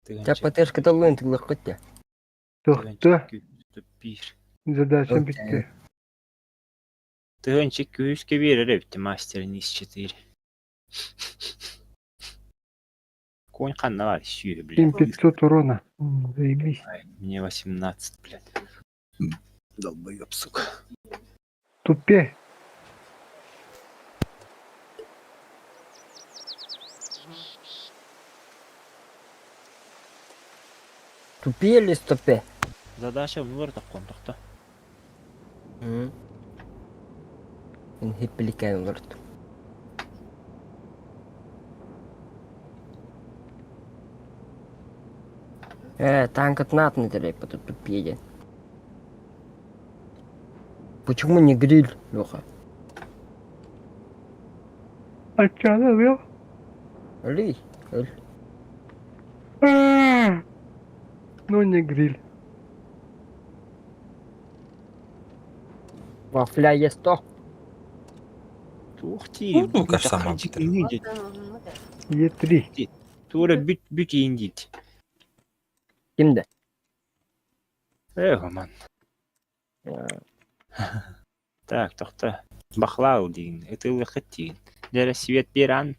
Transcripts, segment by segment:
Тыһыынча ПТшка ыллыын тыллыаххыт дии. Тохто. Биир. Задача бүттэ. Тыһыынча күүскэ биэрэр эбит мастер низ четыре. Конь ханна бар сүүһү, блядь. 7500 урона. Заебись. Мне 18, блядь. Долбоеб, сука. Тупе. Тупе или стопе? Задача выбор тохто. Мин хиппиликээн олордум. Э, танкатын аатын этэрэй тупее диэн. Почему не гриль, Леха? Аччаана ылыах. Өлүй, өл. Ну не гриль. Вафля есть то. Туох тиий? Ну, сама Е3. Тура бүт бүт иин диит. Кимде? Эх, аман. Так, тохто. Бахлау диин, ытылыхыт диин. Дэрэ свет беран.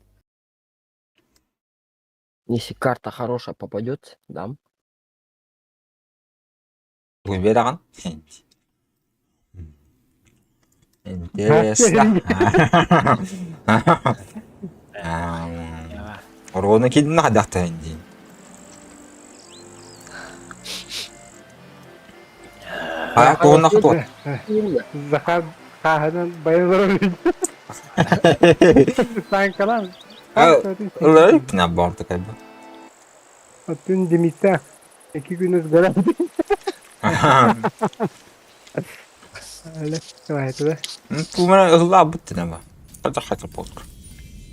Если карта хорошая попадется, дам. Бүгүн биэрэҕин? Интересно. Оруону киирдин хайдахтаһын диин. А, туһунна хотуот. Захар хааһынан байылар Танкалан. Ылай, на борт кайба. Атын Димитах. Ики күнүс гора. Әле, давай Тумара ыллаабыт тинема. Хата хата полк.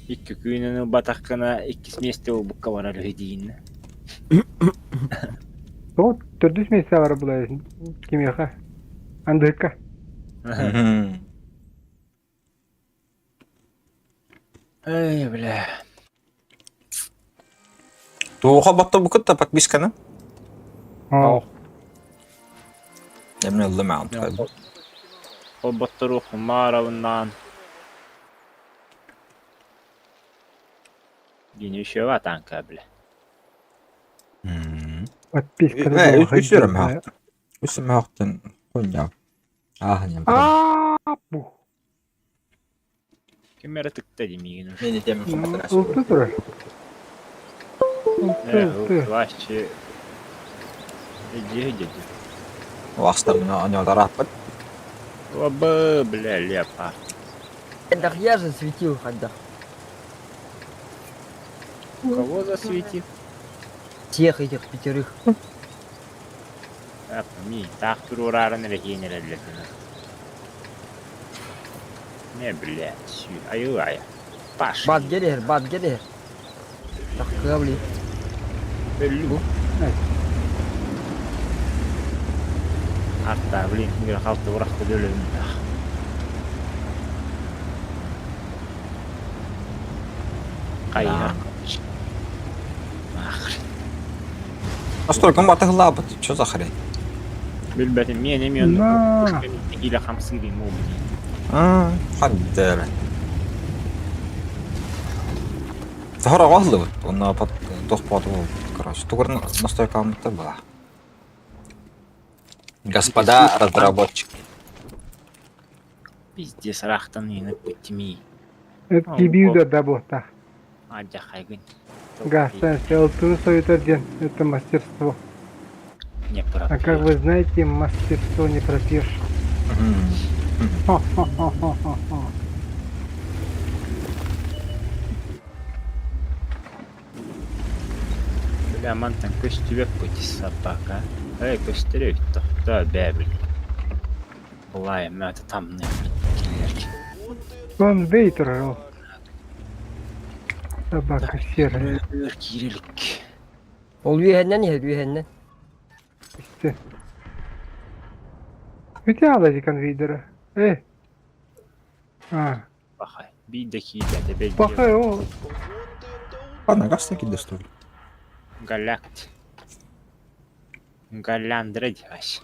Икки күнүн ылбатаххына иккис миэстэ ылбыкка барар үһү диин. Вот, төрдүс миэстэ бар була кимиэхэ? Андыка. Эй, бля. Туоха батта букутта подписканы? Оо. Эмне ыллым аан. Холботтору хумаарабыннаан. Дини еще танка, бля. Подписканы. Үсүрөм хаахтан. Үсүрөм хаахтан хуйня. Ааһын Аа, бух. Ким эрэ тыкта дии миигин Мин этем Ылты турар. Ылты, ылты. Вообще. Иди, иди. Уахстамына аньодарааппыт. Оба, бля, лепа. Так я же светил когда. Кого засветил? Тех этих пятерых. Ми, так турурарын эрэ Не, блядь, айылая. Паш. Бат гелер, бат гелер. Так, кабли. Өллү. Арта, блин, күнгө халты уракты өлөм. Кайыр. Нахрен. Настройка батыһылаабыт, что за хрень? Билбэтим, мен эми На. или хамсыгын мол Хаддер. Захара оһлыбыт, онно пат тохпоту, короче, тугурн настройка аммыта была. Господа разработчики. Пиздец, рахтан ины путьми. Это кибиуда да бота. Адя хайгын. Гастан селту союта ден. Это мастерство. Не А как вы знаете, мастерство не пропьешь. Хо-хо-хо-хо-хо. Бля, мантан көстүбэк пути собака. Эй, көстөрөй тохто бэбил. Былай, мөтө тамны киллерки. Он бейтер ол. Собака серая. Өр кирилик. Ол үөһэннэн иһэр, үөһэннэн. Исте. Үтэ алади конвейдера. Э. А, Бахай. Биде киидэ бэл. пахай ол. Ладно, газ таки достали. Галякт. Галляндра дивась.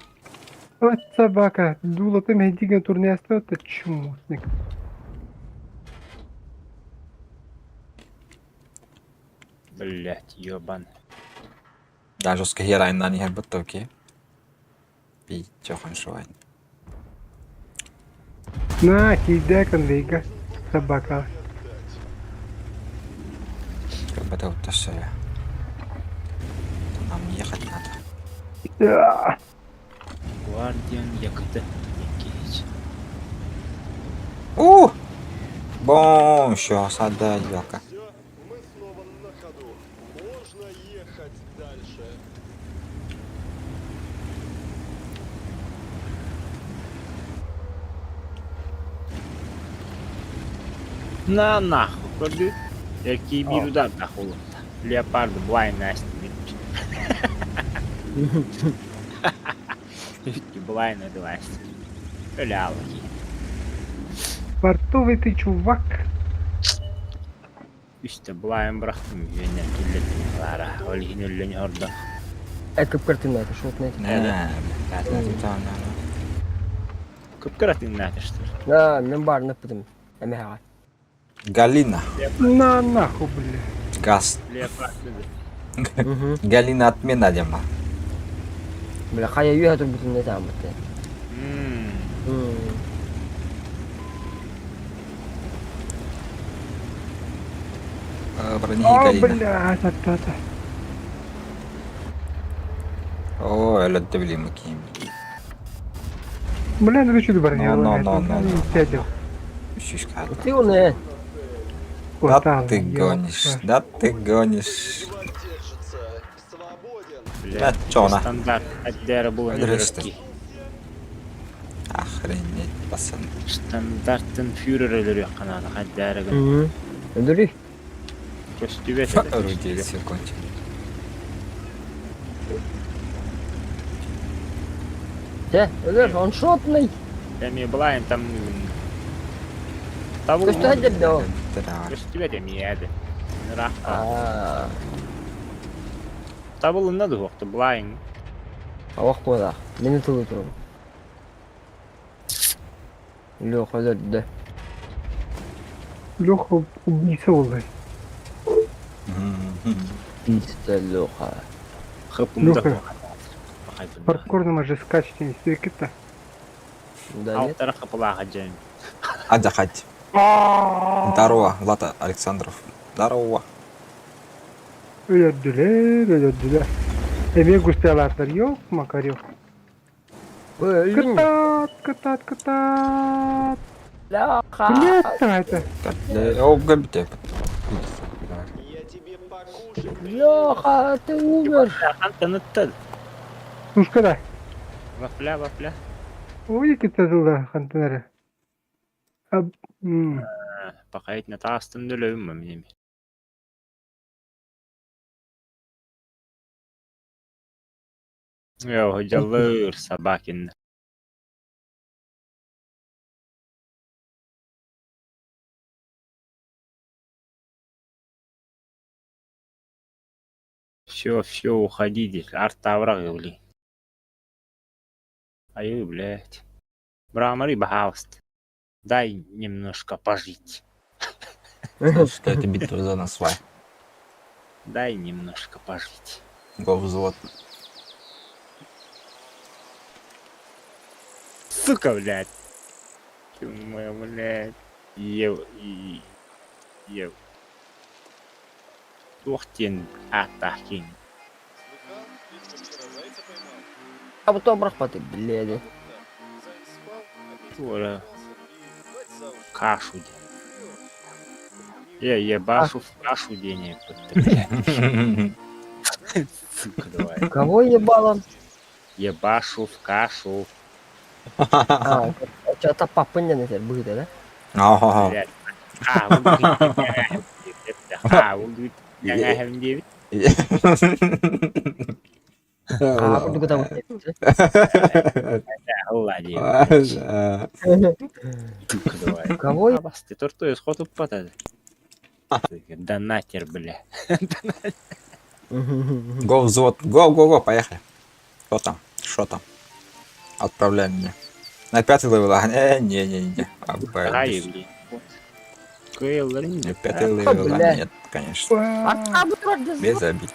Вот собака, дуло ты медига турнеста, это чмутник. Блять, ёбан. Даже с херайнан иһэрбит окей. Пииччэ хоншуайн. На, киирдэ конвейга, собака. Көрбөтө уттассая. Нам ехать надо. Гвардиан якыты. Якич. У! Бом, еще сада елка. Все, мы снова на ходу. Можно ехать дальше. На нахуй, көрдү. Эркии биир удардаах улунта. Леопард blind ass Blind advice. Өлө Портовый ты чувак. Үстэ blind бырахтым үөннэр киллэрдим Клара. Ол иһин өллөн ордо. Кып-кыртыннаата, шотный. Не, блядь, Кып-кыратыннаатыштыр. Да, мен баарына ыппытым. Эмэһэҕэ. Галина. На нахуй, бля. Газ. Леопард Мгм. Галина отмена дема. Бля, хайа үөһэ турбутун этааммыт. Бронихи О, Галина. блядь, ата-та. О, өлөттө билим ким. Бля, ну ты что броня? Но, но, но, но, но. Сядел. Шишка. Ты он э. Да ты гонишь, да ты гонишь. Едва держится. Свободен. Бля, чё она? Стандарт отдера было Дресты. Охренеть, пацаны. Штандартын фюрер өлөрүөх канаана хаддаарыгын Өлөрүй. көстүбэт Орудие все кончили. Те, өлөр, он шотный. Эми былайын там Табыл Көстө хаддер да ол. Көстүбэт эми яды. Рахта. Аа, Табылына да хуохту былайын. авах буолаах. Мени тылы турум. Леха өлөрдө. Леха убийца ол. Пиздец, Леха. Хыпымда Леха. Паркурном же скачете не стойки-то. Да нет. Алтара хыпылаха жэн. Адя хать. Здорово, Влад Александров. Здорово. Өлөрдүлэр, өлөрдүлэр. Эми густелартар yok, Макарев. Өлүн. Кытат, кытат, кытат. Леха. Блядь, это. О, габите. Я тебе покушать Леха, ты умер. Антаныттад. Сушка да. Вафля, вафля. Ой, кытатылда хантынары. Аб, м. Пакайт на таастын өлөбүм минеми. Йо, жаллыр собакин. Все, все, уходите. Артавра говори. Аю, блядь. Брамари, пожалуйста. Дай немножко пожить. Что это битва за нас свай. Дай немножко пожить. Го взвод. Сука, блядь. Ты моя, блядь. Ев, и... Ев. Туохтен атахин. Слыхал? Витька вчера зайца поймал. А потом брахпаты, блядь. Заяц спал, а Петька Тура проснулся и мать за уши. кашу день. Я ебашу в кашу денег. Сука, давай. Кого ебало? Ебашу в кашу. А, это папа не на будет, да? Ага. Блядь. А, вы говорите, а, вы говорите, я не А, курдук там. Алла, Сука, давай. Кого Абасты, тортой исход упадает. Донатер, бля. Го взвод. Го, го, го, поехали. Что там? Что там? Отправляй мне. На пятый level, а? Не-не-не. Ай, блин. Кыайалларын На пятый level, а блядь. нет, конечно. А там, Без обид.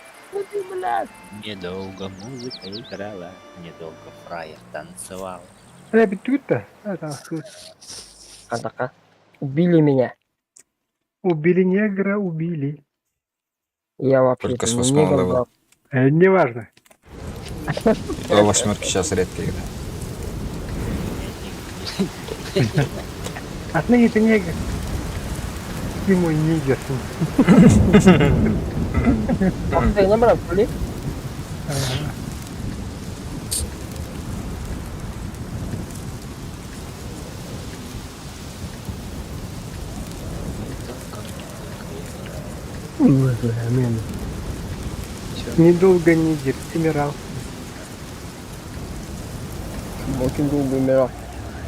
блядь. Недолго музыка играла, недолго фраер танцевал. Бля, бүттүгүт да? А, там, Казака. Убили меня. Убили негра, убили. Я вообще Только с восьмого level а. Неважно. До восьмерки сейчас редко играю. Отныне ты негр. Ты мой нигер. Ты набрал, ли? Ага. Недолго нигер, умирал. Очень долго умирал.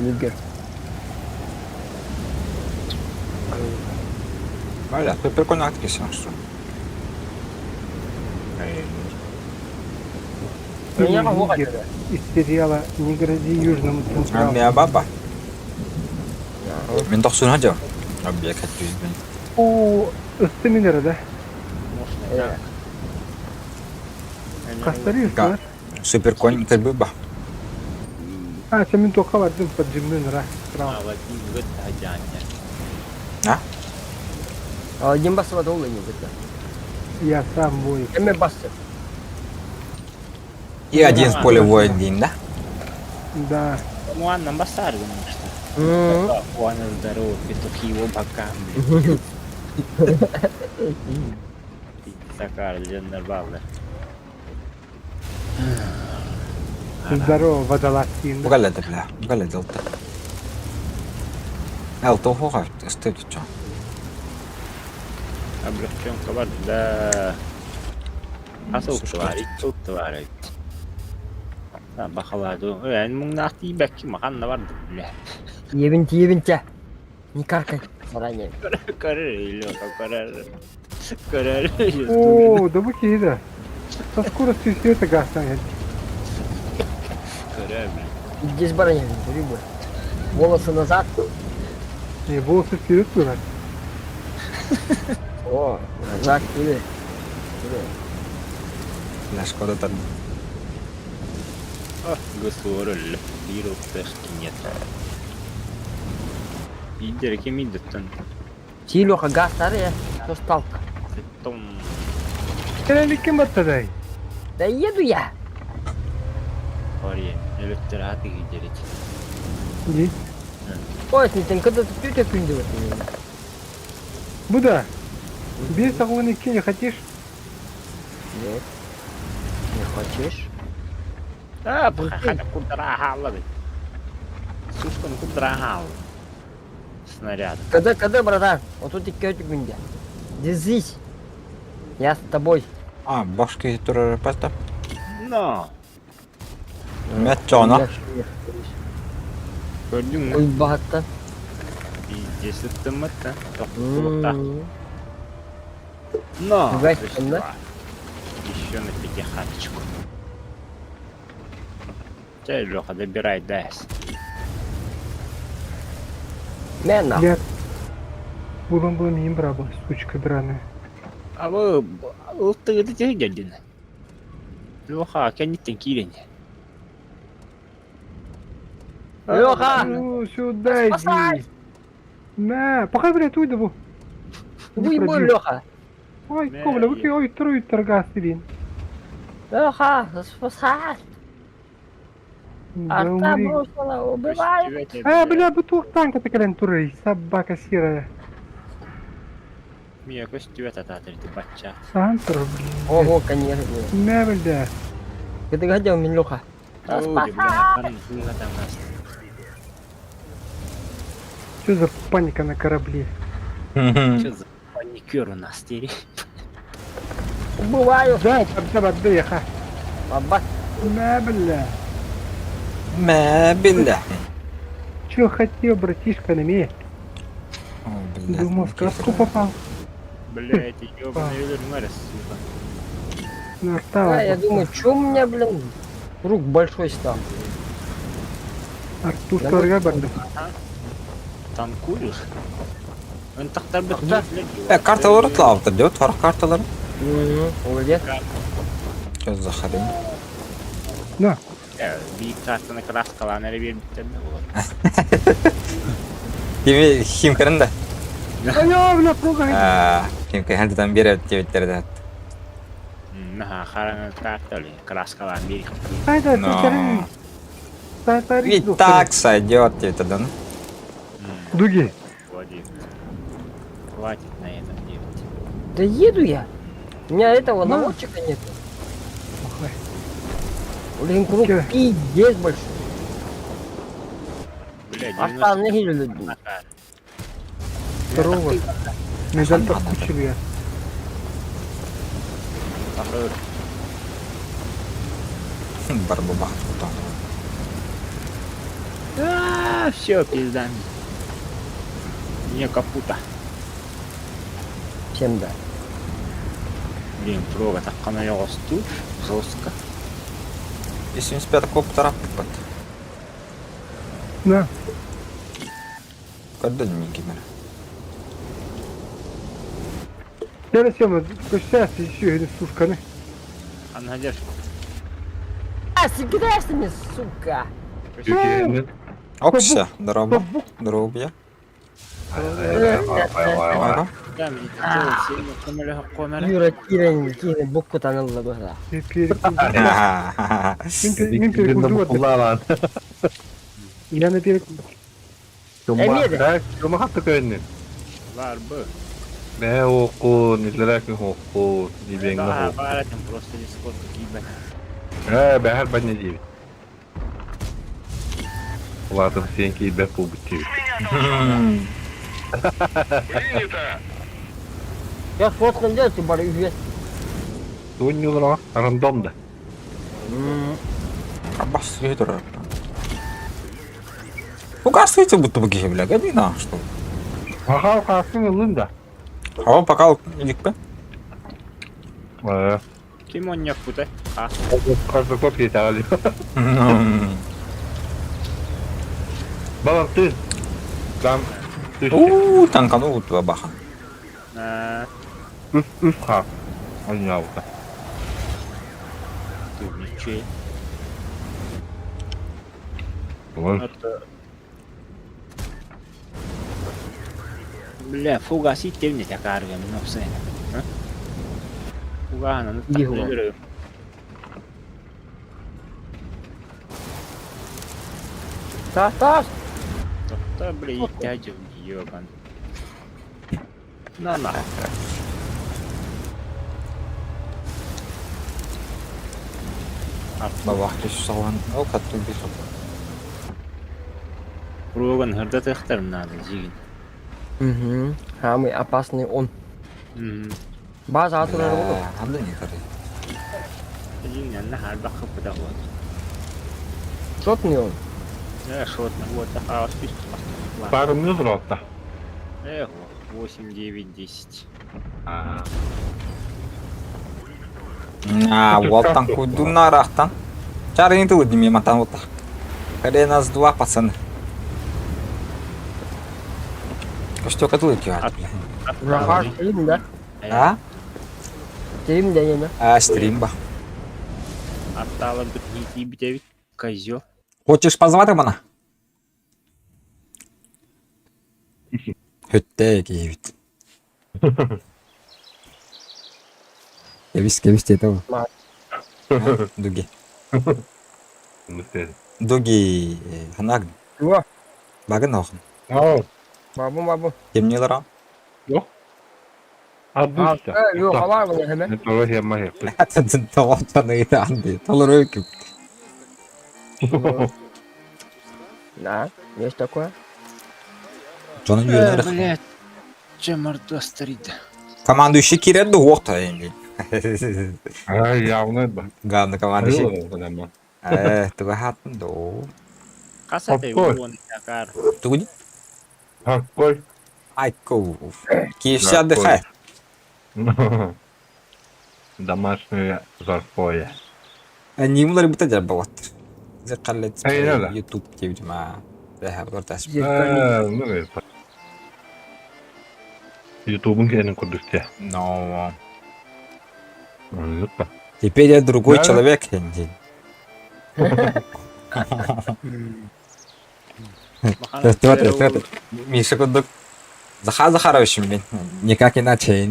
Нигер. Бля, ты прикольно актриса, что? Ты Меня мой вот нигер из сериала «Не грози Южному Централу». Мия баба. Мин тохсун хадьо. Объект блин. О, Стаминера, да? Можно так. Кастарис, Да. да? Супер конь кэлбыба. А, сен тоққа бардым под жимнен ра. А, Вадим, в это одяньте. Один бас долго не будет. Я сам воин. Эме басы. И один в поле воин дим, да? Да. Ну, Анна Басар, думаю, что. У Анны здорово, петухи его бокам, блин. Сакар, Леннер Здорово, водолазки. Бугаледа, бля. Бугаледа алта. Эл, тоһуга ыстыт чо. Облегченка бар, да. Асыл тварь, тут тварь. Бахаладу. Эн муңнаах тиийбэкки маханна барды, бля. Ебинте, ебинте. Не каркай заранее. Көрөр, Лёха, көрөр. Көрөр. О, да вы да. Со скоростью света газ Көрөр, блин. Здесь баранья, рыба. Волосы назад. Не, волосы вперед было. О, назад, или. Бля, шкода там. О, госуорөл. Биир нет. Идер кемидеттен. Ти, Леха, газ старый, я. Что стал-то? Том. Кем аттадай? Да еду я. Ория. Электраты идерит. Не. Ой, сен когда ты тетя күндеп Буда. Без огонь не хотишь? Нет. Не хочешь? А, хата кудра Сушканы кудра Снаряд. Когда, когда, братан? Вот тут и күнде. Держись. Я с тобой. А, башки турар паста. Но. Мэтчона. Көрдүң Ой, бахаттан. Пиздец, это мата. Но. Да? Еще на пятихаточку. Чай, Леха, добирай дайс. Мена. Я... Булан было мин браба, сучка драная. А вы... Ылтыгы дедин. Леха, кәнниттен киирен. Леха! Ну, сюда иди. На, пока, блядь, уйду. бу. Уйбу, Леха! Ой, ковля, вы ой, трой торгас, блин. Леха, спасай! Да Арта умри. бросила, убивай! А, бля, бутылка танка такая турой, собака серая. Мия көстүбэт атаатыр бачча. Сантор, блин. Ого, конечно. На, бля. Ты хотел, мин, Леха? Ой, бля, хан там нас. Что за паника на корабле? Что за паникер у нас теперь? Убываю! Да, да, да, ха. Баба! На, бля. Мэ, бля. Че хотел, братишка, на меня? О, бля. Думал, в сказку попал. Блять, ёбаный өлөрүң сука. На Да, я думаю, чё у меня, блин, Круг большой стал. Артур барда. Танкуешь? Ынтахтарбыт Да. Э, карталары тлаабыттар диэбит, фарах карталары. Молодец. Сейчас заходим. На. Биир картаны краскалаан эрэ биэрбиттэр да буолар. Кими химкэрин да? Айаа, бля, прога. Химкэрин тутан биэрэр диэбиттэр да. Наһаа хараҥа карта краскалаан биэр. Айда, Но... И так сойдет тебе тогда. Дуги. Хватит на этом делать. Да еду я. У меня этого наводчика нет. Блин, круг пиздец большой. Блядь, Астан не люди. Здорово. Медаль так кучили. Барбабах. А, все, пизда. Не капута. Всем да. Блин, прога так она тут жестко. И 75 коптера под. Да. Когда не кимер. Я сема, сейчас еще или сушканы. Она держит. А, кидаешься мне, сука! Окся, здорово. Здорово, я. Юра, кирен, кирен, букку таналла быһа. Мин перекурду. Я на перекурду. Чума хатты көөннүн. Бар бы. Бэ окун, илерек окун, дибең Да, окун. бар этим просто дискорд гибен. Э, бэхэр баня диби. Улатым сен кейбе пулбут диби. Принято! Я фотку делать, бар үһү. Туун рандом да. Абас турар. Угасывайте, будто бы бля, година, что. Аха, касын ылын да. А он пока иликпе. Э, Ким он не путай? А, каждый кот кетали. Балам ты. Там. У, танкану вот баха. Үс үс ха. Ойнаута. ты ничей. Ой. Бля, фугас иттевне такарга, ну все. Фугана, ну так Его. говорю. Тас, тас! Да, бля, дядя, ёбан. На на. Бабах салан. О, катту бисоп. Роган хырдатыхтар надо, зигин. Угу. Самый опасный он. База атылар болу. Анда не кары. Зигин, на харбах хапыда вот. Шотный он. Э, шотно, вот, а, список. Пару минут ротта. Эх, 8, 9, 10. А. А, вот там куду на рахтан. Чары не тылы мимо там вот. Хрена нас два, пацаны. Что катлы кивать, бля. Захар, стрим, да? А? Стрим, да, не, А, стримба. Аттала бит не бит козел. Хочешь позвать мана? Хөттэ киевит. Кебис, кебис деді ол. Дуги. Дуги, ханаг. Во. Багын оғын. Ау. Бабу, бабу. Кемнелер ал? Yok. Абуста. Yok, алар bunu hemen. Ne doğru yapma yaptı. Толор өкіп. Да, есть такое. Жоның үйренер. Блядь, чем старит. Командующий киреді оқты енді. Ай, явно ба. Главный командующий. Айыл, Э, туга хатын до. Касатай Какой? вон такар. Тугуди? Какой? Айко. KFC отдыхает. Домашнее жаркое. Анималар быта дьарбалаттар. Зеркалец Айна да. YouTube диэбитим аа. Аа, ну это. Ютубун кэнин курдук те. Но Оннук теперь я другой Да. человек день. Смотри, смотри. Миша курдук Захар Захарович мен никак иначе.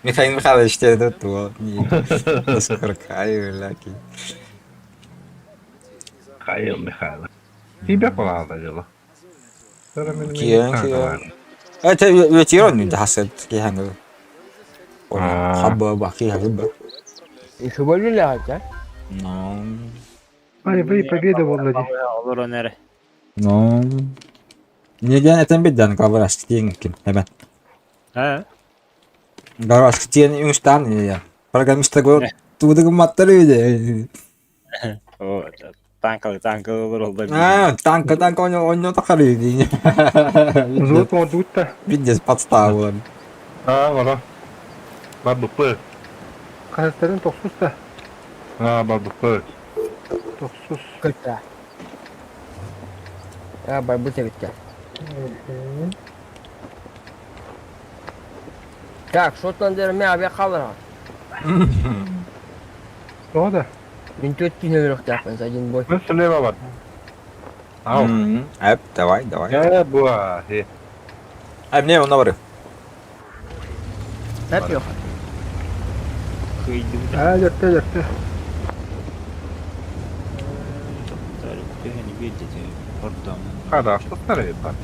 Михаил Михайлович те туо. Скоркаю, ляки. Михаил Михайлов. Тебя палата дело. Киэн, киэн. Это ветеран хасет киһәңе. Хабба баки хабба. Еще больше лягать, а? Но. Ай, вы победа буолла дии. Олорон эрэ. Но. Неген этен бидден главврач тиен ким. Эбен. А? Главврач тиен үңстан я. Программист го тудыгы маттары виде. О, танкалы танкалы олор ол да. А, танка танка онё тахары виде. Взвод оҥордубут да. Видес подставу. Аа, вара. Барбыппы. Хаһыстарын тохсус да. Аа, барбыппы. Тохсус. Кыта. А, барбыт эбиттер. Так, Шотландия мен авиа халара. Тоҕо да. Мен төрт күн өлөрөхтөөхпүн за один бой. Мен слева бар. Ау. Эп, давай, давай. Э, буа. Э. А мне он говорит. Эп yok. Кыйдым. Аа, дьөртө дьөртө. Төһөнү биэрдэ ордом. Хорошо, старый бар.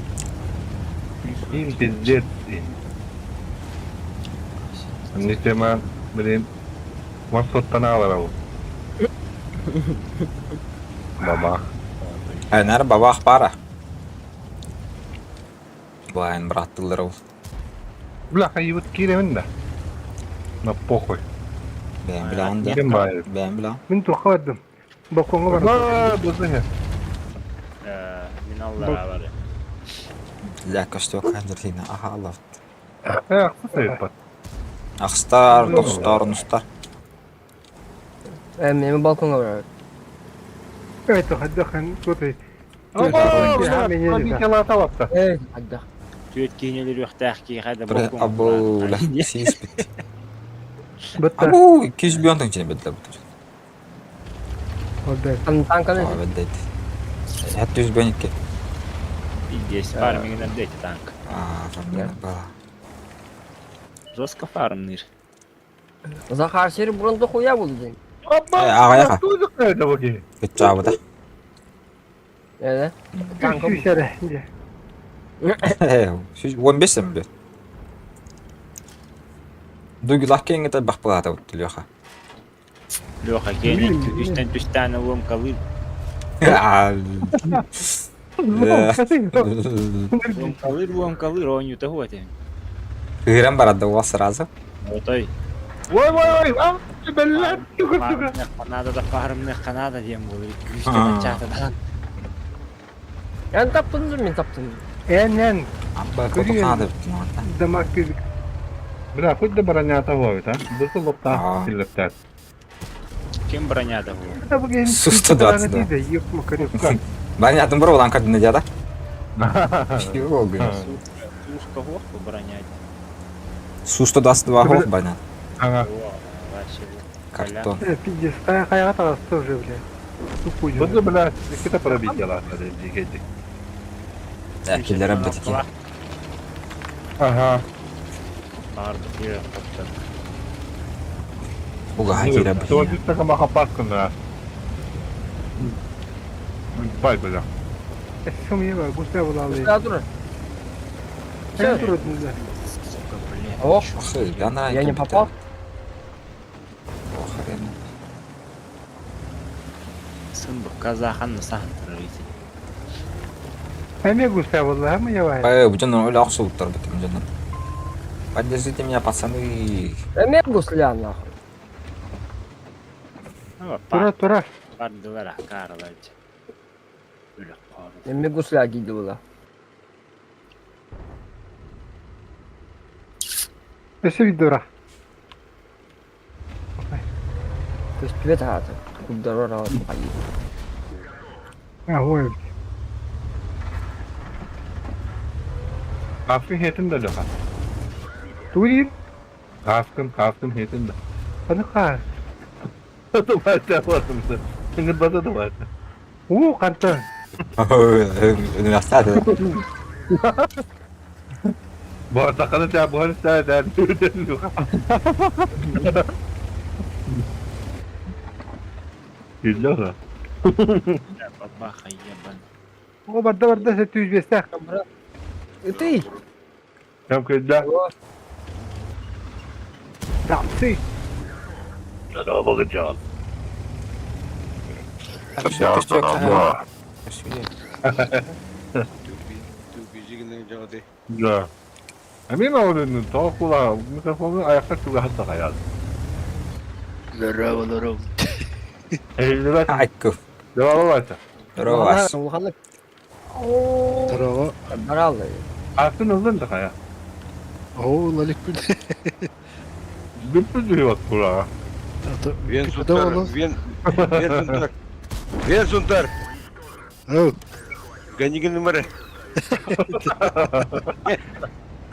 Им пиздец. Не тема, блин. Вон алар ау. Бабах. Энер бабах пара. Блайн брат тыллар Бляха, и вот киремин да. На похуй. Бэм билан да. Ким баар? Бэм билан. Мин туохха бардым. Балкоҥҥа бардым. Аа, бузыня. Мин аллара бар. Ля костёк хандыртина. Аха Аллах. Э, ахсыс бат. Ахстар, тохстар, нустар. Э, мен балконга барар. Это хайдахан туотай. Аба, бля, талапта. Э, хайдах. Түөт киһини өлүөхтээх киһи хайда Абу, ля, сис бит. Бытта. Абу, кис бионтон чини бит бит. Отдай. Танканы А, бит. Хәтта үз бионикке. Здесь фарминг дейт танк. А, фарминг бала. Жестко фармныр. Захар сери бұрынды хуя болды дейм. Аға яқа. Тузык это воги. Кетчабы да. Э, танка. Сүүс эрэ. Дьэ. 15 эм бит. Дугилах кеңге бак балата бут Леха. Леха кенен үстен түстән ломкалыр. Ломкалыр, ломкалыр, оонньута хуате. Кыыран барады ол сразу. Отой. Ой, ой, ой, а, блядь, сука, сука. Канада да фармны Канада диэн буолар. Күүстэн чаатадан. Эн таптың мен таптым. Эн эн Абба котоханада бит. дамаг күйбүт. Бля, хоть да бронята ловит, а? Бысы лопта, А. силлептят. Ким бронята буолар? Су 122. Ёп, макарёк. Банятын бір одан кадын дяда. Чего, Туска хуох по броняте. Су 122 хох банят. Ага. Вообще. Картон. Э, пиздец. Хайа таҕыста уже, бля. Тупой. Бысы, блядь, какие-то пробития дикети. Киллер бит. Ага. Барды кире топтор. Уга кире бит. Вот это камаха паскана. Бай, бля. Сумева, гуся булалы. Да, дура. Эн турудун да. Сука, блядь. Ох, Я я не попал. Охрен. Сын бу казахан сахан турар Эме гуся була, мы явай. Эй, бу жонун өлө аксулуктар бит жонун. Поддержите меня, пацаны. Э, мен гусля нахуй. Тура, тура. Бардылар акаралар. Өлө калды. Эме гусля дейді була. Өсө бит дура. Көстүбэт аата, курдары араҕас хайыы. А, ой. Кааскын хиэтин да Леха. Тугу диир? Кааскын, кааскын хиэтин да. Ханы хаас. Тумаача Ыҥырбата тумаача. Уу, хантан? Үнүрахтааты. Буортаххына чаа буһар истээ Күллэ Бабаха ебан. О, барда барда сет 105-тээх. Ытый! Кэм күллэ. Тапсы. Да. Эмиэ оҕолорун тоҕо кулаа микрофону айахха чугаһат да хайаат. Здорово, здорово. Эһиллибэт. Айку. Здорово. Здорово. Улаханнык Здорово. бараллы. Атын ыллын да хайа. Оо, лаликпин. Бүппүт дүйүбат кулаа. Вен Сунтар, Вен, Вен Сунтар. Вен Сунтар. Ганигин номер.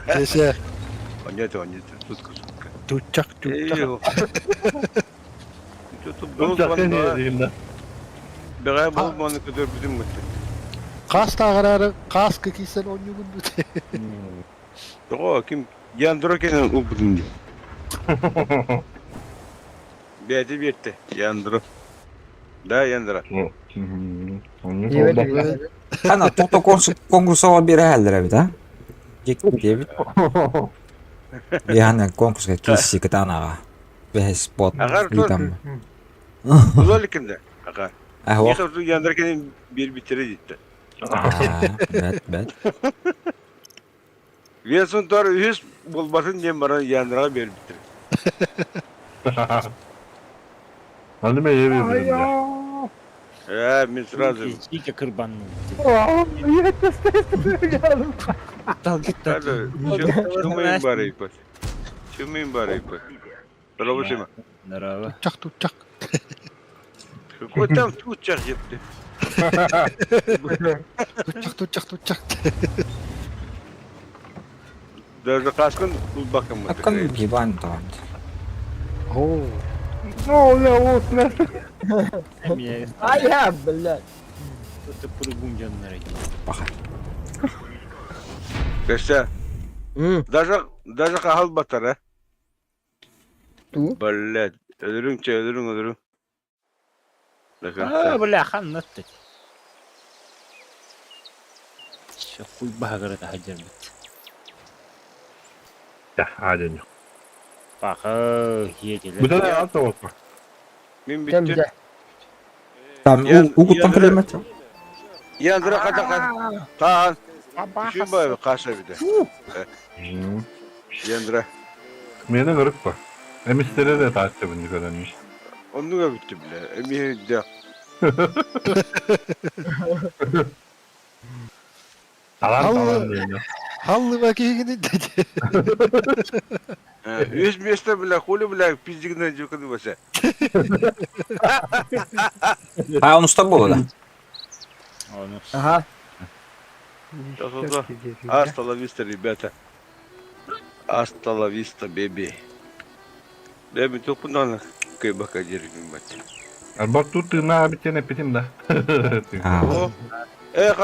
Десе. Понятно, понятно. Сутка, сутка. Тучак, тучак. Бэҕэһээ буолбаны көтөрбүтүм мытты. Хаас тааҕараары хааска киирсэн оонньуугун дуу? Тоҕо ким Яндро кэнэн ылбытым дии. Бэйэтэ биэртэ Яндро. Да, Яндра. Ана тото конкурсова биэрэ эбит а? Дьикти Биһана конкурска киирси кытаанаҕа. Бэһис спот ыытаммы. Улар кимде? Аға. Миха Яндра кэнэн биэрбиттэрэ диттэ. Бэт, бэт. Весун тор үһүс буолбатын диэн баран Яндраҕа биэрбиттэр. Аны мен ебе Э, мен сразу. Дико кырбаннын. Чумын барыйпыт. Чумын барыйпыт. Здорово, Сима. Здорово. Тучак, тучак. Какой там тучак, епты? Тучак, тучак, тучак. Даже каскын улбакын Аккын бибан тоон. Оо. Ну, бля, вот, бля. А я, блядь. Это пургун дьоннор Паха. Костя, даже даже кахал батар, а? Ту? Блядь, өлөрүҥ чэ, өлөрүҥ, өлөрүҥ. А, бля, ханнат Все, хуй баһагара таһадьарбыт. Да, ааден. Паха, хиэтилер. Бу да алта болпа. Мин бүттүм. Там угуттан кэлэмэт. Яндра хата таан. Үшүн бай каша биде. Яндра. Мени кырык ба. Эмистере де таатчы бindi көрөнмүш. Оннуга бүттү биле. Эми де. Талан талан дейм. Халлыба киһигини деди. Үс место бля, хули бля, пиздигне жуканы баса. А, он устап болду да. Ага. Hasta la vista, ребята. Hasta la vista, беби. Беби, тупунан кыйбака дербим бат. Арбак тут тына битен эпитим да.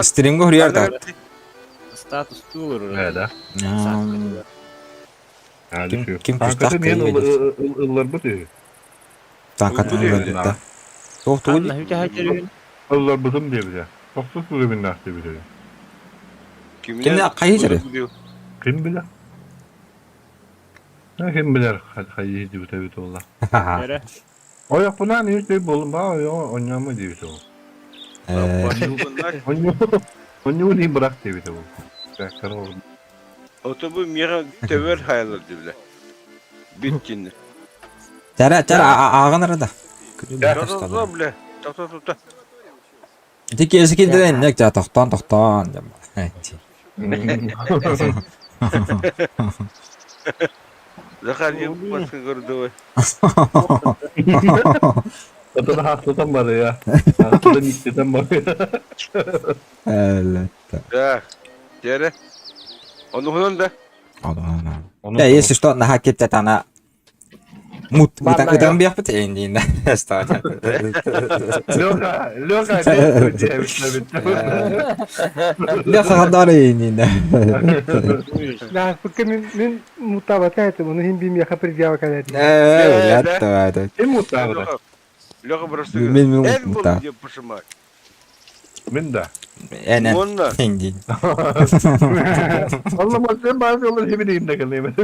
Стримге хурьяр да. Статус тур. Да. Ким ким күстах Мен ылларбыт. Танкатын ылларбыт да. Тоқ тугу Ылларбытым диэбитэ. Тохсус уровеннаах диэбитэ. Кимне хайы жары? Ким билэр? Ким билэр хайы диэбитэ эбит буолла. Ойохпунаан үс ый буоллум баа ойоҕо онньомо диэбитэ ол. Онньуу дии бырах диэбитэ ол. Ото бу миэхэ төбөр хайалар диэбилэ. Бүттүннэ. Тара тара ааҕан ара да. Тото бля. Тото тото. Ити киэси килдерен иннек жа тохтоон тохтоон деп. Захар, ебаска гордовой. Отон хаастатан барыа. Хаастатан иттетен барыа. Элетте. Да. Тере. Онуһунан да. Ону Да, если что, наха кептет ана мут ытан биэхпит эйиндиин Леха, Леха, диэбит Леха хадаар эйиндиин Лааспыкка мин мин мутаабата этим, ону иһин биимиэхэ предъява кэлэр. Э, Ким мутаабыта? Леха просто Мен мен Эн мутаа. был деп пошимать. Мин да. Энен. Онна. Эйиндиин. Олла sen bazı yolları хебилейм да кэлэйм.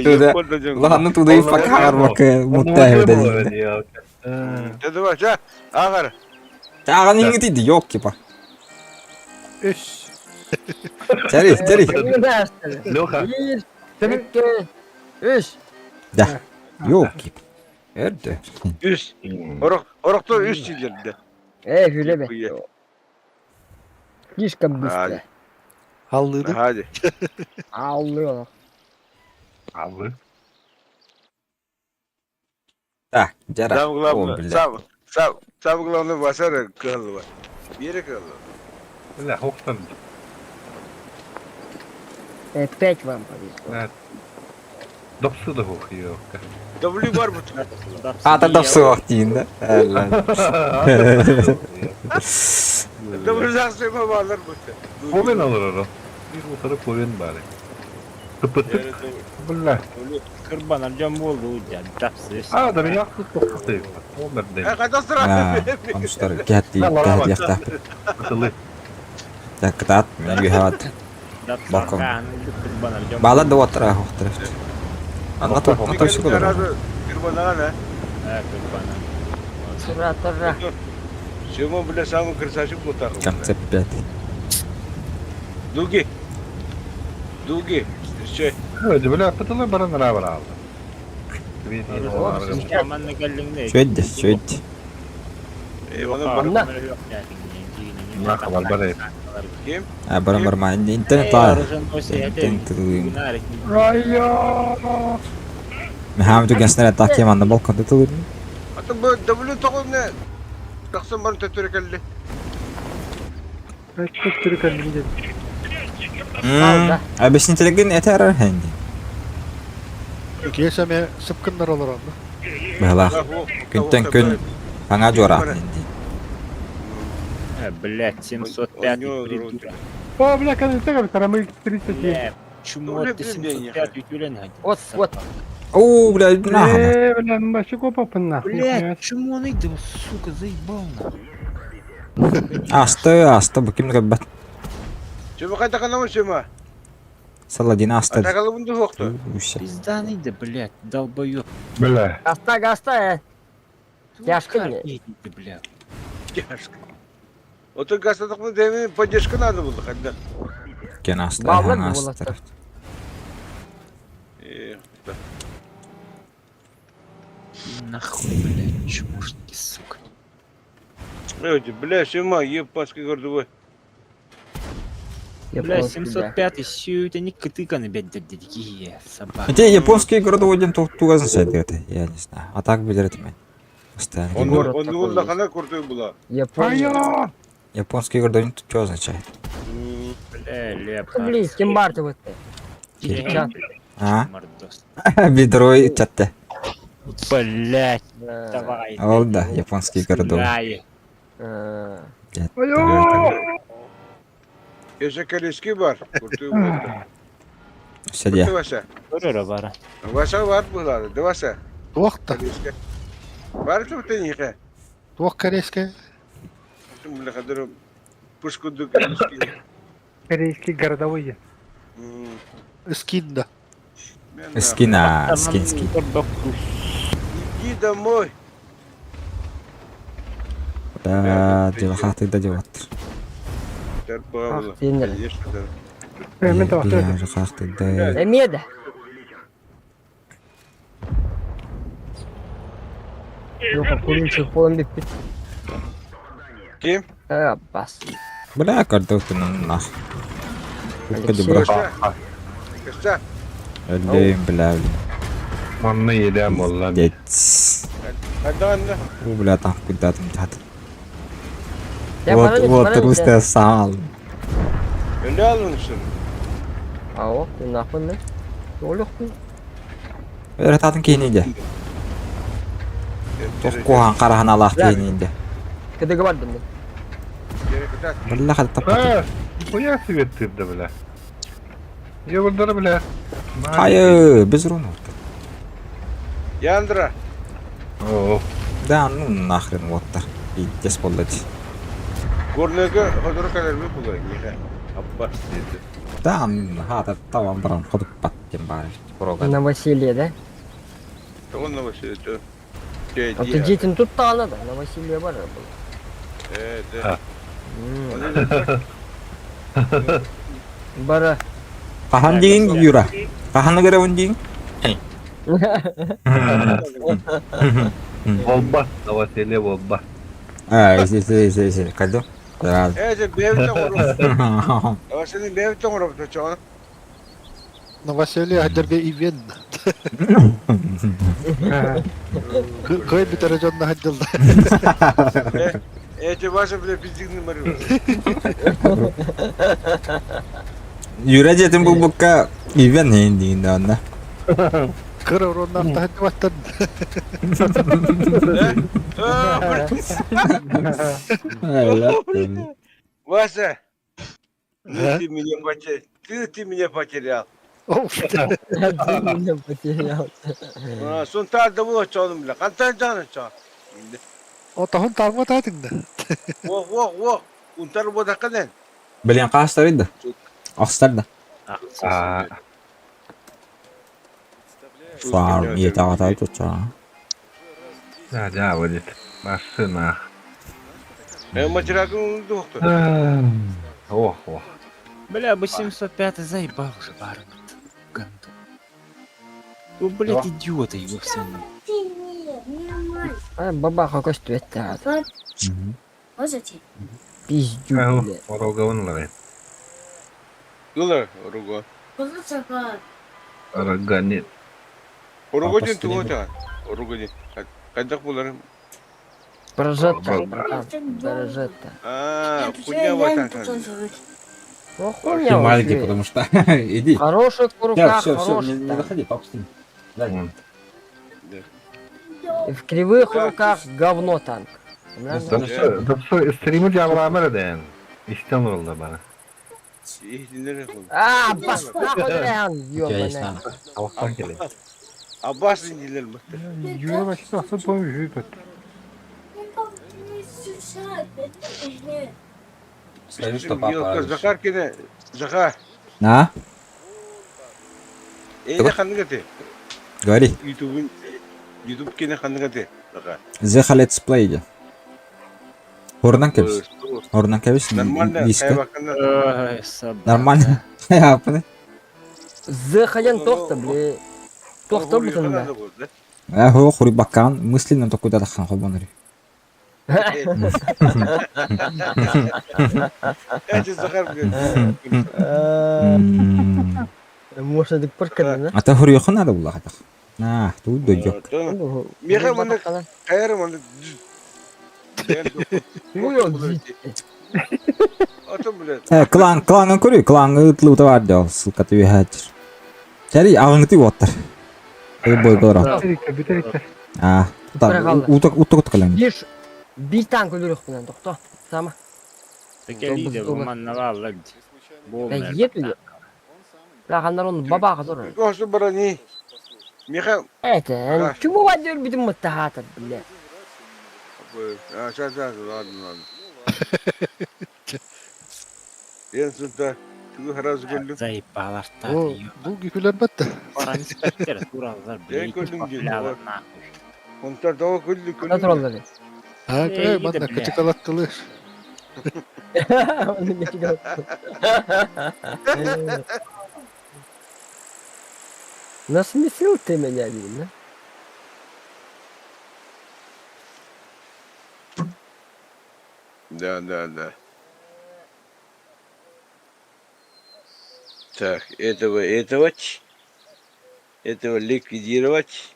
Туда. Лаханны туда и факар бак мутаа эбит. Да давай, ча. Агар. Тааган иңити yok типа. Үс. Тери, тери. Леха. Bir, iki, üç. Да. Yok типа. Эрде. Үс. Орох, орохтор үс силерде. Эй, хүле бе. Хуя. Слишком быстро. Аллыды. Hadi. Ağlıyor. Аллы. Так, жара. Самое О, главное, бля. сам, сам, самое главное басар кылба. Бире кылба. Бля, хоқтан. Опять вам повезло. Допсы да хох ёкка. W бар бу. Ата дапсы дейін да. W жақсы бабалар бу. Повен алыр ора. Bir утары повен бары. Тыпытык. Бля. Кырбан альжан болду дапсы. А, да меня тоқтаты. О, мәрден. Кайда сыра? Амштар кәтти, кәт яқта. Тылы. Так, кытат, мен гүхат. Балкон. Кырбан альжан. Бала да отыр, отыр. Ана тут, на то все было. Кырбан Кырбан. Тура, тура. Сема, бля, самый красавчик был так. Концепт 5. Дуги. Дуги. Встречай. Öyle бля, пытылы баран ра бар алды. Чөйді, чөйді. Анна. Ким? А, барам барма, интернет бар. Интернет. Райо! Мехам түген снаряд так яманда балконда тылыр. А то бу W тоғыз Тақсан барын төтөрө келди. Çok türü kalbim dedi. Объяснителеген этер хенди. Кесеме сыпкыннар олар онда. Бала. Күнтен күн аңа жора хенди. Блять, 705 придурок. О, бля, кажется, как тарамы 37. Бля, чмо ты 705 үтүлен Вот, вот. О, бля, нахуй. Э, бля, вообще копа нахуй. Блять, чмо он иди, сука, заебал нахуй. Асты, асты, бу ким габбат. Сема кайда канамы Сема? Саладин асты. Атакалы бунду хокту. Уся. Пизда иди, блять, долбоёб. Бля. Гаста, гаста, э. Тяжко мне. Иди, бля. Тяжко. Отыр гастатыкны деми поддержка надо было когда. Кен асты, Бабла хан була асты. Нахуй, блять, чмошники, сука. Эти, бля, Сема, ебаский гордовой. Бля, Японский, да. 705 сю, это не кытыканы, блядь, дядьки, собака. Где японский городовой день тут тугазын сайт это, я не знаю. А так билер мен. Постоянно. Он Город он такой он есть. хана крутой была. Япония. Райо! Японский городовой день тут что означает? Бля, лепа. Блин, кем вот ты. Чат. А? Мордос. Бедрой чатты. Блять, Э, давай. Ол да, японский городовой. Сыграй. э, Райо! Еще корейский бар. Крутой был. Сидя. Вася. Көрөрө бара. Вася бар была, да Вася. Туох та. Корейский. Бар тут ты не ха. Туох корейская. Бля, хадыр пушку ду корейский. Корейский городовой. Скин да. Скина, скин, скин. Иди домой. Да, дело хаты да дело. Ах, сендер. Мен табақта Бля, хаты да. Эмеде. Yok kurun болом деп бит. Ким? Э, бас. Бля, картоф ты нах. Алексей. Бра. Вася. Өллөйүм, бля, блин. Манна иэдээн буолла. Пиздец. Хайдаҕын да? У, бля, там куда-то мтат. Я Вот, баран вот, баран русская саал. Өлө алын шын. Ао, ты нахуй мен. Олохпун. Öğretadın кейининде. Тохкухан карахан алаах кейининде. Кыдыгы бардым мен. Бля, хады таппатым. А, хуя себе тырда, бля. Ебурдара, бля. Хайы, без руну. Яндра. О, Да, ну нахрен вот так. Пиздец боллать. Горныга ходор калерби була. Неге. Аббас dedi. Да, хата таван баран ходуп бат тем бары. Прога. Новоселье, да? Тоғын новоселье. А ты детин тут тана да, новоселье бар было. Э, Бара. Хахан деген Юра. Хаханы көрөбүн диин. Болба, новоселье болба. А, си, си, си, си. Кайда? Да. Э, бэвтен оро. Новоселье бэвтен оро чоң. Новоселье хадерге ивен. Кой битер жонна хаджылда. Э, башы биле биздигин бар. Юра жетин бу букка ивен хейн диин да онна. Кыр оронна тахты баттан. Вася, ну ты меня потерял. Ты меня потерял. Ты меня потерял. Сунтар да була чоным бля. Кантан жаны чо. О тахун тарма татыңда. Во, во, во. Унтар бода каден. Блин, каастар иди. Ахстар да. А, Фарм, ета тут. да, да, вот Машина. Э, материалын доктор. Ох, ох. Бля, 805 заебал уже баран. Гандон. Ну, блядь, идиоты его все. А, бабаха көстүөттэ. Пиздю, бля. Ороговын ларай. Гыла, орого. Орога нет. Орого ден тугота. Орого ден. Кайдак булар. Прожетта, братан. Прожетта. А, хуйня ватан. Ну Ты хуйня маленький, вообще. потому что. Иди. Хороших в руках, Все, все, все, хороший не, не танк. заходи, папа с ним. Дай. И в кривых руках говно танк. Да все, да все, стримы жабыламыр ден. Иштен oldu bana. А, бас, нахуй дрян, У тебя есть ёбаная. нано. Allah'tan gelin. Аббас индилер бу. Юра başta asıl bu büyük bak. Скажи, что папа. Захар кене. Захар. На, Эйне ханныгаты. говори. Ютубун Ютуб кене ханныгаты. Захар. Зеха Let's Play де. Хорнан кебис. Хорнан кебис. Нормально. Диска. Кайбакана. Ой, собака. Нормально. Я понял. Захаян тохта, бля. Тохта бутында. А, хо, хури бакан. Мысленно только куда хан хобонри. Эти Захар, блин. Может, это паркан, Ата хури йохан надо было хатах. На, тут дойдёк. да? Меха манда кайры манда. Ото, блядь. Э, клан, клан көрү, клан ытлы бар дел, ссылка ты хатыр. Чари агыңты оттар. Эй бой бора. Бiterikte, biterikte. А, Бір уток уток калан. Бир, бир танк өлөрөх менен токто. Сама. Так я лидер, маннавал, Да еду я. Бля, он бабаха зор. Госу барани. Меха. Это, чему вадер бидим маттахата, бля. А, сейчас, сейчас, ладно, ладно. Мен сунта тугу хараз көрдүм. Заебал арта. О, бул күлөр батты. Инспектор тураллар, блядь, көрдүм дейм, бля, нахуй. Онтар дагы көрдү Куда көрдүм. тураллар? Ha, Эй, кой иди, манна бля. кычыкалаттылыр. Насмешил ты меня, видно. Да, да, да. Так, этого, этого, этого ликвидировать.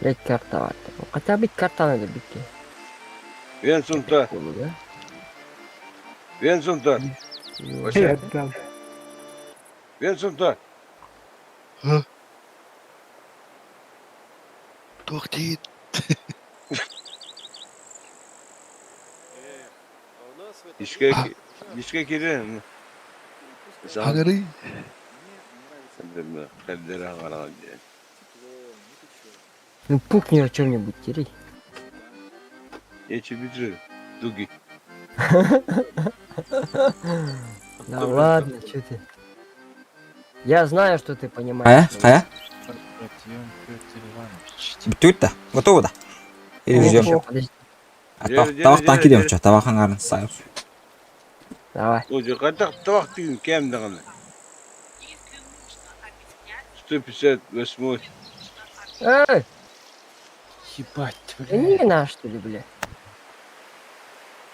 Блять, карта бар. Хотя бы карта надо битти. Венсунта, Венсунта, Отдал. Венсунта. Туох диир? Иске, иске кирен. Хаҥарый? Ну пукни о чем-нибудь, тери. Эчи бүтүрө. Дуги. Да ладно, что ты. Я знаю, что ты понимаешь. Хайа, хайа. Бүттүгүт да? Готово да? Или ждем? Еще, подожди. Табахтан кириэм чо, табах аҥарын сайып. Давай. Ожо кантак табак деген кем даганы. 158. Эй, Ебать, да бля. не наш, что ли, бля?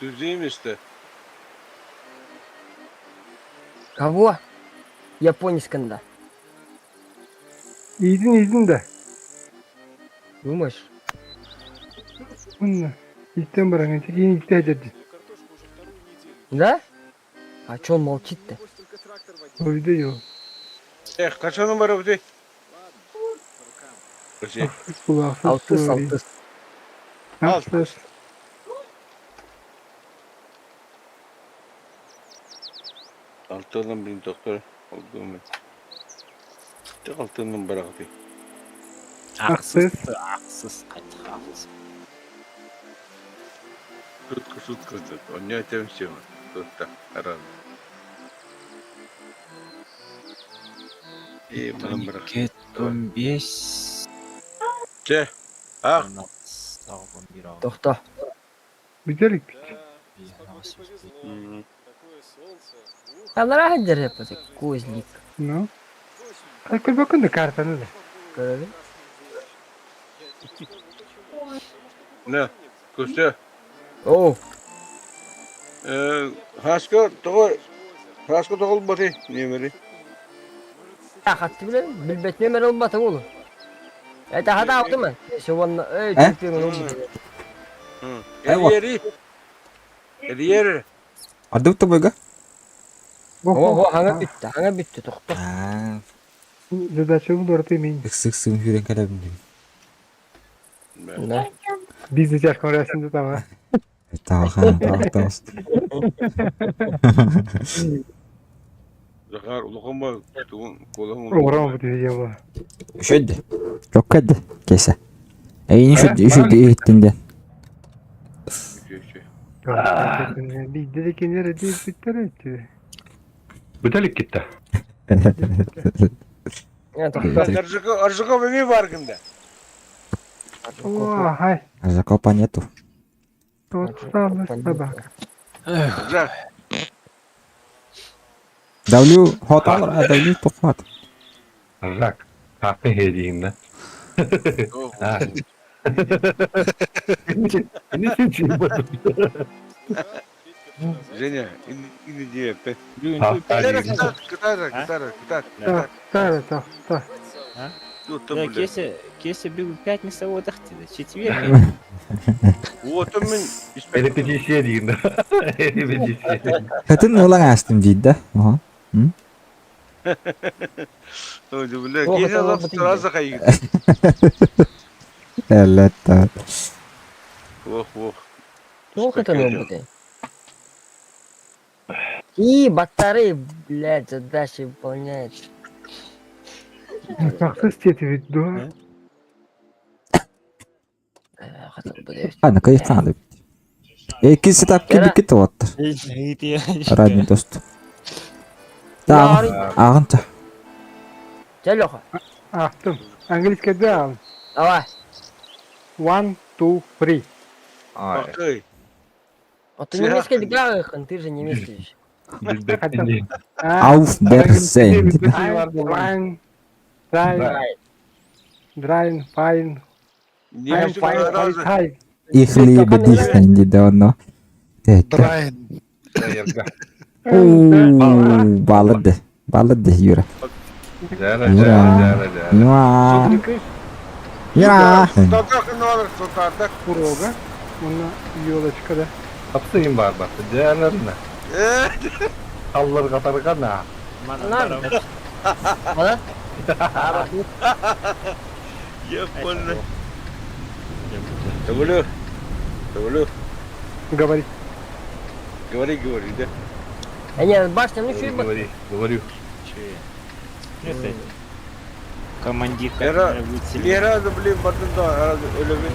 Түзей эмес да. Кого? Японец да. Иидин иидин да. Думаешь? Мына. Иттен баран кийин итте ажады. Да? А чё он молчит-то? Ойду жок. Эх, качан барып өтөй? Ахсыз бул ахсыз. Алтыс, алтыс. Ахсыз. Алтынан бирин доктор. Олдум. Тек алтынан барак өтөй. Ахсыз, ахсыз, қайтық ахсыз. Шутка, шутка. Оня этем все. Тут аран. И манан барак. Кет 15. Че? Ах, 16, 11, Тохто. Бүтелик. А нравится рэп, козлик. Ну. Ай көрбөкүн да картаны да. Көрөбүн? на, Костя. О, Хаска тоҕо Хаска тоҕолбаты немери. хатты билем, билбет нөмер olбаты ол. Это хата алды ма? Шобон, эй, Э? чүппен ол. Айва. Эриери. Эриери. Ардыбыт да бойга? Ого, хаңа бүтті, хаңа бүтті, тоқта. Аа, Задача бул орты мен. ыксык сыгын хүрен кэлэбин дим. Да. Бизнес жашкан арасында тама. Табахан, табахтан Захар улахан тугун колоһун. Орон бу деген бу. Үшөйдү. Жок кэдди. Кесе. Эйин үшөйдү, үшөйдү иһиттин ден. Бийде де кенер дейт биттер айтты. Бүтелик кетті. Тоқта. Аржыка эми бар кимде. О, хай. Закопа нету. Тотталыс табак. Жак. Давлю хот алар, давлю тохват. Рак. Хақы хедиин да. Не сен Женя, ини диэппе. А, Кытар, кытар, кытар, кытар. Та, та, та. Тут Да, бля. кесе, кесе бүгін пятница отдых дейді, четверг. Вот мен Репетиция дейін да. Репетиция. Хатын улан астым дейт да. Аха. Бля, Ох, кесе это лап лапы сразу хайы. Элетта. Ох, ох. Сколько это надо? И батареи, блядь, задачи выполняет. Ахсыз тети бит ду. Ана кайфтан да. Эки сетап киби кит оттар. Радний тост. Тагын, агынча. Чэ, Леха, Ахтым. Английский да. давай. 1 2 3. Акай. А ты немецкий дыгахан, ты же немецкий еще. Auf Wiedersehen. One, drei, drei, fine, Немец fine, сразу. fine. Ich liebe dich дейт онно. Драйн. Дайарга. Оо, балырды. Балырды, Юра. Дьара, дьара, дьара, дьара. Юра. Юра. Сотардак. Курога. Уонна елочка да. Тапсыйын бар баты. Дьарарна. Алларгатарга на. Ала? Я понял. Тавлю. Тавлю. Говори. Говори, говори, да. А не, башня, ну что Говори, говорю. Командир Лера, блин, бардында өлөмүн.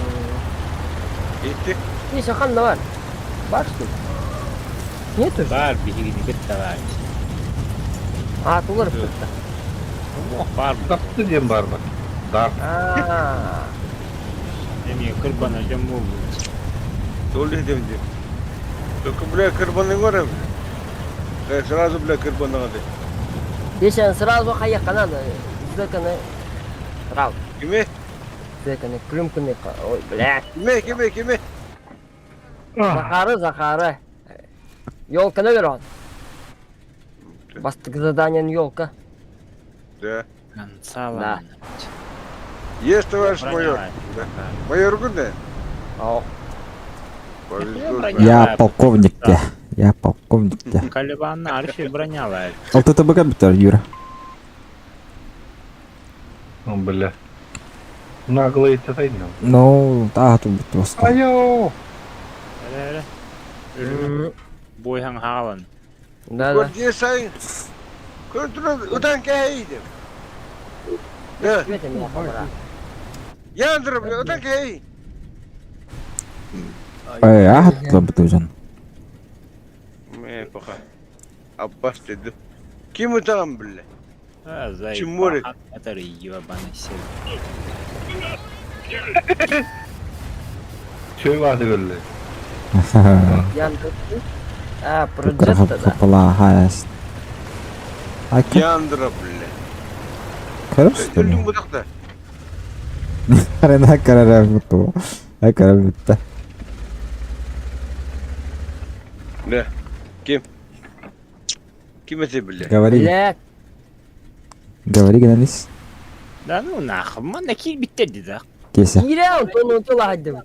Итти. Не, ханна бар. Башня. Нету? Бар, биһигини кытта бар. А, тулар кытта. Бар. Тапты диэн бар бар. Дар. А. Эми кырбана дьон буолбут. Толли дем дем. Только, бля, кырбаны көрем. Сразу, бля, кырбаны гады. Десен сразу хаяққа надо. Зэканы. Сразу. Киме? Зэканы күлүмкүнү. Ой, бля. Киме, киме, киме? Захары, Захары. Елка наверх. Бастык задание елка. Да. Конца Да. Есть, товарищ майор. Да. Майор күнде? О. Повезло. Я полковник те. Я полковник те. Калибан архи броняла. ЛТТБ бүтэр, Юра. Ну, бля. Нагло идти тайна. Ну, та тут просто. Айо! Бойхан хаалан. Да, да. Көрдие сайын. Көрдүрө удан кәйдим. Да. Яндыр, бля, удан кәй. Эй, ахат бутужан. Ме пока. Аббас деди. Ким утан бля? А, заебал. Чморик. Это ебаный сел. Чөй барды көрле. Яндыр. А, проджетта, да. Хапала хаяс. Айка, Яндыр, бля. хорошо. Өлдүң будакта. Арена карара буту. Ай карара бутта. Да. Ким? Ким это, бля? Говори, Блядь. говори, Геннадий. Да ну нахуй, мана кил биттерди да. Кеся. Кире, он тону тула хаддым.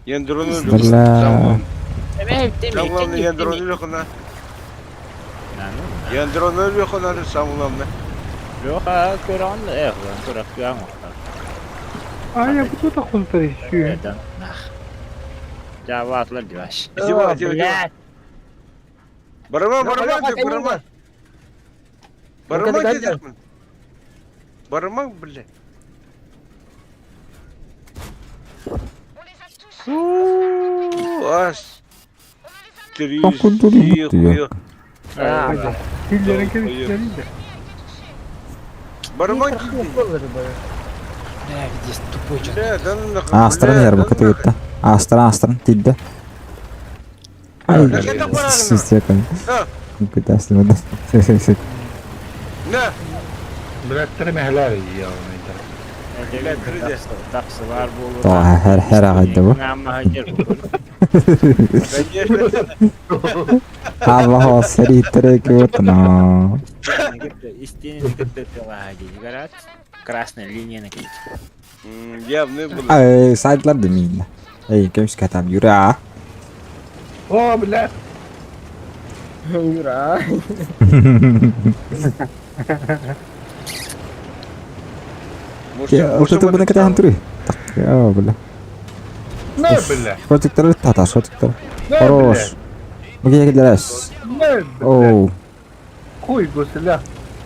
Яндырны Бля. Самое главное, яндырны лехона. Да ну. Яндырны лехона, самое главное. Леха көрөн, эх, көрөк күөн. А я буду так хуздары еще. Да нах. Жабатлар диваш. Тима, Тима, Тима. Блядь. Барама, барама, Лёха, деп, барама. Барама Ну-ка, дедикмин. Барама, бля. Ас. Три, Какой хуя. А, Силлерин кебистерин де. Барама Бля, здесь тупой чё. Бля, да ну нахуй. А, стран бля, ярбы да ну нахуй. кытыгытта. А, стран, стран, тидде. Ай, Да это правильно. система. Да. Кытаслы да. На, Блядь, мехлер я. Бля, кирде. Тапсы бар болу. То хер хер агайды бу. Конечно. Аллах сери трек вот на. Красная линия на Явный был. Ай, сайтлар демейді. Эй, кемшке там Юра. О, блядь! Юра. ЛТТБ на катахан туры. Так, я, бля. На, бля! Шотиктар тата, шотиктар. На, Хорош. Муге келерес. бля! На, бля! Оу, Хуй гуселя!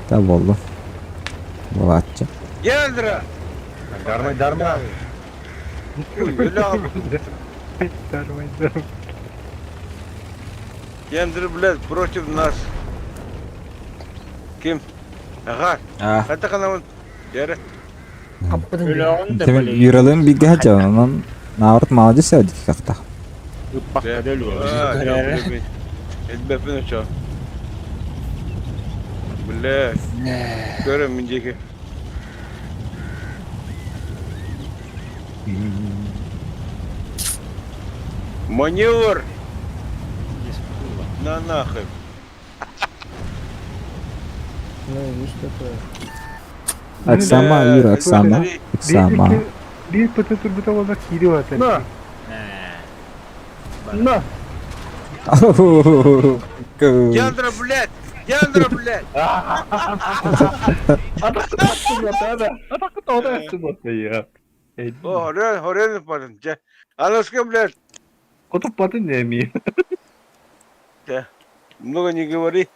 та болду. Болатчы. Яндра! Дармай, дармай! Хуй, бля. Дармай, дармай. Яндра, блядь, против нас. Ким? Ага. А. Хата канамын. Яра. Темен Юралын бигге хача, онан наоборот молодец я дики какта. Элбепин очо. Бля. Көрөм миндеки. Маневр на нахуй. Ну, есть такое. Оксана, Ира, Оксана, Оксана. Биир пыты турбута буолла киири барата. На! На! Яндра, блядь! Яндра, блядь! О, хорен, хорен парень. Анаска, блядь! Котуппатын эмиэ. Много не говори.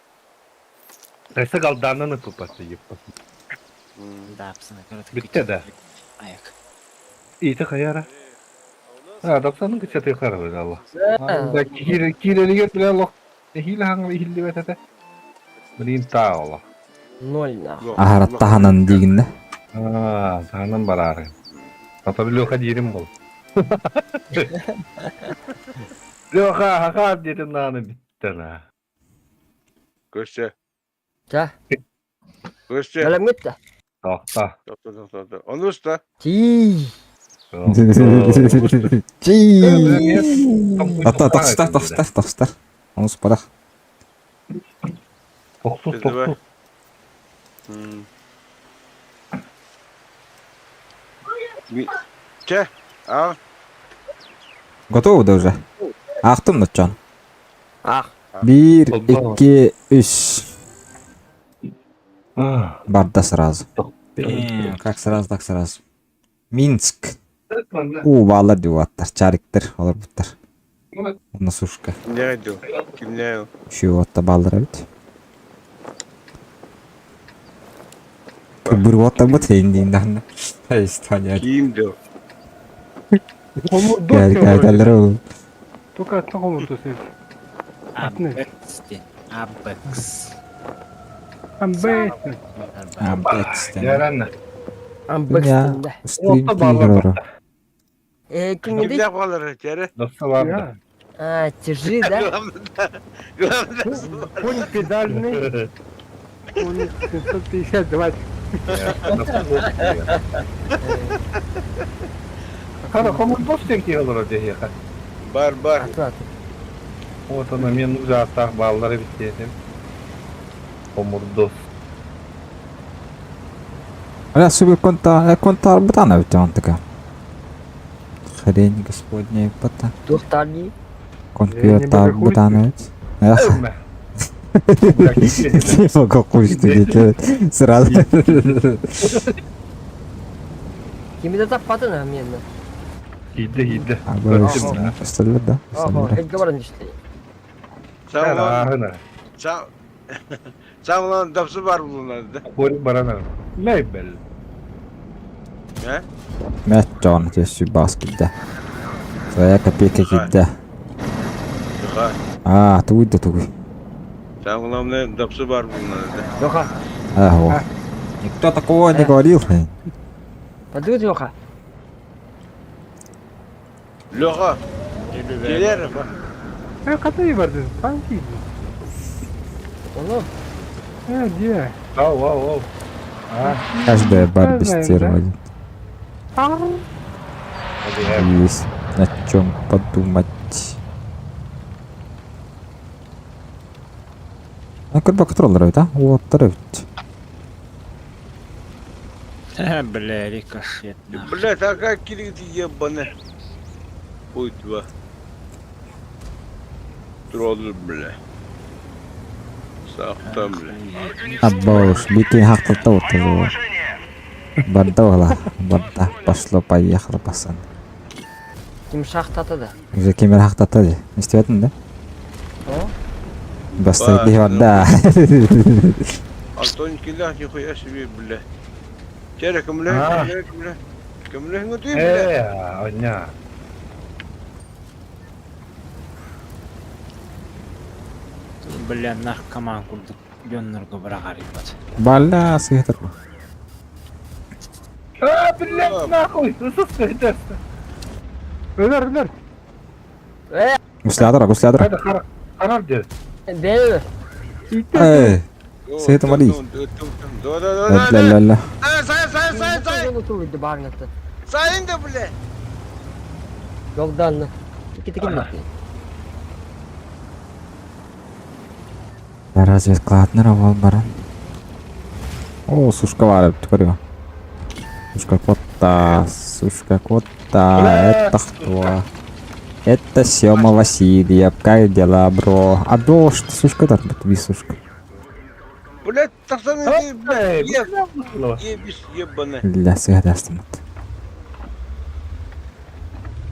Өссө галдаанан ытыппат еппат. Да, пацаны, коротко. Бүттэ да. Аяк. Иити хайара. А, тапсанын кычаты харабы алла. Да киирелигер биле лох. Эхиле хаңлы иһиллибэт этэ. Блин таала. Ноль нахуй. Аһараттаһанан диигин да. Аа, таанан бараары. Ата Леха диирим бол. Леха, хаха диэтим нааны бүттэн аа. Көстө. Ча, Көстө. бэлэмҥит да? Тохта. Тохто, тохто, тохто. Онус да. Тиий. Чи. Ата тохстар, тохстар, тохстар. Онус парах. Тохтус, тохтус. Чэ, а? Готовы да уже? Аахтым ноччон. Ах. Биир, икки, үс. Барда сразу. Как сразу, так сразу. Минск. Уу баалар дип аттар, чариктер олорбуттар. Онно сушка. Не иду. Кимнээ. Үчүгэй уотта бааллар эбит. Кыбыр уоттарбыт эйин даһанна. Эстония. Ким дөө. Кэллэр ол. Только аттан хомурду сен. Абекс диэн. Абекс. Амбэс. Абекс. Яранна. Амбекс да. Стрим Уотта бааллар. киирэр Э, ким Кимдээ хаалар чээрэ? Доста бар. А, тяжи, да? Главное, главное. Конь педальный. Конь 752. Хара, хомурдос диэн киһи олорор диэхэ. Бар, бар. Вот она мен ужаастаах бааллар эбит диэтим. Хомурдос. Аля субы конта конта бытана ведь он такая. Хрень господня бата. Туохтаани. Компьютер бытана ведь. Эх. Не могу хуй что делать. Сразу. Кими да таппатын амиэнна. Иде, иде. Остальное, да? Ого, элгэ баран түстэ. Сааман. Сааман дапсы бар булунар да. Хорик баранар. Лейбел. Э? Мэтт Джон төссү бас кидде. Своя копейка кидде. Аа, тугуй да тугуй. Самое главное, дапсы бар булунар да. Леха. Ага. Никто такого не говорил. Подуй, Леха. Леха. Келер. Э, катай барды. Танки. Оно. Э, где? Ау, ау, ау. Каждая Барби стерва. Есть над чем подумать. А как бы контроллер ведь, а? Вот, ведь. Бля, рикошет. Бля, а как кирит ебаный. Путь два. Тролль, бля. Сахтам, бля. Абош, битин хактата вот его. Барда барда. Пошло, поехало, пацан. Ким шахтата да. Уже кемер хактата де. Не истебэтин да? О? Бастырды барда. Антон Килях, нихуя себе, бля. Чere, кымле, кымле, кымле. Кымле, ngутуй, бля. Э, оня. Бля, наркоман курдук. Дьоннорго быраҕар иппат. Бала, сыгытыр. А, блядь, нахуй! Сыс Өлөр, өлөр. Э, Гуслядра, гуслядра. Хайда, хара, харар дер. бэл. Эй, Света молись. Да, да, да, ла ла ла. Сай, сай, сай, сай. Туйду барнаты. Сайын да, бля. Жолданны. Иккити киллэрдин. Разведкалаатынар ол баран. О, сушка баар эбит көрүө. Сушка куотта, сушка куотта, это кто? Это Сема Васильев, как дела, бро? А дождь, сушка тарбыт, би сушка. Блядь, тахсан иди, блядь, ебись, ебаная. Для сыгадастымыт.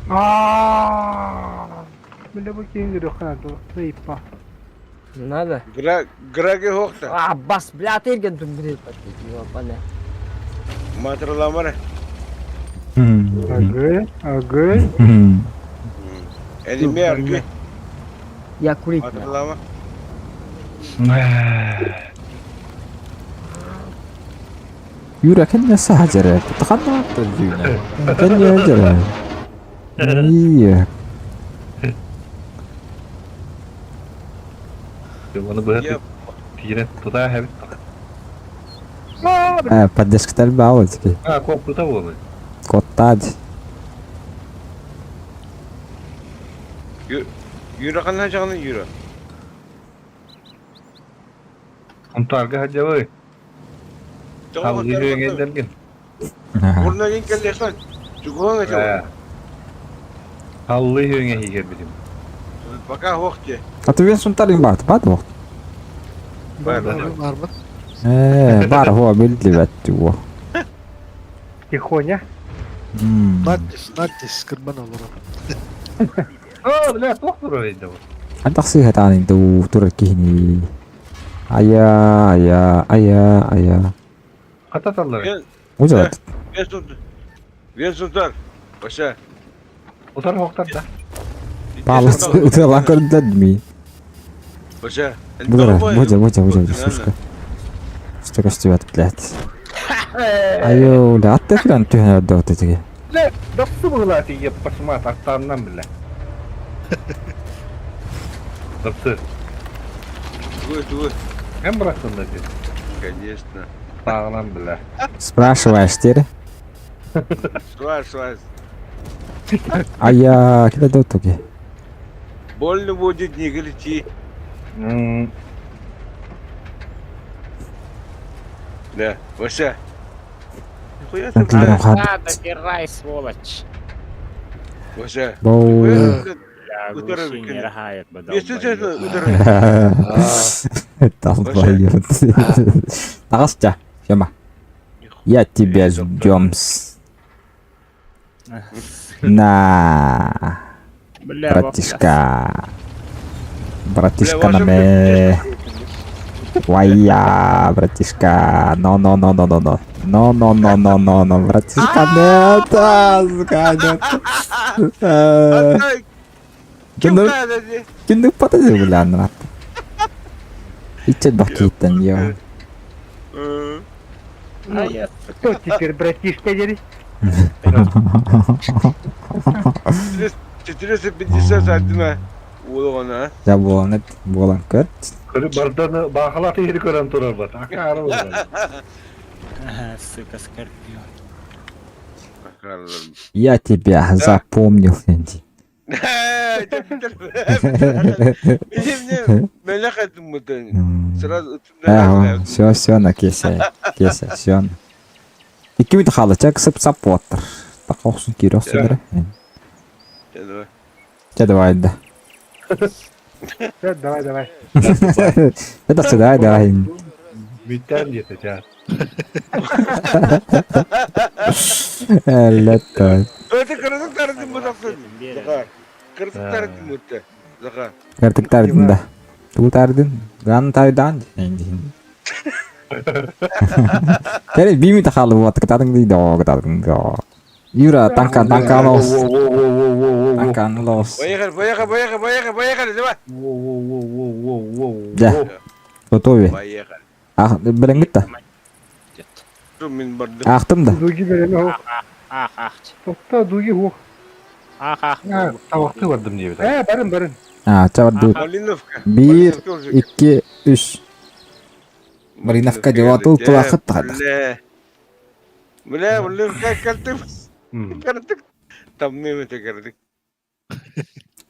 Ааа. Бля бу киһи көрүөххэ наада. Надо. Граги хохта. А, бас, бля, ты ирген тут будет. Ёбаная. Матраламара. Агы, агы. Элиме аргы. Я курить. Матралама. Юра, кэннэ саһа Таханна дьүүнэ. Кэннэ дьэрэ. Ие. Оны быһа тиирэн тутаа хэбит. Э, поддержкатар баал теперь. А, коппута буолуй. Коттад. Юра ханна жаганы Юра. Онтарга хадьабы. Халгы үөҥэйдэргин. Бурна кин келлехан. Чугуан эте. Халлы үөҥэ хигер битим. Пока хохте. А ты вен сунтарин баат, баат вохт. Бар. Барбыт. Э, бар хо билдибет туо. Тихоня. Надтис, надтис, кырбан олорор. О, бля, туох турар эйдэ бу. Антах сыһатаанын дуу турар киһини. Ая, ая, ая, ая. Хата таллар. Ужалат. Вен сунтар. Вен сунтар. Баша. Утар хоктар да. Палыс уталан көрдүлэр ми. Баша. Бура, бужа, бужа, бужа, сушка. Что көстүбэт, блядь. Айо, бля, атта фиран түһэн өрдөҕүтэ тиги. Бля, дапсы быһылаа тиийэ пашмат аттааннан бля. Дапсы. Тугуй, тугуй. Кем бырахтын да дед? Конечно. Тааҕынан бля. Спрашиваешь теперь? Свай, свай. Ая, кида дотуги. Больно будет, не кричи. Да, Вася. Нихуя ты, Килдерем блядь. хат. На, добирай, сволочь. Вася. Боу. Нихуя ты, Бля, Ударил глуши не кинул. рахает, Если честно, ударил. Долбоёб. Таҕыста, Сема. Я тебя ждем. На, Бля, братишка. Братишка Бля, на ваша, ме. Вая, братишка. Но, но, но, но, но, но. Но, но, но, но, но, но, братишка, нет, а, сука, нет. Э, Отдай, кем Киндер, надо, не? киндер подожди, бля, нрат. Ичет бакитен, йо. Э, А я, Кто теперь братишка дери? 451 уолана. Я буолан буолан көрт. Көрү барданы баахалаа тиһири көрөн турар бат. Акаары болар. сука, скорпион. Я тебя запомнил, Энди. Сразу Все, все, на кесе, кесе, все. Икки мүт халы, чак сып сап буаттар. Так охсун кире охсун бere. Ча давай да. Давай, давай. Это все, давай, давай. Бүттэн диэтэ чаа. Лето. Это кырдык тардым бу тахсан. Захар. Кырдык тардым бу Захар. Картык тардын да. Туу тардын. Ган тардан. Кere би мүт халы буаттар, кытадың дейді, о, кытадың, о. Юра, танка, танка лос. Воу-воу-воу-воу-воу-воу. Танка лос. Поехали, поехали, поехали, поехали, поехали, давай. Воу-воу-воу-воу-воу. Да. Готовы. Поехали. Ах, білің бітті. Мен бардым. Ақтым да. Дуги береме хох. Ах, ах, Тохто дуги хох. ах, ах. Табакты бардым диэбит. Э, барын барын. А, чабар Малиновка. Бир, Малиновка уже. икки, үш. Малиновка деп атыл тулақыт тағадық. Бля. Бля, Малиновка картып. Картык. Там не это картык.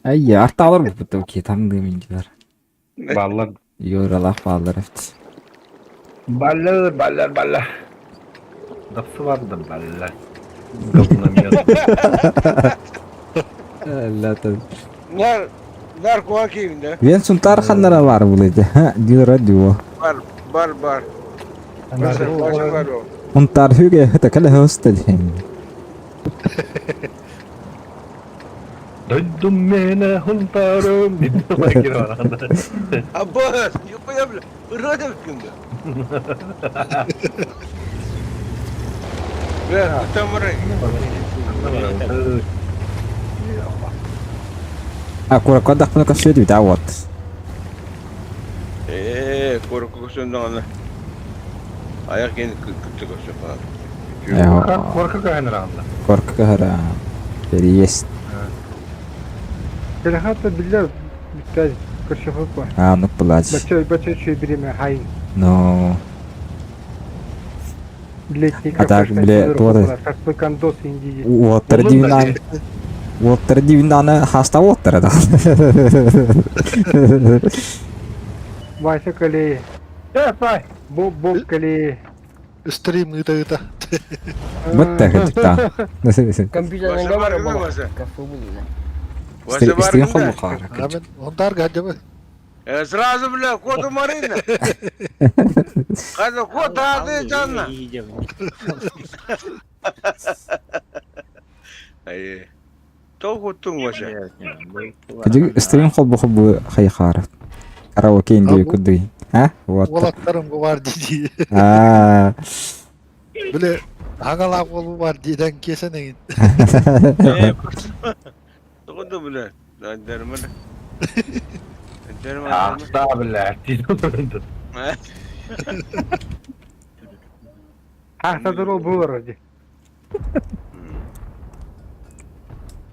Ай, арталар буппут окей, там дымындилар. Баллар. Юралах бааллар эбит. Баллар, баллар, баллар. Дапсы барды баллар. Говномер. Лата. Нар, нар куа киимде. Вен сунтар ханнара бар булыды. Дюра дюо. Бар, бар, бар. Баса, баса бар о. Унтар хүге хыта кэлэ хөстел. Дойдум мене хунтарым. Аббас, юкуя бля. Ырады кимде. Бля, тамыры. А куракка дахпына көсөдү бит вот. Э, корку көсөндө Аяк ени күттү көсө калат. Корка кайныранда. Корка хара. Переезд. Телехата биллер биттер көрсөхөп бар. А, ну плачь. Бача бача чөй биреме хайын. Ну, Летний А так, бля, туота. Шашлыкандос инди. Уоттар дивинан. Уоттар дивинаны хаста уоттар да. Вася Калей. Э, Боб Боб Калей. Стрим ыта-ыта. Бытта хытта. Компьютерden Баса бар бар була. баса. Кафе була. Вася бар Стрим холу хара. Амен, онтар гаджабы. Э, сразу, бля, коту Марина. Когда кот ады жанна. Ай. То хотун вася. Стрим холбу холбу хай хара. Караоке инди кудуй. А? Вот. Олаттарым бар диди. А. Биле, аңалап болу бар диден кесен эгин. Тоғынды, бля. Дәрмін. Дәрмін. Да, бля. Хахтадыр ол булар ди.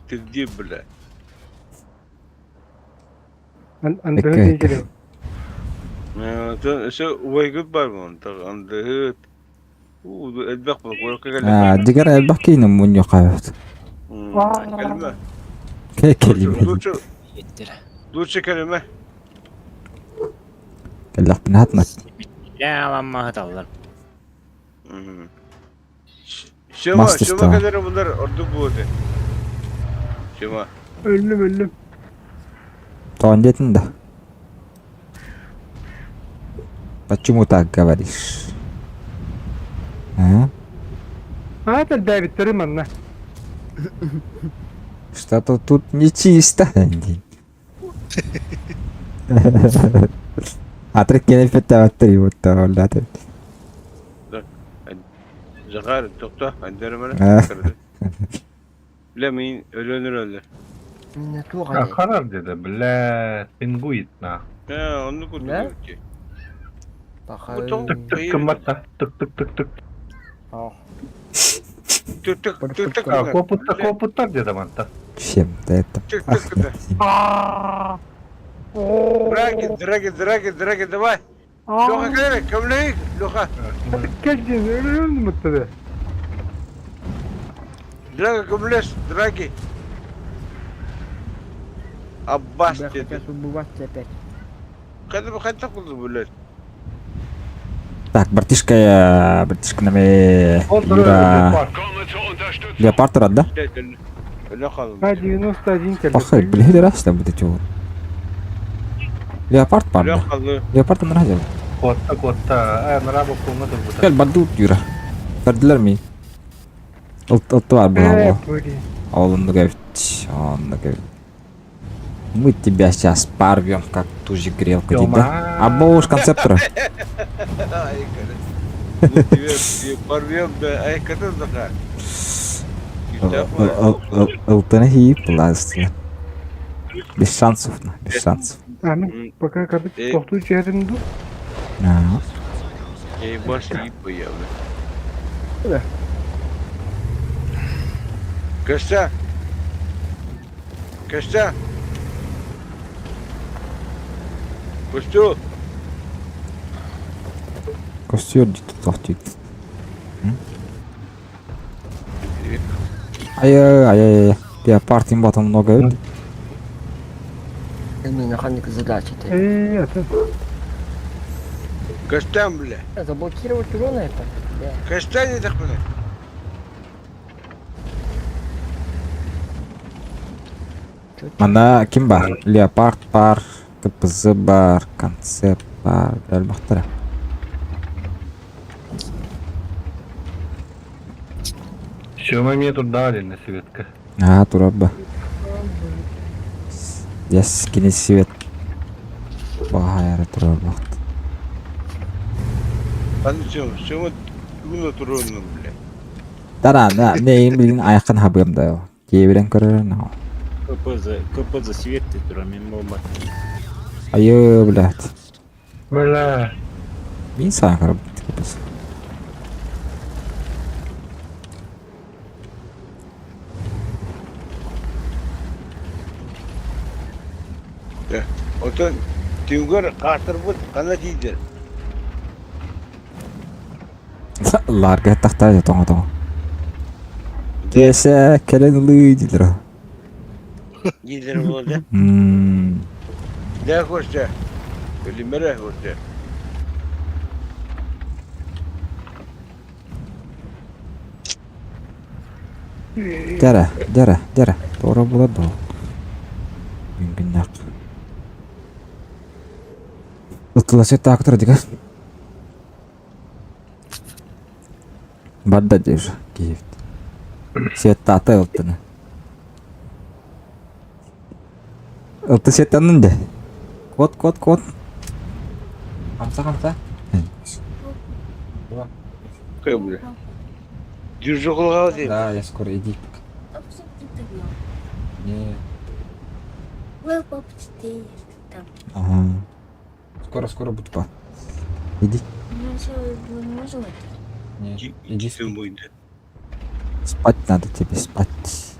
Ты где, бля? Андыгы деңгеле. Все, уайгыт бар мон. Андыгыт. У, элбек бол, корка А, дигер элбах кейнем муньо кабат. Келме. Кекели. Лучше, лучше келме. Келлах бинатна. Я ламма хаталлар. Сема, Мастер Сема стал. kadar bunlar ordu bu öte. Сема. Өллүм өллүм. Тондетин да. Почему так говоришь? А? А, бэбиттерим анна. Что-то тут нечисто. А треккене феттаваттыр вот таваллаты. Захар, токта, андермene. Бля, мен өлөнөр өлө. Не туға. Харар dedi, бля, пингуит на. Ha, onu Ne? kurtuluyor ki. Баха. Тык тык кымматта, тык тык тык тык. Тык тык тык тык. Копутта, копуттар dedi манта. Чем-то это Тык тык тык. Драги, драги, драги, драги, давай. Лоха келе, кемлейик, лоха. Келдин өлүм муттады. Драги кемлес, драги. Аббас dedi. Бывать опять. Кайда кайда кылды булар? Так, братишка, я... Братишка нами... Юра... Леопард рад, да? Öyle kalın. А 91 келди. Пахай, блин, раз там будет его. Леопард Öyle парда. kaldı. Леопард он разил. Котта, котта. Э, мыра бокуңа турбута. Кел бадут Юра. Көрдүлөр ми? Ылты бар Э, була. пури. Олонду говорит. Он говорит. Мы тебя сейчас порвем, как ту же грелку, да? А боуш концептора. Ay kadın. Bu diyor, parviyom da ay kadın da ha. Ылтыны хийп буласты. Без шансов, на, без шансов. Аmin пока кадык Э. тохтуу жерин ду. А, Ey baş yiyip bu yavru. Ne? Kaçta? Kaçta? Костю, Костер тохтит. Ай, ай, ай, ай, леопард им потом много. Мин ханнык задача ты? Ээ, атын. Көстөн бile. Заблокировать урон это? Да. Көстөн едик бile. Манна ким бар? Леопард бар, КПЗ бар, концепт бар, элбэхтэрэ. Сема эмиэ турдаҕа дэннэ Светка. Аа, турар ба. Yes, кини свет. Баҕайара турар бахт. Аны Сема, Сема бүгүн отуруоннум бile. Тара, на, не билин айаххын хабыам да. Киэбирэн көрөр на. КПЗ, КПЗ свет турар мен болбат. Айы, блядь. Бля. Мин саҥа көрбүт КПЗ. Отон түнгөр хаатырбыт хана тиийдэр. Ларга тахта тоҥо тоҥо. Киэсэ кэлэн ылыы диилэр. Дииллэр буолда. Мм. Дэ Костя. Өлүмэрэ Костя. Дьэрэ, дьэрэ, дьэрэ. Туора буолар дуо? Күннээх. Ытыласы таактыр дигэр. Барда диир киһибит. Сиэттаата ылтыны. Ылты сиэттаннын дэ. Кот, кот, кот. Хамса, хамса. Кой бля. Держу голова Да, я скоро, иди. Не. Ага. Скоро, скоро буду па. Иди. Не, иди спи. Спать надо тебе, спать.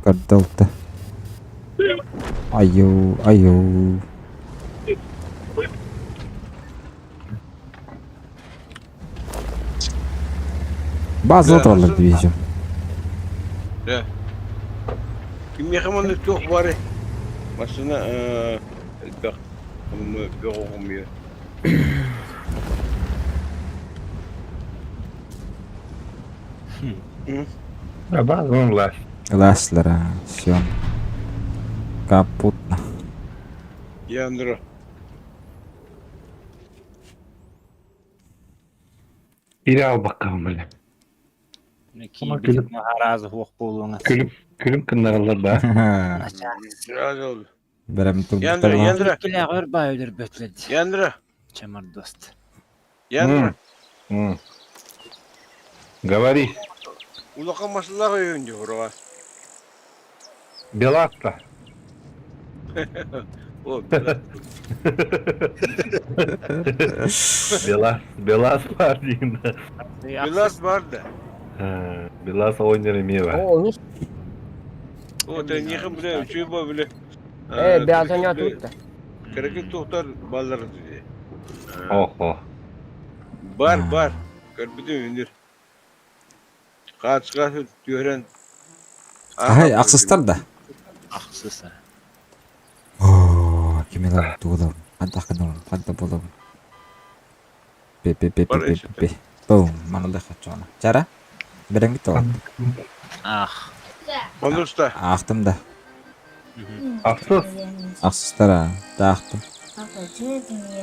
Көрдөлтө. Айуу, айуу. База тураллар дивизион. Да. Кимиэхэ маннык туох баарый? Массыына элбэх бөҕө хомуйар. База власть. Ыласлара, все. Капутно. Яндра. Ире албакка бile. Киирбит маһараазы суох буолуоҥа. Күлүм күлүм кыннараллар да. Сразу oldu. Бэрем Яндра, турбуттар. Яндра, Килээҕэр баа өлөрбөтлэд. Яндра, Чамар дост. Яндра. Говори. Улахан масылаах өйөн дьоһуруга. Беласта. О, била. Белас, Белас бар дейін. Билас бар да. Белас ойнер эмиэ бар. О, ну, О, тэньиэхэ биле, үчүгэй бо биле. э, бязаня тут. Кыракый туохтар баллар дии. Охо. Бар, бар. Көрбүтүм үнүр. Хаачыга түһэрэн. Ай, ахсыстар да. Ахсыс. Оо, кимилар тугулам. Ханта ханам, ханта болам. Пе пе пе пе пе пе. Бум, маналда хачана. Чара? Береңги то. Ах. Онуста. Ахтым да. Ахсыс. Ахсыстар а. Таахтым.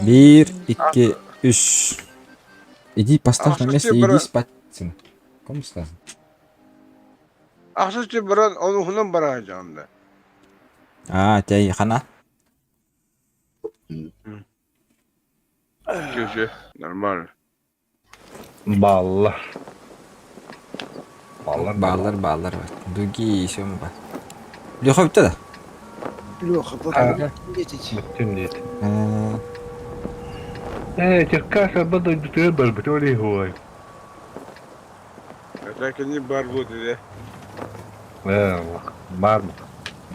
Бир, икки, үш. Иди поставь на место и иди спать, сын. Кому сказано? Ахсыс баран, онуһунан бараһа да. А, тяй хана. Все, нормально. Балла. Баллар. Баалар, баалар. Дуги еще бар. Леха бүтті да? Леха, пока летите. Бүттүм дейді. Э, Э, Черкаса бада бүтүр бар бүтүр хуай. Это кини бар будет, да? Э, бар.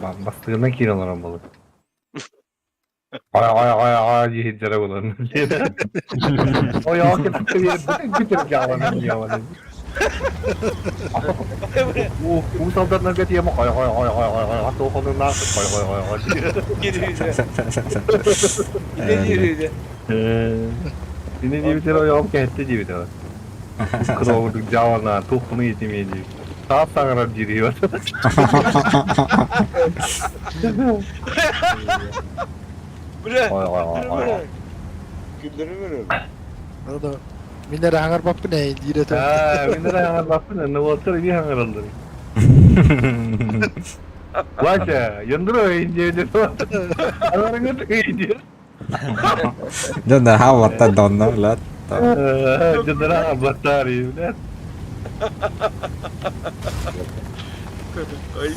Бастыгына киирен олорон болот. Ай ай ай ай диир жара болар. Ой, ай, бүтүр жаалан жаалан. Уус Алданнарга тиэмэ хой хой хой хой хой хой хой хонунаах хой хой хой хой. Ини диэбитэр ойоҕум кэһэттэ диэбитэ. Кыровудук дьаалана туохпуну етимиэ дии. Саап саҥарар диир Бля, Хой хой хой хой. Күлдөрүм Аны мин эрэ хаҥарбаппын ээ диир этэ. Аа, мин эрэ хаҥарбаппын, аны уолаттар эмиэ хаҥараллар. Вася, яндро индия Аларыңы индия. Дьон хаалбаттар донно, блядь. Дьоннор хаалбаттар, блядь.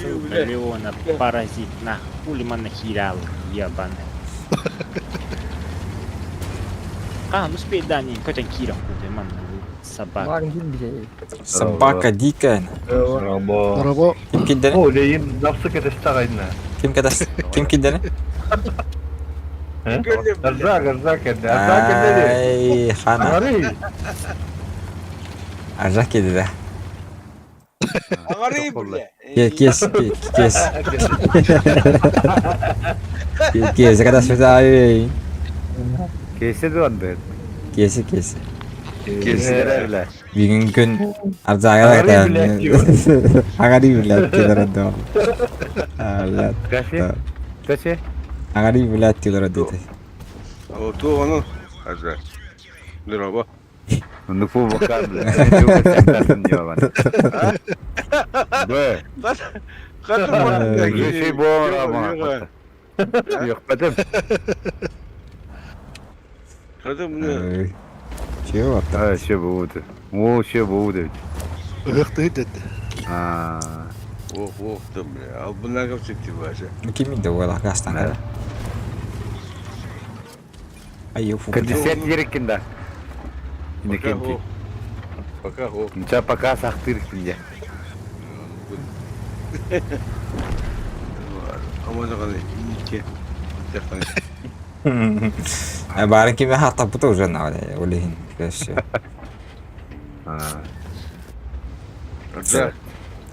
Сука, Леона, паразит, нах, хули манахирал, ебаный. А, ну спей, да, не, көтөн киирэн куты, манна собака. Баар ким Собака дикая. Рабо. Дороbo. Ким килдени? О, лейин напсы кэтесте ағайына. Ким кэтес? Ким килдени? Арзак, арзак кэллэ. Арзак кэллэ. Ай, хана. Аҥарый. Арзак кэллэ да. Аҥарый, бля. Кес, кес. Кес, когда сюда. Кесе дуанды. Кеси, кеси. Кеселер бля. Бүгүн күн Арзагара Аҥарый, блядь, Аҥарый, блядь, диилэр доо. Блядь. Каше? Каше? Аҥарый, блядь, диилэр диэтэ. Туох ону? Арзак. Дорообо. Ну фу бакар бля. Мен Б. Şey bu ama. Yok бэтим. Чего вот А, şey bu. О, şey bu dedi. Ыһыктыы деді. А. Ох, ох, да, бля. Албыннага сети Вася. Ким да буолла гастан. Ай, фу. Кондиционер ереккен да. Инекенти. Пока хо. Нча пока сахтыркин Амазаганы инке. Тахтан. Баарын кими хаттаппыта уже на олихин. Все. А. Да.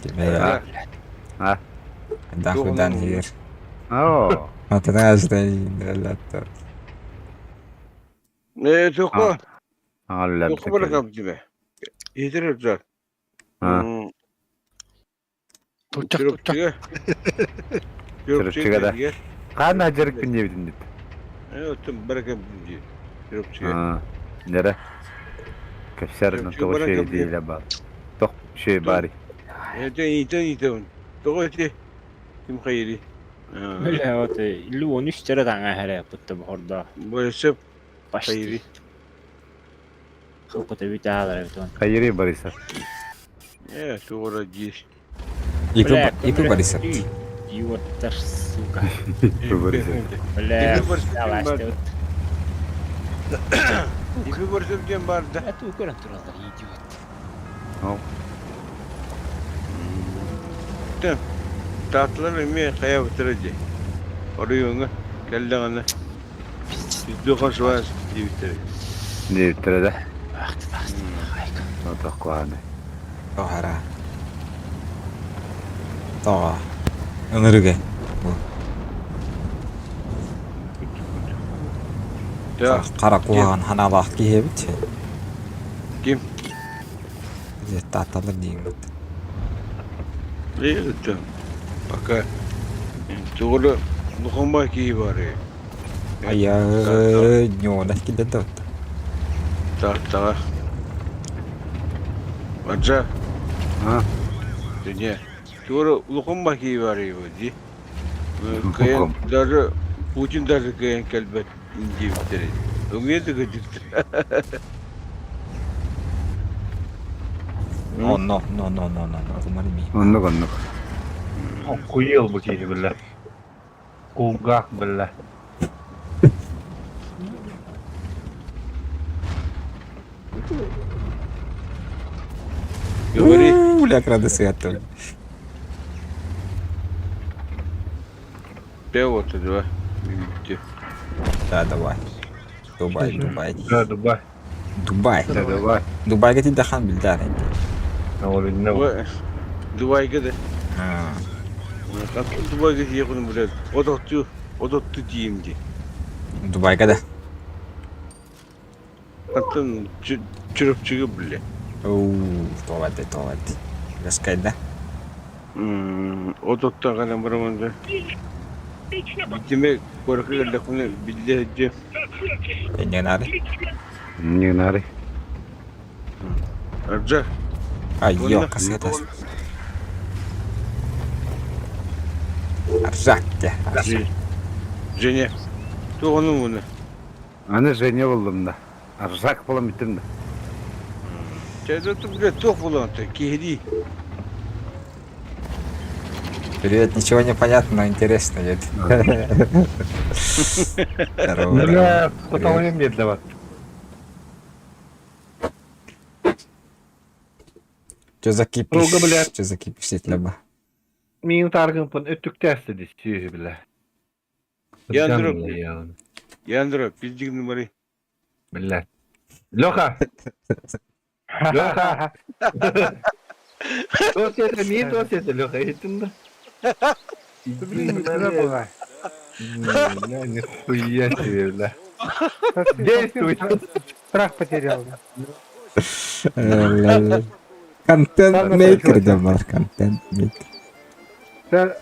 Кими А. Да худан хир. О. Матана Э, тоққа. Алла. Тоққа бар кап тебе. Етер жар. А. Тучак тучак. Чүрүпчүгө да. Кана жерикпин дебитин дейт. Э, өттүм баракам ди. Чүрүпчүгө. А. Нере? Кепсер тоғы şey değil бар. Тоқ şey bari. Э, итен итен. Тоғы ти. Ким хайри. Бля, вот Леон үстері таңа хәрі, будто бұрда. Бойсып Почти. хайри. Хылпыты бүті алар бит он. Хайри Бориса. Э, тоғыра диш. Бля, Ипи Борисов. Идиоттар, сука. Бориса. Бля, Ипи Борисов алашты вот. Ипи Борисов ден бар да. Это көрін тұралдар, идиот. Татлар эме кая битире Орыйыңа келдеңene. Дүхан шуас дибитире. Дебиттер да. Ақты тасты, хайка. Тоқ куаны. Тоғара. Тоға. Ынырыгы. Да. Қара қуаған ханалақ киебит. Ким? Таталыр деймін. Э, Пока. Тугулу лухумба ки бар. Ая, нёна килден Так, так. Аджа. А? Не. Тугулу лухумба ки бар ди. Кыйын Лухум. даже Путин даже кыйын келбет дибитире. Өңе дигит. Но, но, но, но, но, но, но, кумарими. Оннук оннук. Охуел бу киһи биллэ. Кулгах биллэ. Говори. Бля, крады сыгаттым. Пево то два. Да, давай. Дубай, Дубай. Да, Дубай. Дубай. Да, давай. Дубайга тиддахан билдар. Ол иннэ Дубайга да. Дубайга тиийэххин блядь, ототту, ототту тиийим дии. Дубайга да. Оттон Чурапчыга блядь. Оу, тоҕо тоҕо Гаскайда. Ототту аҕалан бараман да. Битиме куоракка кэллэхпинэ биллэ сылдьыам. Не надо. Не надо. Ардьа. Айо, кассетас. Аржак те. Женя. Туох ону муну? Аны Женя буллум да. Аржак буолан бүттүм да. Чэ, блядь, туох буолан киһилии. Привет, ничего не понятно, но интересно. Дед. Здорово. Бля, потом для вас. Че за кипиш? Руга, блядь. Че за кипиш сеть Мин таргын өттүктээсти дии сүөһү бля. Яндро. Яндро, пиздигни бары. Бля. Леха! Леха! Туох это мин туох это Леха иһиттин да? Блин, куда была? Бля, нихуя себе, бля. Действуй! Страх потерял. Контент мейкер да бар, контент мейкер. Да.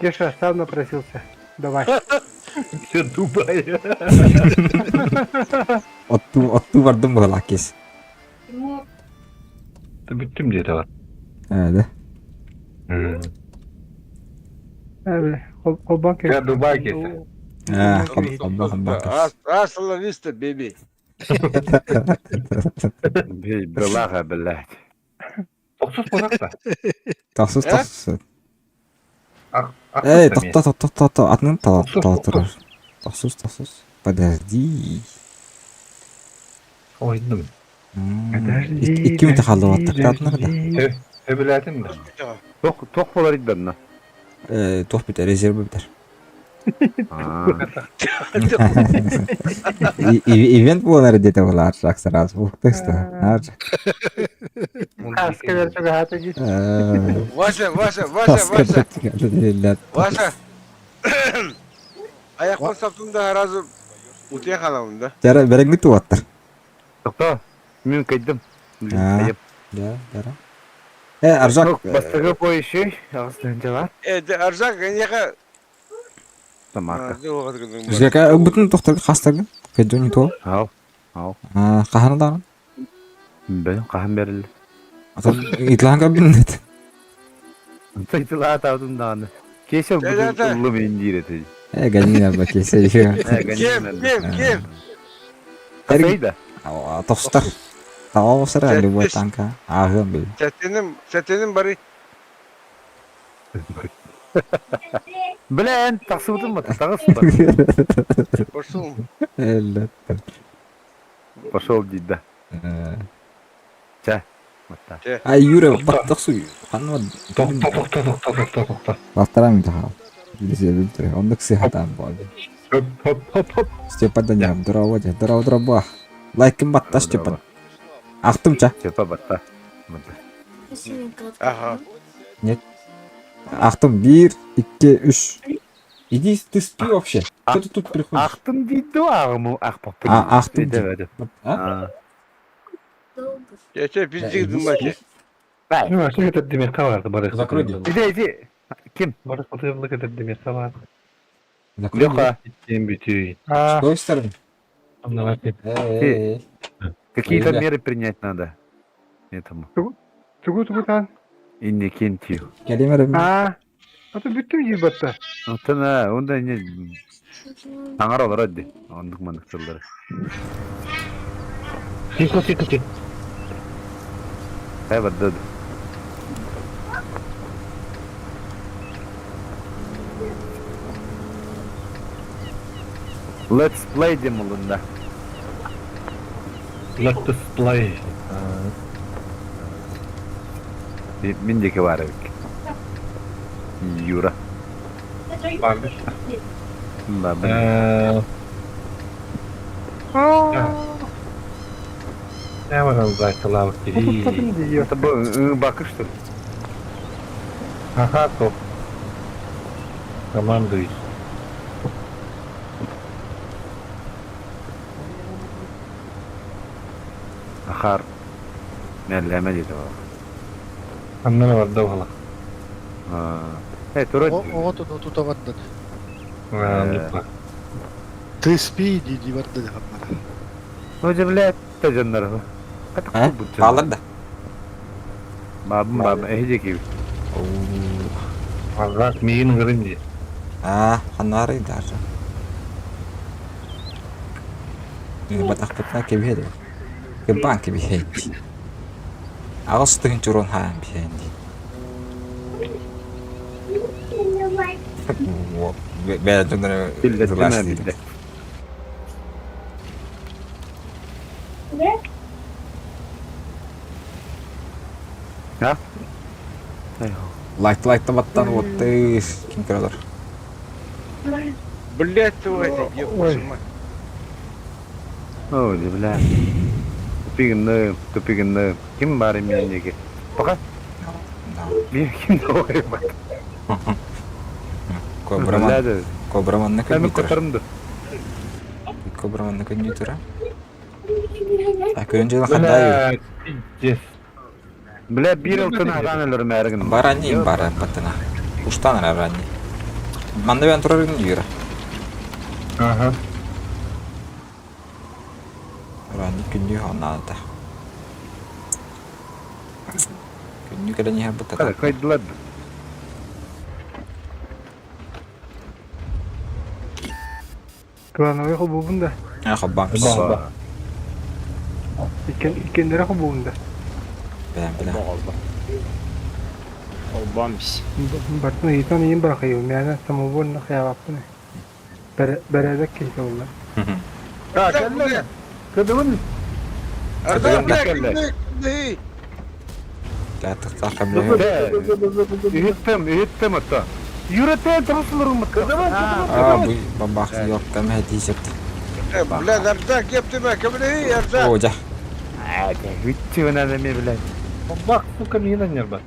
Кеша сам напросился. Давай. Все Дубай. Отту отту бардым быһылаах кис. Бүттүм диэтэ бар. Ээ да. Холбан Я Дубай кесе. Аа, холбан холбан кис. Hasta la vista, baby. Былаға, блядь. Тохсус буолар да. Тохсус тохсус. Эй, Эй, тохто тохто тохто атын тала турар. Тохсус тохсус. Подожди. Ойдум. Подожди. Икки мүнүүтэ хаалла баттахтаатынар да. Өбүлээтим да. Тох тох болар ид бэнна. Э, туох бүтэр, резерв бүтэр. Ивент буолар диэтэ буолар сразу. Ух ты что. Хаска чугаһаата дии. Вася, Вася, Вася, Вася. Вася. Аяқпан саптым да сразу утуйа хаалабын да. Жара береңги туаттар. Тохто. Мин кайдым. Да, да. Э, Аржак. Бастыгы поищи. Ағыстан жала. Э, Аржак, энеха. Тамака. Жека бүтүн тохтар хастагы. Кэдо не то. Ау. Ау. А, каханы дан. Бен кахан берилди. Ата итланга биннет. Тайтыла атаудun дааны. Кесе бүгүн улуу мен диир Э, ганина ба кесе. Кем, кем, кем? Кайда? Тохстар. Таосара любой танка. Агым бил. Сәтеним, сәтеним бары. Блин, тахсыбытын ба? Тагыс ба? Пошел. Элле. Пошел дейт да. Ча. А Юра, баттах су. Ханма. Тохто, тохто, тохто, тохто, тохто. Баттарам таха. Билсе билтре. Ондук сыхатан болды. Хоп, хоп, хоп, хоп. Степа да ням, здорово, здорово, здорово. Лайкын батта Степан. Ахтым ча. Степа батта. Ага. Нет. Ахтым бир, икки, үш. Иди ты спи вообще. Что ты тут приходишь? Ахтым дейді ағымы ақ А, ахтым дейді. А? Я тебе пиздигдим бачы. Ну, а что это демек барды бары. Закрой Иди, иди. Ким? Бары потырылык это демек бар. Леха. Итен бүтүй. С той стороны. Какие-то меры принять надо. Этому. Тугу тугу тан. Иннокентию. А. Ата бүттүм жир батта. Отана, онда не Аңар олар әдді. Ондық мандық тыллары. Тихо, тихо, тихо. Кай барды. Let's play демалында. Let us play. Мен деке бар эбик. Юра. Бар. Ба, Э, Байталаабыт киһи. Это был Бакы, что ли? Ага, то. Командуй. Ахар. Мэллэмэ диэтэ ол. Ханна барда буола. Э, турат. Оҕо тута барда. Ты спи дии барда дьахаммара. Ну, удивляет дьоннор. А? Баалар да? Бабым, бабым, эһи диэки. Азат миин гырын дии. Аа, ханнаарый даже. Батахпытына кэбиһэ дуу. Кыбаан кэбиһэ дии. Аҕыс тыһыынча урон хаан биһэн дии. Бэйэ дьоннору Биллэ, биллэ. А? Лайт лайт баттан вот ты ким көрөр. Блять, твою, ёб мать. Ой, бля. Тупигинным, тупигинным. Ким бар именеге? Пока. Bir ким да бар. Кобраман. Кобраман на Мен компьютер. көтөрүмдү. Кобраман на компьютер. А көрүнчө хандай. Бля, бир ылтын аган өлөр мәргин. Барани бара патына. Уштан рани. Манна бен турар юра. Ага. Рани күндү хонната. Күндү кэлэн иһэр бутата. Кайдылар. Клановый хобуубун да. А хоббам. Иккеннere хобуубун да. Билэн билэн. Холбамс. Бартын ыйытан ыйын бырахайым. Мээнэ самовольно хаябаппын. Бэрээдэк киһитэ буолла. А, кэллэ. Кыдыбын. Кыдыбын. Үһүттем, үһүттем отто. Юрете тұрсылырым. Кыдыбын. А, бу бабах yok кем хәдисепти. Бля, Ардак, ептеме, кемне, Ардак. О, жа. Үтчү неме биле. Бак, сука, миин нерба.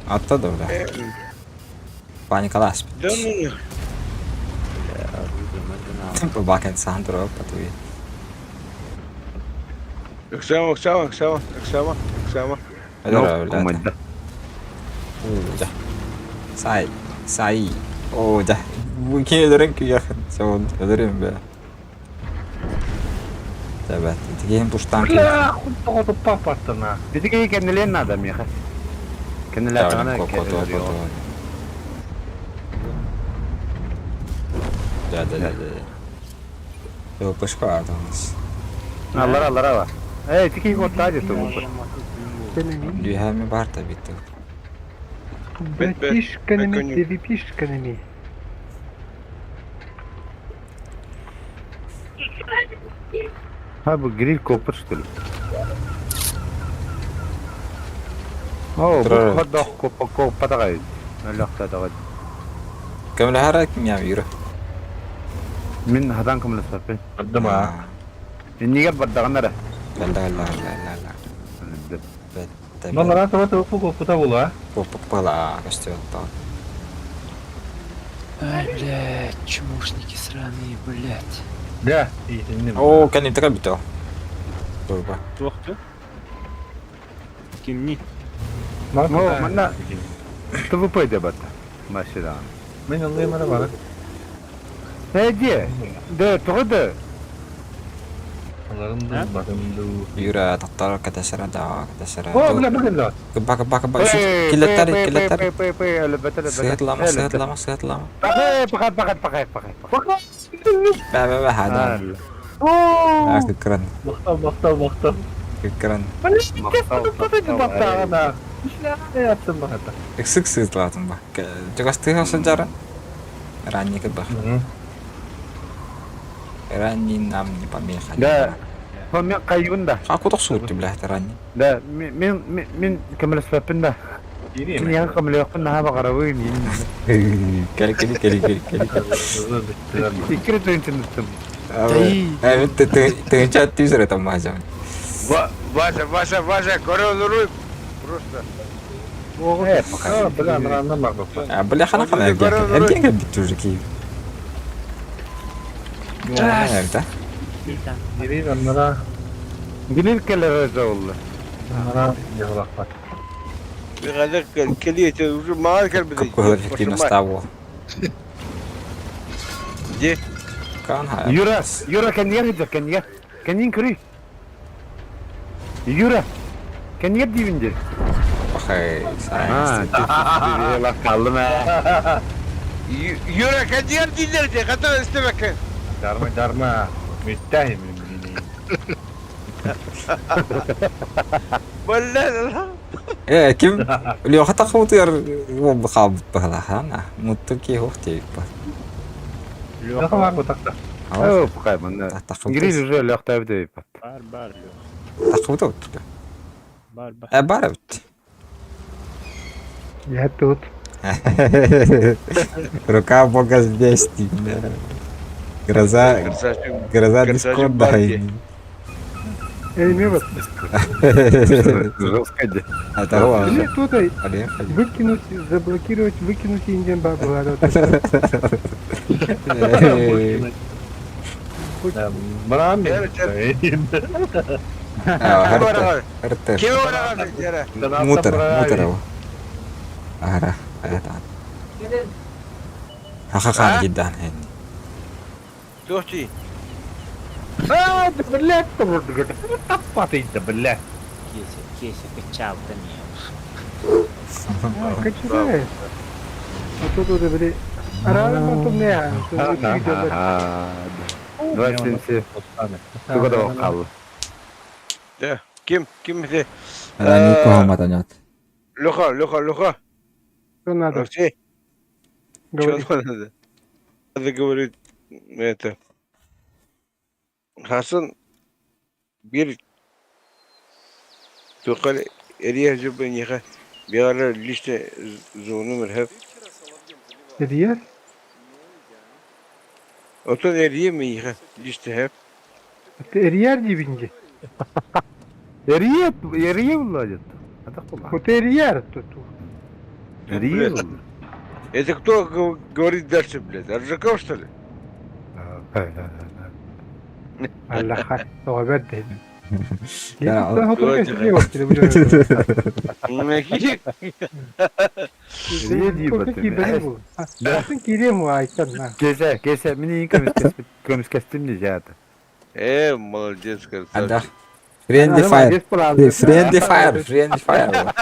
Атта да бля. Паникалас. Да ну. Бакен сандро патуи. Оксама, Оксама, Оксама, Оксама, Оксама. Бля. О, жа. Сай, сай. О, жа. Бу ким өлөрөн күйәхин. Сен өлөрөм бе. Табат. Тигем туштан. Бля, хуй тоҕото папаттана. Битиге кеннелен надо меха. Кеннеле тана. Да, да, да, да. Yo, пошка атамыз. Аллар, аллар, аллар. Эй, тики оттади ту. Дүйәме бар та бит. Братишканами, ты Ha bu grill kopur что ли? О, бу хот-дог коп коппатагай. Өлөктөдөгөй. Кемле хара ким я юра. Мин хадан кымлы сапы. Аддама. Инниге бардаган ара. Ла ла ла ла ла. Балара тоҕото упу коппута була. Попала, растет то. Ай, блядь, чмошники сраные, блядь. Да, иитинним. О, кәне тыга бит о. Турба. Туохты? Кимни? О, манна ТВП дебат. Машина. Мен ыллыймара бары. Эди. Де, тоҕо Аларымды, барымды. Юра тактар катасара да, катасара. О, бля, бүгүн да. Кыба кыба кыба. Килеттер, килеттер. Сыятлама, сыятлама, сыятлама. Пакай, пакай, пакай, пакай, пакай. Бә бә бә хада. А, кыкран. Мактал, мактал, мактал. Кыкран. Ыксык сыятлатын ба. Жогасты хасаджара. Ранний кыба. Ранний нам не помеха. Да. Мен кайыбын да. А кудак суут бля ранний. Да, мен мен мен кемелеспеппин да. Кин ян кемелеппин наха багарабын. Кел кел кел кел кел. Иккире тыынчыныттым. Э, ты ты ты чат тизер это мазам. Вася, Вася, Вася, көрө Просто. Э, пока. Бля, анраанна барбыппын. А, бля, хана хана эрген. Эрген кэлбит уже Киев. Да? Кирилл аннара Билир келер oldu. аннара дьаһалахпат. Кэлиэтэ уже маар кэлбит. Какой эффективно стал. Где? Канха. Юра, Юра, кэннигэр сылдьар, кэннигэр. Кэннин көрүй. Юра, кэннигэр диибин дии. Пахай, Аа, хааллым ээ. Юра, кэннигэр дииллэр дии, хата истибэккин. Дарма, дарма. Миттаһи мин. Бэллэ. Э, ким Леха тахыбытыгар буолбу хаалбыт быһалаах, муттур киһи уох диэбит Леха бар бутакта. Оо, пахай, манна. Гриль уже лөхтөөбүт эбит. Бар, бар, Леха. Тахыбыта утту. Бар, бар. Э, бар эбит. Я тут. Рука бога здесь, Гроза, гроза Красавчик Дискорда. партии. Эй, Мевот, Жестко дии. А того, или тут Олег, выкинуть, заблокировать, выкинуть Индиан бабу. Брами. РТ. Ким бараҕын Яра? Мутор, мутор его. Ара, это. Ха-ха-ха, гидан. Туох дии? А, блядь, таппатый да, блядь. Кеся, Кеся, качалка не. Качай. А тут уже, бли. Арана потом не, а. 27. Туга да хаалла. Да. Ким, ким это? Никого матанет. Леха, Леха, Леха. Что надо? Алексей, Говори. что надо? Надо говорить это. Хасан bir туқал эрия жубаньяха биара лично зону мэрхэп. Эрия? Отон эрия миха лично хэп. Эрия диибин. Эрийэ, эрийэ булла дьэ. Атах булла. Вот эрия тут. Эрийэ булла. Это кто говорит дальше, блядь? Аржаков, что ли? Аллаха, тоҕо бэрт Да, Эрийэ диибин. Кесе, кесе, мин көмүскэстим дии дьаата. Э, молодец, А, да. красавчик. Friendly fire. Friendly fire, friendly fire.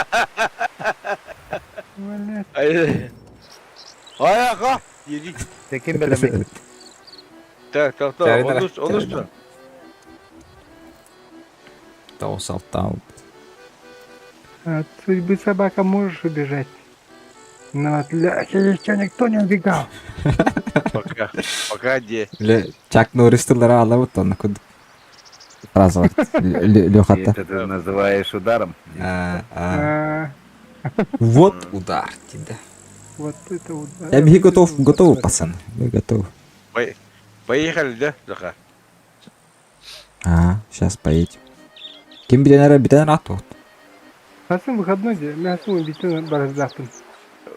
Ай, ага, иди. Текин бэлэмэ. Так, так, так, Чарыдара, онус, онус. Тоусалтау. От судьбы собака можешь убежать. Но от Ляхи еще никто не убегал. Пока, пока где? Чак Норрис тыллара алабыт онно курдук. Фраза бар. Лехата. Это ты называешь ударом? А, Вот удар тебе. Вот это удар. Я беги готов, готов, пацан. Мы готовы. Поехали, да, Захар? А, сейчас поедем. Ким билен битен рату. Хасан выходной день, мен Хасан битен бараздахтым.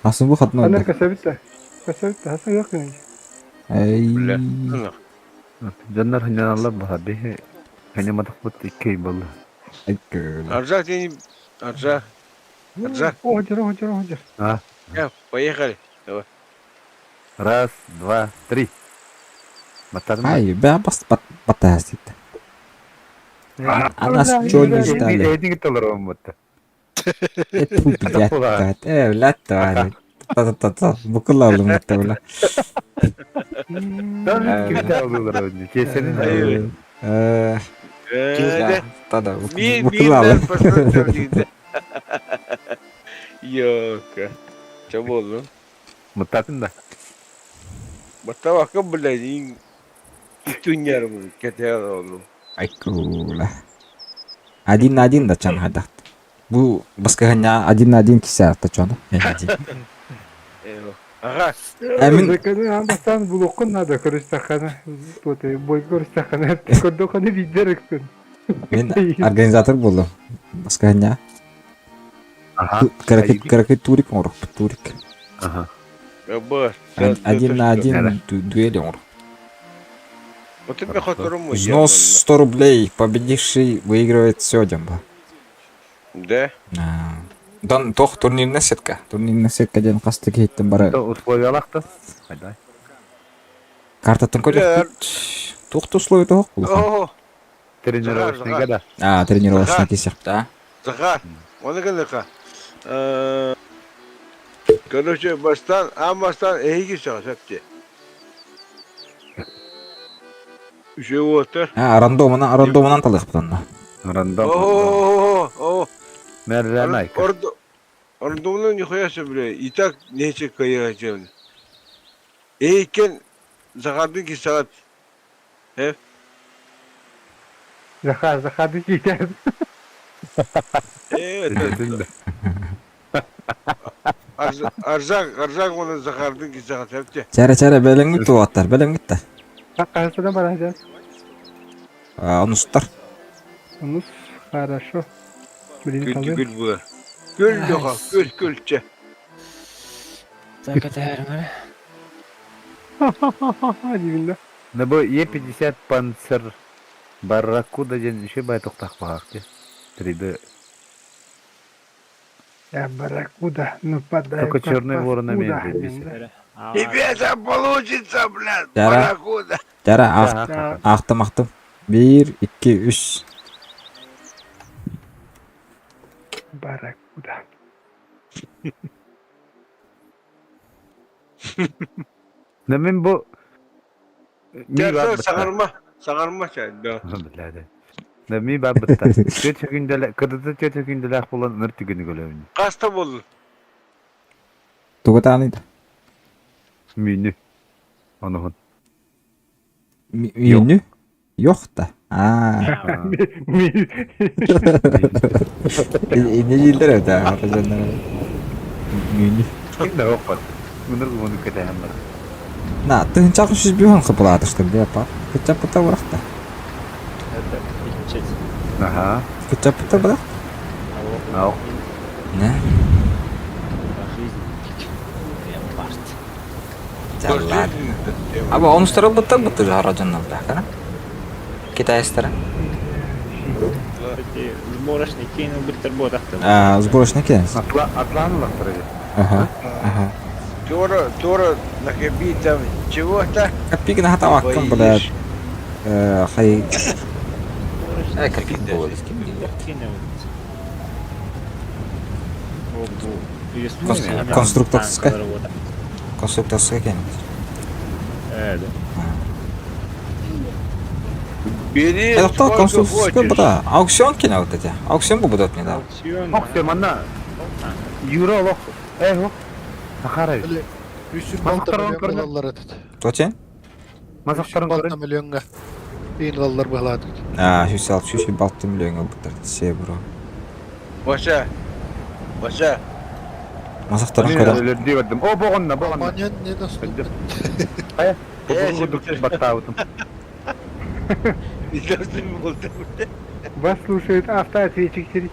Хасан выходной. Анар касабитта. Касабитта, Хасан yok yani. Эй. Бля. Дьоннор хыньаналлар баха биһи хыньаматахпыт икки буолла. Аржак, ты не... Аржак, Аржак. Охотер, охотер, охотер. А? Поехали. Раз, два, три. Батарма. Ай, бя бас батас дит. А нас чё не ждали? Эдиң толором бутта. Это блядь, э, блядь, тварь. Та-та-та-та, букулалым бутта, бля. Кимте алылар Кесенин. Э, Э, та-да, Ми, букулалым. Ёка. Чё было? Муттатын да. Баттавакка, блядь, Түннер кетер oğlum. Айкула. Один на один да чан хайдахт. Бу баскаһаня один на один кисе арта чону. Ага. Эмин Заканы амбастан булуккун надо көрүстахана. Вот бой көрүстахана. Көрдөхөнө видерексин. Мин организатор буоллум. Баскаһынньа. Ага. Кыракый кыракый турик оҥорохпут турик. Ага. Один на один дуэль оҥор. Взнос 100 рублей, победивший выигрывает все, Дямба. Да? Дан тох турнирная сетка. Турнирная сетка диэн хаста киһиттэн бары. Условиялаах да? Картаттан көрүөхпүт. Туох да условия тоһох улахан. Тренировочныйга да. А, тренировочный кисэхпит, а? Захар, оны гыныка. Короче, бастан, аан бастан эһиги саҕа сөпте. Үчүгэй уоттар. А, рандомынан, рандомынан талыахпыт онно. Рандом. О, о, Мерлянайка. Рандомынан нихуя себе, и так нече кайя Эйкен Захардын кисаҕат Э? Захар, Захар киитэр. Э, Арзак, Арзак уонна Захардын кисаҕат эпте. Чара чара бэлэҥҥит туоттар, бэлэҥҥит да. Хаһысына бараһыан? Онустар. Онус, хорошо. Блин, Күл күл була. Күл доха, күл күлче. Так это Дивинде. Ну бу Е50 Панцер Барракуда диэн үчүгэй баай тохтоох баҕар дии. 3D. Я барракуда, нападаю Только как черный ворон паскуда. имеет здесь. Тебе получится, блядь, Чара. барракуда. Чара, ах, ахтым, ахтым. Биир, икки, үс. Барракуда. Да мин бу ми бар бытта. Саҥарма, саҥарма чай, да. Блядь. Да ми бар бытта. Түөрт күндэлэ, кытыты түөрт күндэлээх буолан ыныр түгүнү көлөбүн. Хаста буоллун? Тугу таанайда? Мүнү. Онуһун. Мүнү? Yok да. Аа. Не дииллэр эбит аа Мүнү. Ким да оппат. Мыныр муну кэтэһэн бар. На, тыһынчаах үс жүз хапылаатыштым диэ па. Кыччаппыта бырахта. Это Ага. Кыччаппыта бырах. Ау. Не? Жизнь. Дьаллаат. Аба онустара быттар быттыр жара дьоннор баакара. Китайстара. Сборочный кейн быттар буотахтар. А, сборочный кейн. Атла атлаанылахтар эбит. Ага. Ага. Тора, Тора, накопи там чего-то. Копейки на хатамаккан, блядь. Э, хай. Э, копейки было, Конструкторская. Конструкторская кем? Э, да. Бери Это кто сколько конструкторская хочешь. буда? Аукцион кине вот эти. Аукцион будут мне да. Аукцион. Ох, манна. Юра олох. Э, ох. Сахара. Үс Мазақтарын миллион көрдө. ылаллар этот. Кто те? Мазақтарын Балта көрөн. миллионга иин ылаллар быһалаат. А, сүүс сүүс балты миллион ылбыттар. Се бро. Вася, Вася, Мазақтарын көрөн. Өлөрдүү көрдүм. О, боҕонна, боҕонна. Маньян не доступен. Хайа? Э, Бу баттаабытым. не должны был Вас слушает автоответчик через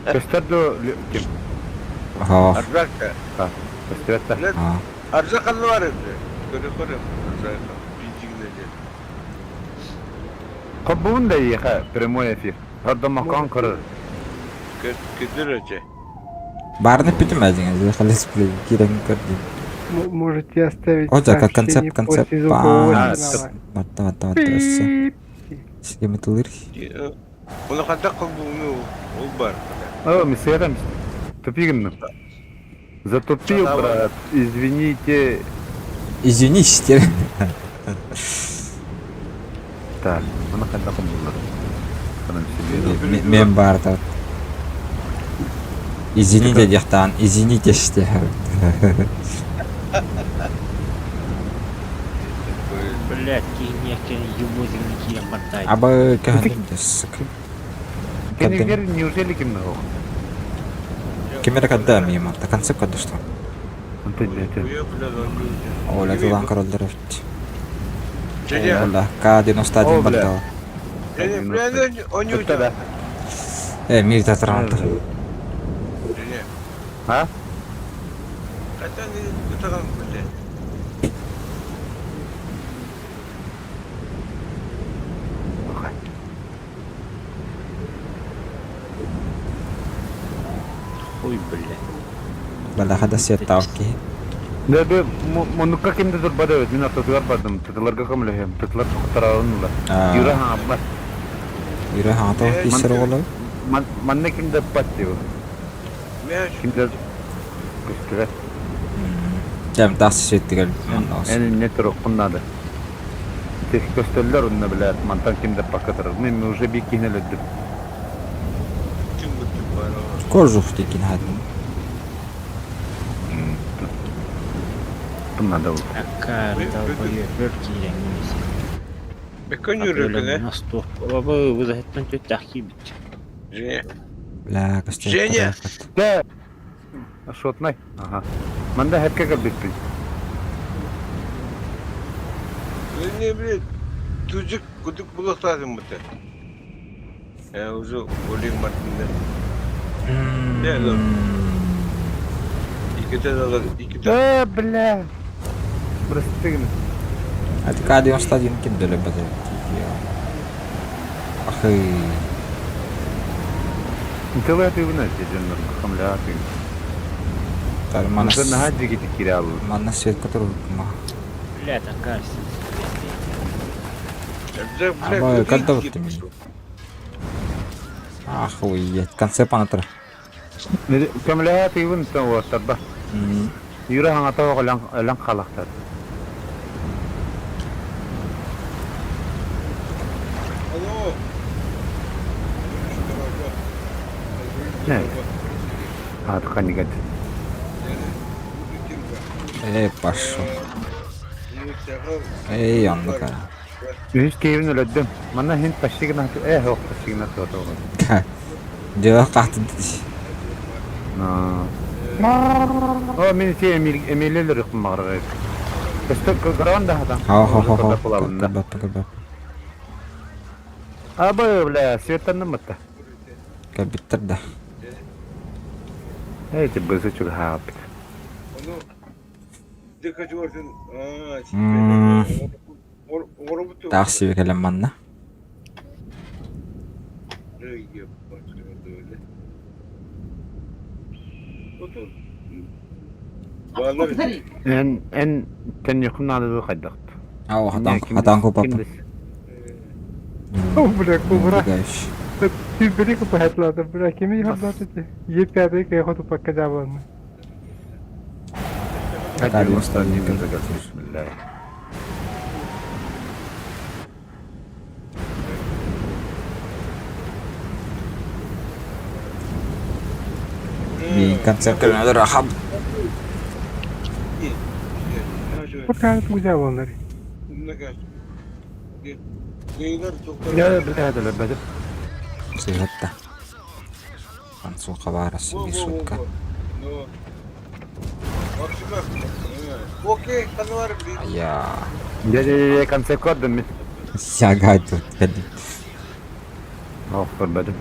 Көстөр до ким? Ага. Арзак-то. Көстүбэт да. Блядь, А. Арзак бар edi. Көрө көрө. Арзак. Бийдигине Хоббун да иэхэ прямой эфир. Роддомокон көрөр. Көтөр өче. Баарны бүтүм әдиңе. Халис блин, кирен көрдүм. Можете оставить О, так, концепт, сообщение концепт. после звукового Пас. сигнала. Батта, батта, батта, өссө. Пип. Сиге тылыр. Оны кандай кылбууну ол бар. О, мессерам. Тупигнным. Затупил, брат. Извините. Извинись, теперь. Так, оны қайда қылдылар? Анам себе. Мен бар да. Извините, дияхтан, извините, что. Блять, киһиниэккэн ебутигин киирэн бартай. Аба кәһәнем сука. Кенигер неужели ким нахуй? Кемера кадда мимо. Та концепт кадда что? Антон, это. Оля, тулан королдер. Бля, К-91 О, бля. бардала. Кытта да. Э, мир татаранта. А? Хуй, бля. Бля, хада сеттау ки. Да бе муннукка ким да турбада эбит. Мин ортотугар бардым. Тытыларга көмөлөһөм. Тытылар тоқтаралынылар. Юра хаҥаппат. Юра хаҥата киссер оҕолор. Манна ким да ыппат диbu. Ким да көстүбэт. Дьэм тас сеттигер Эн инне туруккун надо. Көстөллөр онно билээт мантан ким да пакка турар. Мен уже бик киһини өлөрдүм. Кожух дикин хадым. Надо было. Аккары долбоёб өр киирэҥҥин Бекон yürürküne. Наступ. Бабы вызахеттан төттәх кибит. Женя. Бля, көстөр. Женя! Да. Шотнай. Ага. Манда хепке кэлбиппин. Не, блядь, тузик кудук булахтадым бу. Я уже олег мартында. Не, ну. Иките алар, иките. Э, бля. Прости. Это К-91 ким дэлэ бадэ. Ахы. Тылы тыыбына дьоннор хамля тыын. Тар манас. Наһаа дьигити киирэ аллын. Манна свет который ма. Бля, такая Абай, когда вот ты меня? Охуеть, конце панатра. Көмлөһө тыыбын уоттарба. Юра хаҥата өлөн халахтар. Алло. Не. А, ханигат. Эй, пошел. Эй, он такая. Үһүс киһибин өлөрдүм. Манна хин почти гына э хоох почти гына туотугун. Дело как-то. О, мин ти Эмиль Эмилелер ыкмагыр. Көстө гран да хатан. Ха ха ха ха. Кабап, кабап. Абы, бля, светтанны мытта. Кабиттер да. Эй, ти бызы чуг хап. Таах сибе кэлэн манна. Эн эн тен якын надо хайдакт. Ау, хатан хатан папа. О, бля, кубра. Ты бери купатлады, бля, кими хаблады ти? Е5 кайхоту пакка жабылны. Бисмилlah. Би концерт кэлэн рахаб. Пока жабылнар. Я бля, да бля. Сыгатта. Концу хабарас сутка. Я. Я я я концерт көрдүм мен. Сяга тут. Ох, көрбөдүм.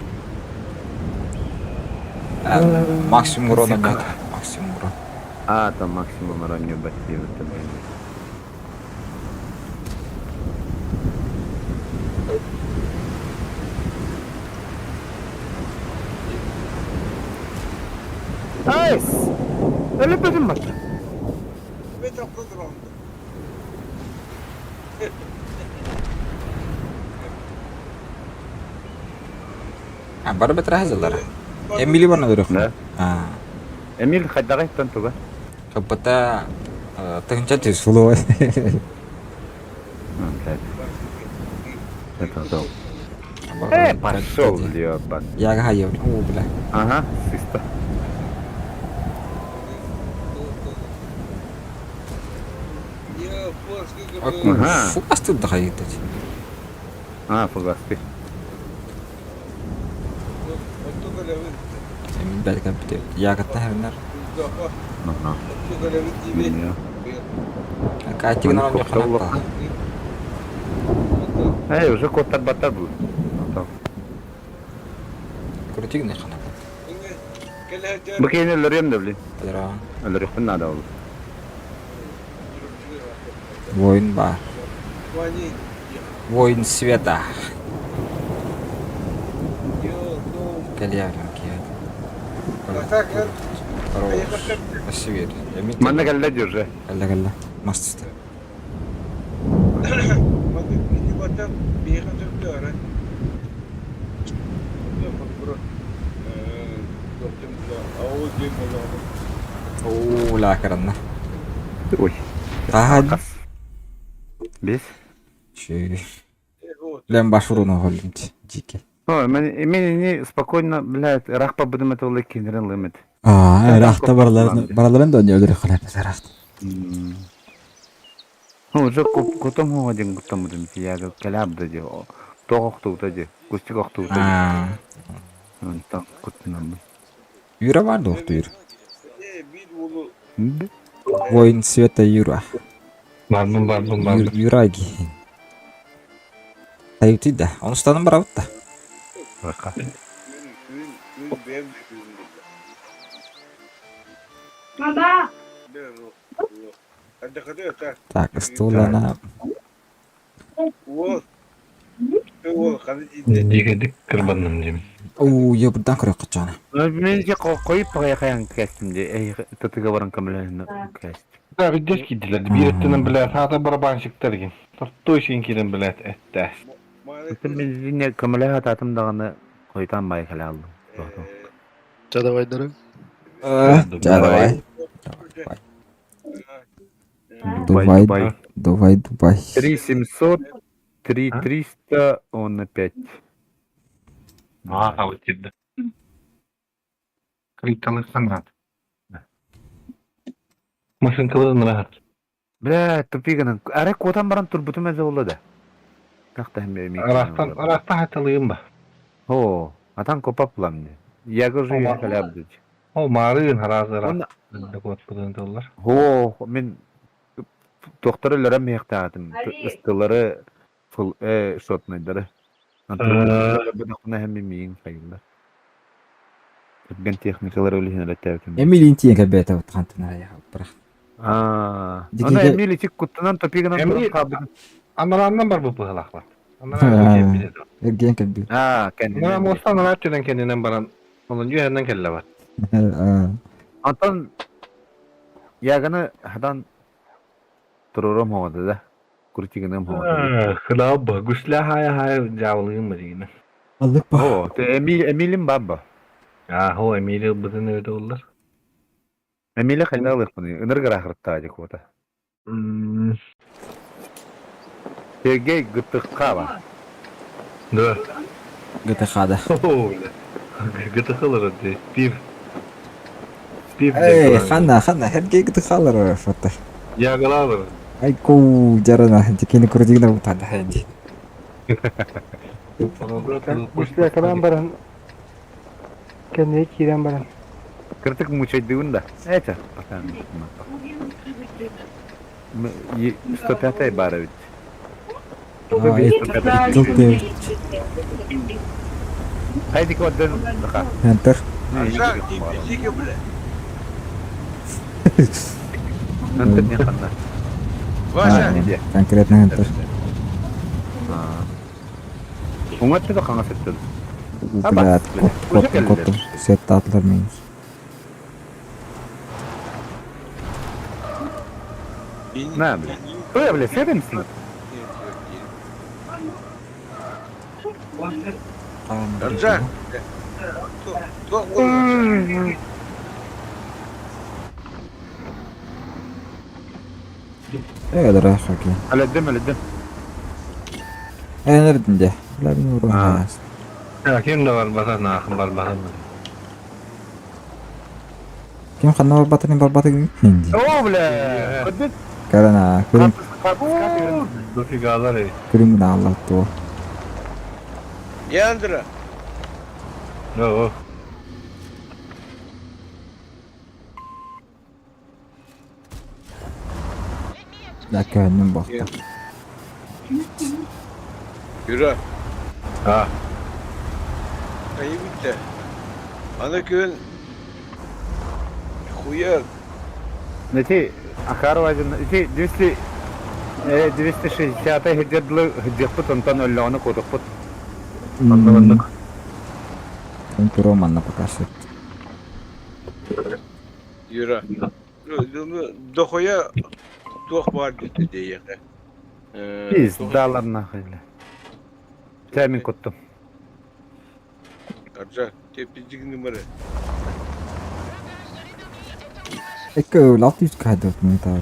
Максимум урона нет. Максимум урона. А, там максимум урон не баттиып. Айс! Өлөпөдүм бат. А, бары бетер хазылар. Эмили барна дөрөх. Да. А, Эмиль хайдагайттан туга. капата тыгынча түс сулу. Это дол. Э, пошел, ёбан. Я гайо. О, бля. Ага, систа. Ага. Фугас тут дагайт. А, фугасты. Эмил бәлки бит. Я гатта хәбнәр. Ага. Меня. Катик на Аны ханапта. Эй, уже куоттарбаттар бу. Крутигный хана. Бу киһини өлөрүөм да блин. Өлөрөҕүн. Өлөрүөхпүн наада ол. Воин баар. Воин света. Кэлиэҕим киһи. Спасибо. Манна кэллэ дии уже. Кэллэ кэллэ. Мас түстэ. Оо, лаакаранна. Ой. Хаһан? Бес. Чү. Лен баш уруну холлум дьике. Ой, мен мен спокойно, блядь, рахпа будем это олы кинерен лымет. Аа, ыраахта бараларын бараларын да өлөрө халар ыраахта. Уже кутум хуга дин кутум будем сияга калаб да ди. Тоқ охтута ди. Кустик охтута ди. Онтон кутунам. Юра бар да охтуйр. Воин света Юра. Бардым бардым бардым. Юра ги. Тайыты да. Ону барабыт да. Бака. Так, стулана. Дигедик кырбанным дим. Оо, я будан көрө качана. Мен же коюп каян кестим ди. Эй, тытыга баран камлен кест. Да, биддес кидилер. Бир өттүнөн биле саата барабанщиктар ген. Торттой шин кирен билет этте. Мен зине камле хататым даганы койтан бай кале алдым. Ча давай дорог. Да, давай. Дубай, Дубай, Дубай. 3700, 3300, он на 5. А, вот тирди. Криталы санат. Машинкаларын рахат. Бля, тупигынан. Ара котан баран турбутум эзе болду да. Как-то хем Арахтан, арахтан хаталыйым ба. О, атан копап булам не. Яго же Ома. калябды. О, марын харазы Он рахат. Кудын О, мен доктор өлөрөм мехтаатым. Ыстылары фул шотныйдары. Антон хем миин кайылда. Ген техникалар өлүһүн элеттебитим. Эмилин тиен кабета вот хантына я бірақ. Аа. Дикиге- Ана Эмили тик куттунан топигынан Эмили- кабы. Анараннан бар бу пыхалахлар. Анаран билет. Эрген кабы. Аа, кенди. Анаран мостан анар түнен кенинен баран. Onun yühenden kelle var. Антон яганы хадан турурум хода да. Куртигинем хода. Хылаб, гүсля хая хая жабылыгын mı дигин. Алык ба. О, те Эмиль Эмилим бабба. А, хо Эмили бытын өтө олар. Эмили хайналык буны. Ыныргыр ахыртта дик хода. Сергей Гытыккава. Да. ГТХ-да. О, Гытыкалар өтө. Пив. Пив. Эй, хана, хана, Сергей ГТХ-лар фото. Ягалалар. Ай ку жарана, дикини курдигна бутада хэнди. Гүсләкәлән баран. Кәнне кирән баран. Кыртык мучайдыгын да. Это, потом. 105 бара ведь. Тылты. Хайди кодден ха. Ентер. Антон не хана. Конкретно ентер. Уңатты да каңа сеттен. Блядь, коттум, коттум. Сет атлар мен. На, бля. Ой, бля, седемсин. Э, дара хаки. Аледдем, аледдем. Э, нердинде. Бля, мен урун. А. Ким да бар басан, ахын бар басан. Ким ханна бар батырын бар батырын хинди. О, бля. Кодден. Карана, көрүм Дофигалар эй. көрүм гына Аллах то. Яндра. О, Да көннүм бакта. Юра. А. Айыбыт Аны күн хуя. Ити Ахарова ити 200 260 хиддерлы хиддеппут онтон өллөҕүнэ куотукпут. Оннук. Туру манна пока что. Юра. Дохуя туох баар диэхэ. Пиздалар нахуй. Чэ мин куттум. Аржа, теппиздик numara. Икки 600 кадр метр.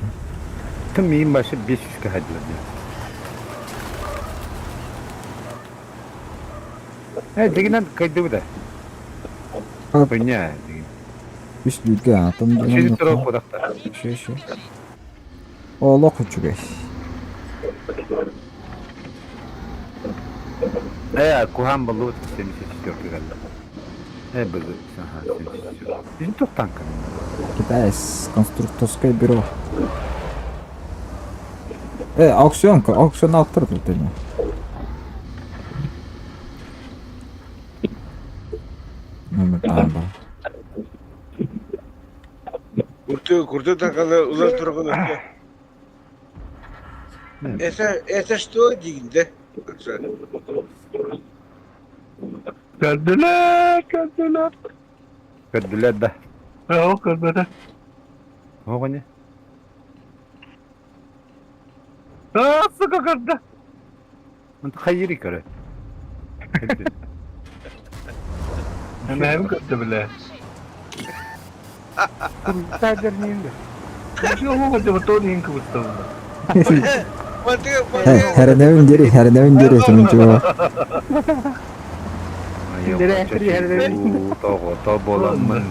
Тым миин башы 500 кахадылар диye. Э, дигинен кайдыбы да. Хуйня, дигин. Үс бииргэ атым Шү турук кудахтар. Шү шү. Олох үчүгэй. Э, куһаан боллубут 74 кэллэ. Э, бызы, аха, 74. Bizim туох танка? Китайс конструкторское бюро. Э, аукцион, аукцион алып тұр тут эми. Номер там бар. Курты, курты такалы улар турган. Это, это что дигинде? Көрдүлэр, көрдүлэр. Көрдүлэр да. Оо, көрбөтө. Оҕоне. Аа, сука көрдө. Онто хайыри көрө. Эмэһим көрдө билэ. Куртайдер нинде. Оҕо дьэ тоон иһин кыбыстабын. Хәренәвен дери, хәренәвен дери, чего. Тоҕо боламмын.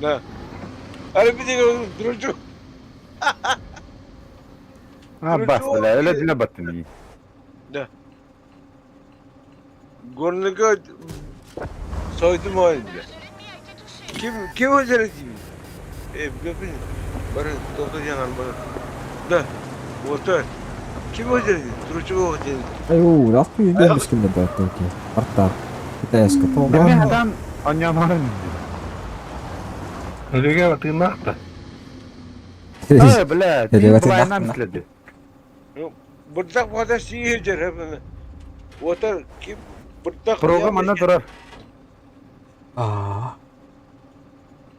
На. Ары bir дружок. А, бас, бля, өлө диле баттым. Да. Горныга soydum halinde. Kim kim özel gibi? E göpün. Bana doktor yanan bana. Да. Вот так. Ким özel? Дружок özel. Ай, 600 беш килде бәлки. Артта. Китайска Деме толган. адам аньямарын. Өлүгэ тыыннаахта. Э, бля, Өлүгэ былайынан тыыннаахта. силеди. Бырдак бада сийер hemen. Вот ким бырдак. Прога манна турар. Аа.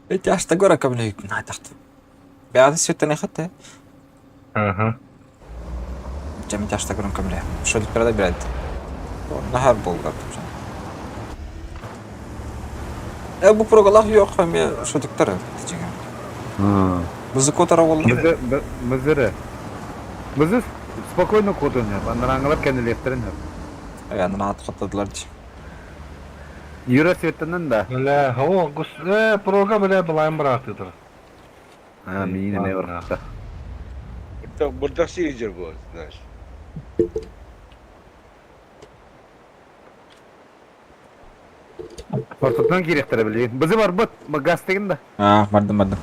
Эти ашта гора камле натахт. Бәді сөттен хатта. Аха. Жами ашта гора камле. Шо передай брат. Нахар болгар. Э бу прогалах yok эми шотиктер дижеген. Бизди котара болду. Мызыры. Мызыр спокойно кодун. Андраңылар кенилеттерин. Аны ат каттадылар ди. Юра светынан да. Бля, оо, гус, э, прога бля былайын быраактыдыр. А, миин эме баракта. Бырдак бырдак сийер bu, знаешь. Ортотунан киирехтэрэ билигин. Бызы барбыт, газ да. А, бардым бардым.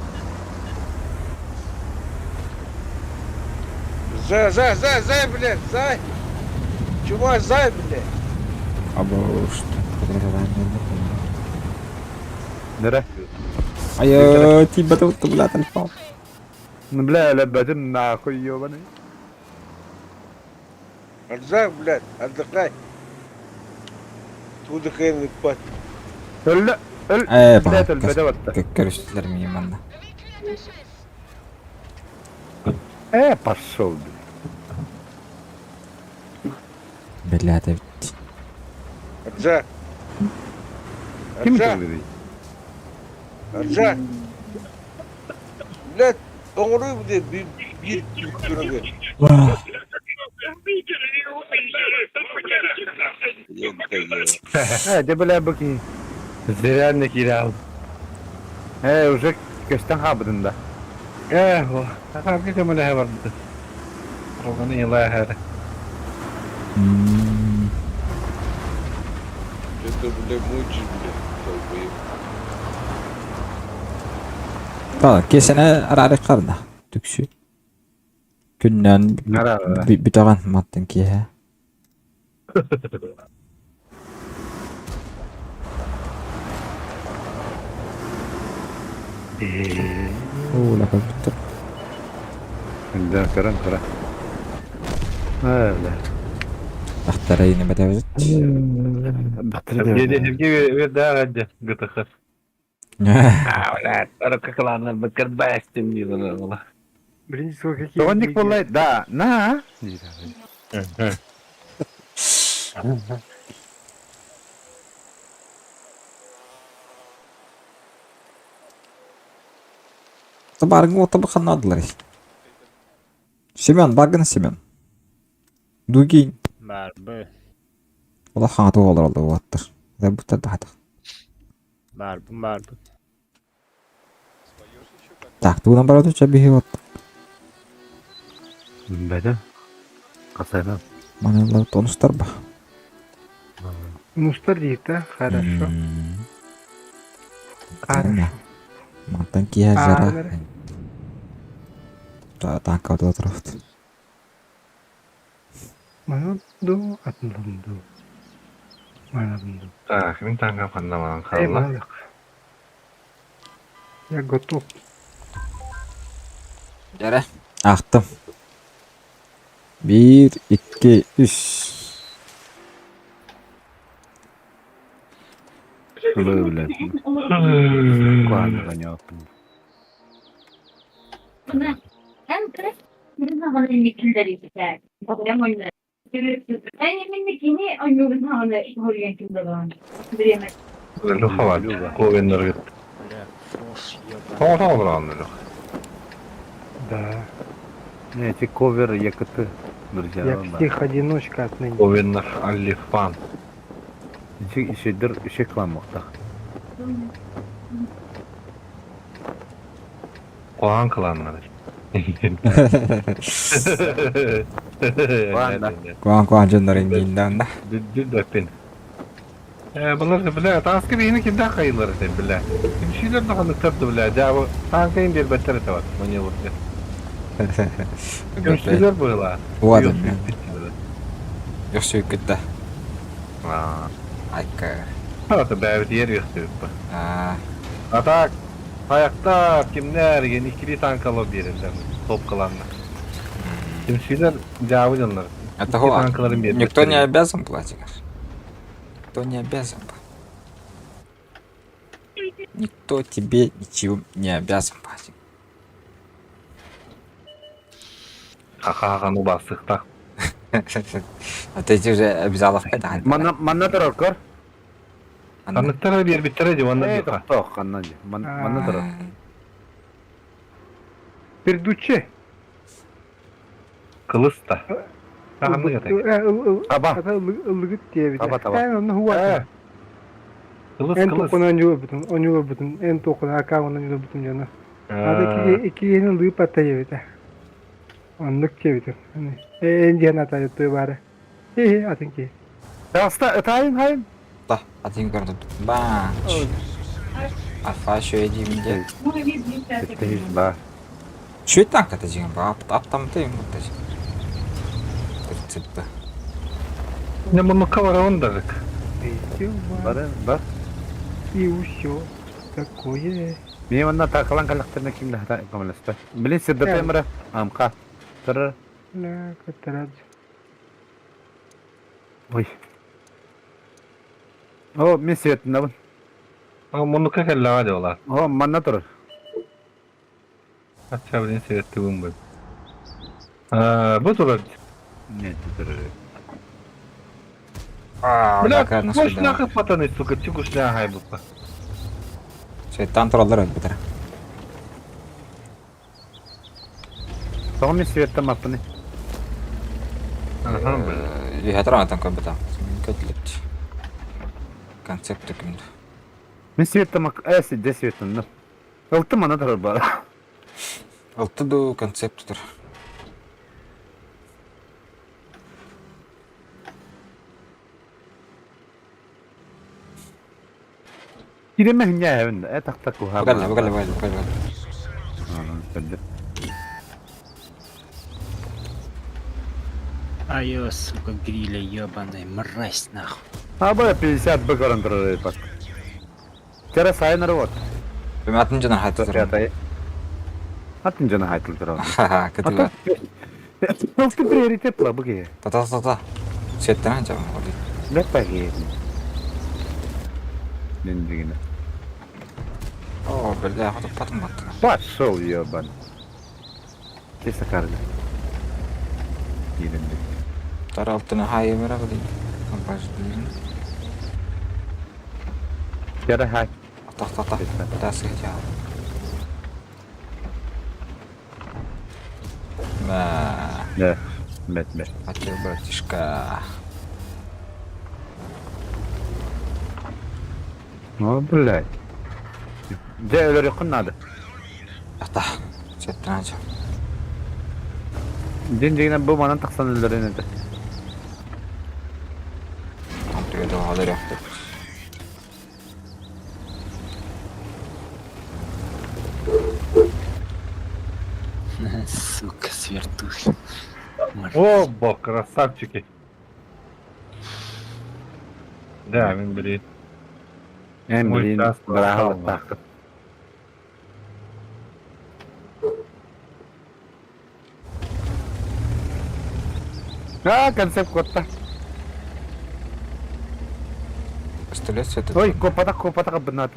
За, за, за, за, блядь, за. Чума, за, блядь. Або что? Нере? Ай, тиба тут, бля, телефон. Ну, бля, лебедим нахуй, ёбаный. Арзак, блядь, отдыхай. Тудыхайный пат. Өллө, өл, Э, блядь, өлбөдө батта. Көрүштүлөр мени манна. Э, пошел, блядь. Бля, это Арзак. Ким Арзак, төлөдүй? Арзак. Блядь, оңру bir bir bir түрүгө. Э, де бля, быки. Зря кире алды. Э, уже көстөн хабыдын да. Э, о, ахарга көмөлөһө барды. Проганы ила хәр. Это, блядь, мучишь, блядь, долбоеб. Та, кесене арары карда. Түксү. Күннээн бүтэҕин мантан киэһэ. Оо, лапа бүттэ. Да, көрөн кыра. Ээ, Ахтара ини бэтэбит. ГТХ. Блин, сколько какие Тоҕонник деньги. буоллай? Да, на. Баргын ота баханадылар. Семен, баргын Семен. Дугин. Барбы. Улахан аты олороллор уолаттар. Бу тахата. Барбын барбын. Так, тугунан барабыт чэ биһи вот. Бэдэ. Касайна. Манылар тонустар ба. Мустар диир да? Хорошо. Хорошо. Мантан киһи жара. Танка отуратырафт. Манан ду, атын ду. Манан ду. Так, мин танка ханнаман Эй, хаалла. малык. Я готов. Жара. Ахтым. Биир, икки, үс. Бля, блядь. Куана понятно. Люха var. Ковеннер. Бля, фош, ебаный. Тоҕо тоҕо Люха. Да. Не, эти ковер ЕКТ, друзья. Я псих-одиночка отныне. Ковеннер Алифан. Еще еще клан мохтах. Куан кланнары. Куан, да. Куан куан дьоннор индииндан да. Дүлбэппин. Э, булар бля, таска бейini кимдә кайылар итә бля. Кимшиләр дә ханы тапты бля. Жабы танкайын бербәттер итә бар. Моне вот. Кимшиләр була. Уадым. Йохсүй күтті. Аа. Айка. Ата бәбит ер йөхсү. Аа. А так аяктар кимнәр ген икили танкалы биреләр. Топ кыланны. Кимшиләр жабы җаннар. Это хуа. Танкаларын бербәттер. Никто не обязан платить. Никто не обязан. Никто тебе ничего не обязан платить. Хаха-ханы басыктак. А ты уже обязаловка да. Манна манна турар көр. Таныктар бербиттер ди онда Э, Люха. тохтоо ханна ди. Манна турар. Пердуче. Кылыс та. Тагынды гата. Таба. Ата ылыгыт диэбит. Таба, таба. Эн онно хуа. Э. Кылыс Эн кылыс. токунан юлбутун, он юлбутун, эн токун акаунан юлбутун жана. Ата ики икини лыып ата диэбит. Оннук диэбит. Эн диэн ата той бары. Хи атын ки. Таста, тайын хайын. Да, один город. Бан. Альфа еще иди где. Тетте ба. Че танк это деген ба? Ап там ты ему это. 30 Не мунука бар ондагык. Бар, бар. И все такое. Мен манна такалан калактарына кимде хата көмөлөстө. Билин сирдете мыра. Амка. Тыр. Ла катарад. Ой. О, мен светтин А мунука келлага диолар. О, манна турар. Ача билин себетти бу. А, бу турар. Нет, турар. А, Бля, кош нахы патаны, сука, чугушня хай бу. Шайтан туралар өтпетер. Тоҕо мен светтем аппыны. Ага, бля. Юхатар там көбөтө. Көтлөт. Концепт күндү. Мен светтем э, де светтем. Ылты манна турар бар. Алты ду концепт тур. Киреме хиня эвин. Э, такта куха. Бөгәлле, бөгәлле, бөгәлле, бөгәлле. Айо, сука, гриля ебаная, мразь нахуй. А бу 50 б көрөн турар эбит. Тера сайынары вот. Атын дьонор хайтыл турар. Атын дьоно хайтыл турар. Ха-ха, кытыла. Толку приоритет ла бу киһи. Та-та-та-та. Сеттен жабан. Бэт паги. Дин О, бля, хотуппатым баттына. Пошел, ебан. Кесе карды. Киирэн Таралтыны хайы бара билин. Компаждырын. Тера хай. Та-та-та. Тасы жа. Мә, Да. Мет мет. хотел братишка. О, блядь. Дьэ өлөрүөххүн надо. Ата. Сеттен жа. Дин дигинен бу манан тахсан өлөрүн этэ. Антыга доҕалар яхты. Сука, свертухи. Мразь. О, бог, красавчики. Да, мин блин. Эн Мой блин, час быраҕалаттааххыт. А, концепт куотта. Пистолет светит. Ой, куоппатах, куоппатах бынат.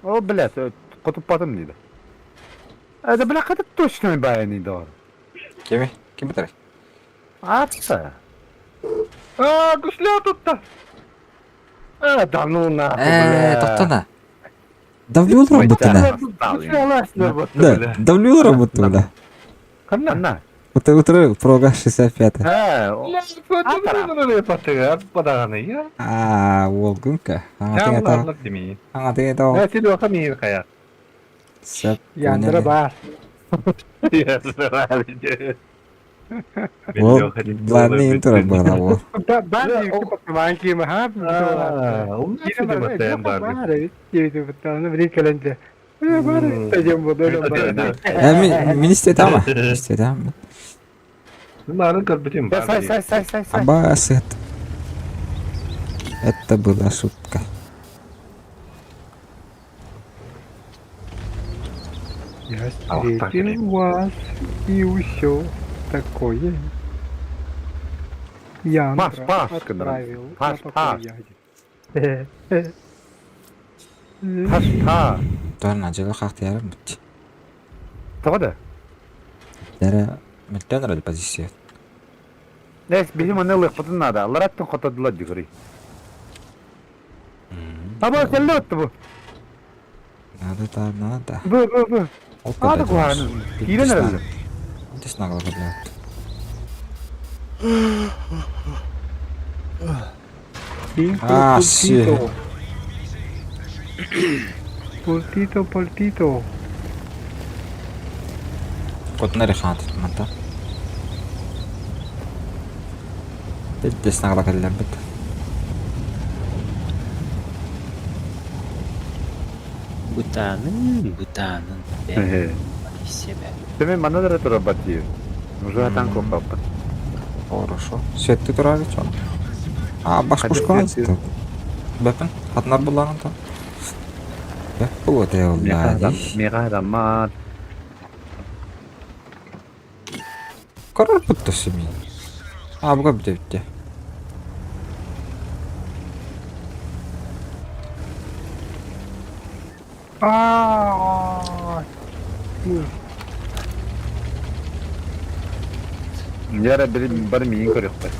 О, блядь, хотуппатым диде. Это, бля, это точно баяны дор. Кими? Ким битер? Атта. А, гусля тут-то! А, да ну нахуй, Э, бля. тоқтана. Давлю роботына. Да, давлю роботу, бля. Ханна. Вот утро прога 65. А, Бля, падаганы, я. А, волгунка. Я дими. Аңа деген тау. Я тебе хамир хая. Сәп. Яндыра бар. Я Ол, главный интро было, ол. Бар манки маха. Ә, мен істетамы? Істетамы. Марын көрбүтүм бар. Сай, сай, сай, сай, сай. Аба, сыт. Это была шутка. Я встретил вас и усё такое. Я Паш, Паш, отправил Паш, на Паш. покой. Паш, па. Торна жылы қақтиярым бітті. Тоҕо да? Дәрі мүлттен ради позиция. Нес, биһи манна ылыахпытын наада. Аллараттан хотодулар дьүгүрүй. Аба, кэллэ отто бу. Надо да, надо. Бу, бу, бу. Аада куһаҕаны. Киирэн эрэллэр. Здесь нагло блядь. А, все. Пультито, пультито. Котна реханат манта. Здесь нагло кэллэр бит. Бутанын, бутанын. Э. Себе. Теме манна да турар баттиир. Уже атан куоппаппыт. Хорошо. Сетти турар чон. А, баш Хадис пушка сетти. Бәпін, хатнар булланын та. Бәп бу өте олла. Мега адаммат. Корор бутты семи. А, буга бите битте. А, Яра бир бар миин көрүөхпэт.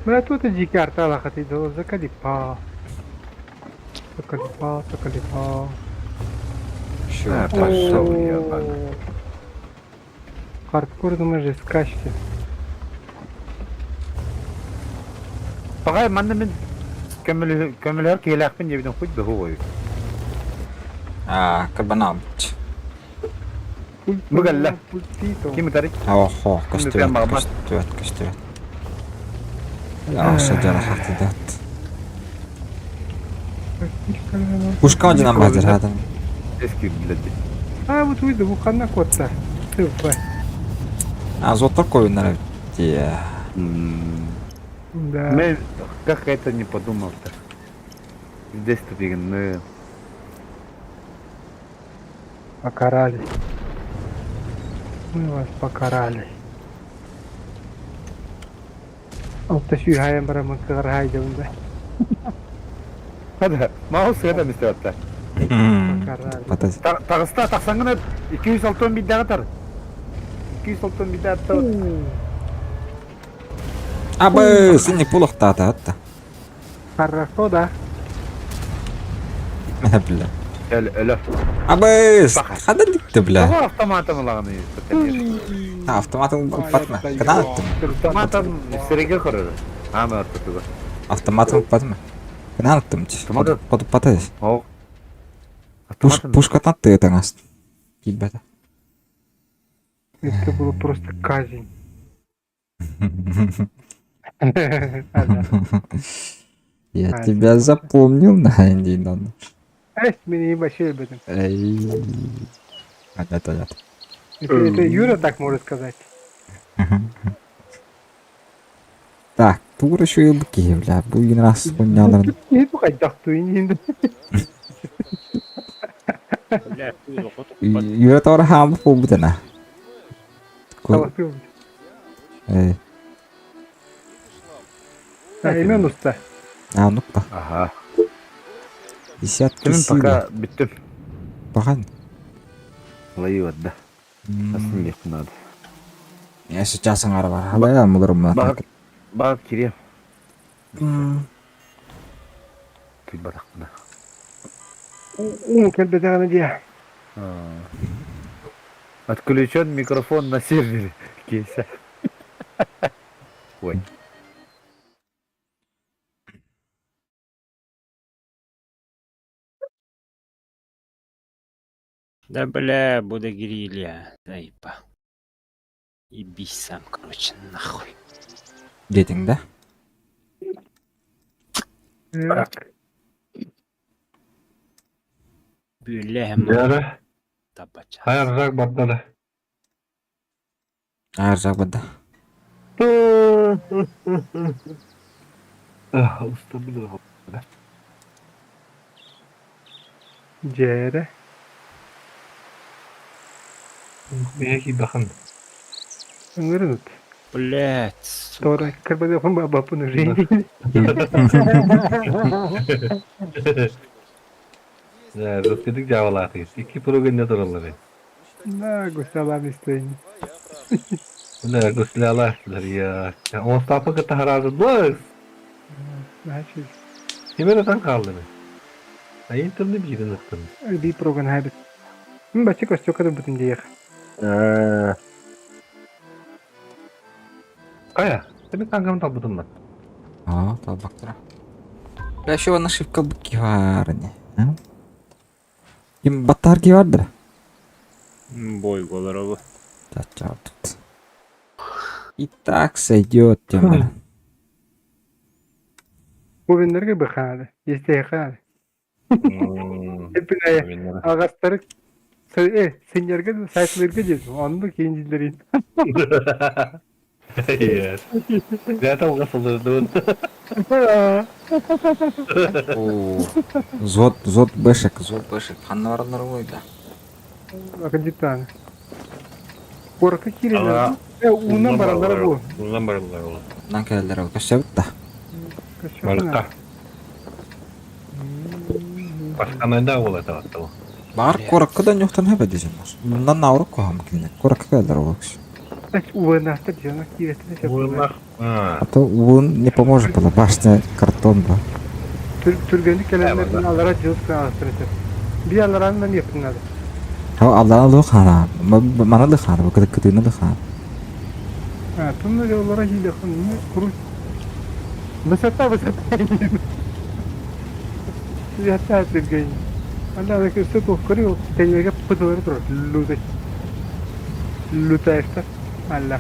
Бля, тут и дикий артала хотел, заколебал. Заколебал, заколебал. Шо, А, пошел, ебаный. Хардкор, думаешь, же скачки. Пагай манна мин көмөлөр көмөлөр киэлээхпин диэбитин хоть бы хуой. А, кабана бит. Бу кэллэ. Пультито. Ким ытарый? Охо, Ким көстүбэт, баҕарбат? көстүбэт, көстүбэт. Я шадара хатыдат. Пушка один базар хадан. Эски блядь. А, бу туйду, бу ханна куотта? Тыппа. А, зоттор койуннар эбит дии. Да. Мен как это не подумал-то? Здесь тупиганы. Покарали. Мы вас покарали. Алта сүүһаайан бараммын кыҕарһаайдабын да. Hadi, mouse это мистер. Покарали. Патас. Таҕыста тахсаҥҥын 261 даҕатар. 261 атта. Абы, синий пулохтаата атта. Хорошо, да. Бля. Өл өлө. Абы, хада дикти, бля. Тоҕо автоматом ылаҕыный? Автоматым уппатма. Кана аттым. Автоматом сирэйгэ көрөр. Аама ортотугар. Автоматым уппатма. Кана аттым. Автоматы- Хотуппата. Ол. Пуш, Автоматом. пушкатан тыытаҥас. Киирбэтэ. Это было просто казнь. Ага. Я А, тебя запомнил, на Динон. Эй, меня не вообще об этом. Эй. Понятно, понятно. Это Юра так может сказать. Так, тур еще и быки, бля, бу раз хуйняларын. Не хайдах туйнин. Бля, туйду хотуппат. Юра тор хам пубутана. Эй, Имен уста. а ну па. Аха. Десятки Мен силы. пока бүттүм. Пахан. Лайы да. Асын легко надо. Я сейчас аңара бар. Халая муларым. Баг баг кире. Тут батакпына. Уу кэлбэтэҕинэ дии. Отключен микрофон на сервере. Кейса. Ой. Да бля, буду гирилья. Заеба. Ебись сам, короче, нахуй. Дейтиң да? Бля, Дьэ, табача. хайаржак барда да. Ар жак бада. Устабыл. Дьээрэ. Миэхи бахан. Ыҥырынут. Блять, сука. Тора кэрбэдэхун бабапын уже. Дьэ, рыскыдык дьаабалаатыгыт. Икки пуругун тураллар. На гусалам истэйин. Бля, гуслялаахтылар я. Онстапы кытта хараазы дуос. Значит, Кимер отан хааллыны. Айын тылны биирин ыттым. би проган хайбит. Бачы костюка да бүтүн диэх. Кая, сен тангам талбытым ба. А, талбактара. Бля, еще нашивка быки бар. Ким баттар ки бардыр? Бой голову. Да, чё тут. И так сойдет, тема. Бу быхаады. Истэхаады. Эпинэ агастары сеньерге сайтларга дедим. Онну кейин Yes. Зята угасылдырдын. О, зот, зот бэшек, зот бэшек. Ханна баралар ой, бля. Акадитан. Корка кирилер. Унан баралар бу. Унан баралар бу. Нан келелер ол көсөбүт да. Барыкка. Башканайда болот атты. Бар коракка да нюхтан хэбэ десем. Мындан наурык кохам кине. Коракка келелер ол киши. Уынахта жана киретine Уыннах. А то уын не поможет было. Башня картон ба. Түргенlik gelenlerin алара жылыскан аластырды. Bir аларандан yapın. Ха аллана лы хана. Мана лы хана, бу кыды лы хана. Ha, bunlar yollara hile ne kuru. Высота, высота. Hatta türgen. Allah da köstü kokkuruyor. Tenege pıtıları durur. Luta. Luta işte. Allah.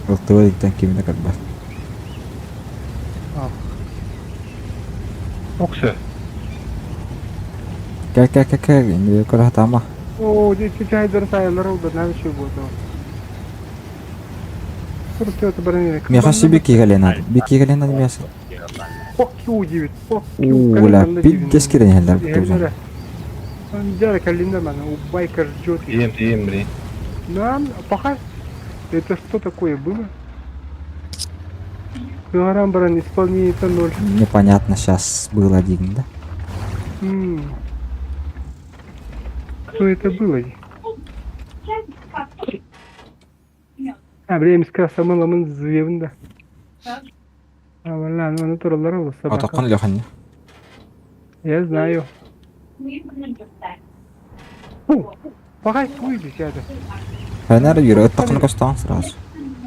Ылтыба диктен кимине кырбас. Оксы. Кел кел кел кел. Инде көрө хатама. Оо, дьэ ити чайдары сайаллар ол да наһаа үчүгэй буолуо. Сурутуота баран эрэ. Миэхэ өссө бик киһи надо. Бик киһи надо мясо. Fuck you диэбит. Fuck you. Уу, ла, пиздец кирен иһэллэр бу Дьэ, кэллиннэр маны, убайка ждет. Тиийем, тиийем, блин. Нам, пока. Это что такое было? Кыаран баран исполнение ноль. Непонятно сейчас было один, да? М. Кто это было? А, время самын звевин да. А, ладно, оны тураллар ол собака. Отоккон Леханне. Я знаю. Фу, пока выйди сяда. Фанар юра оттокон костан сразу.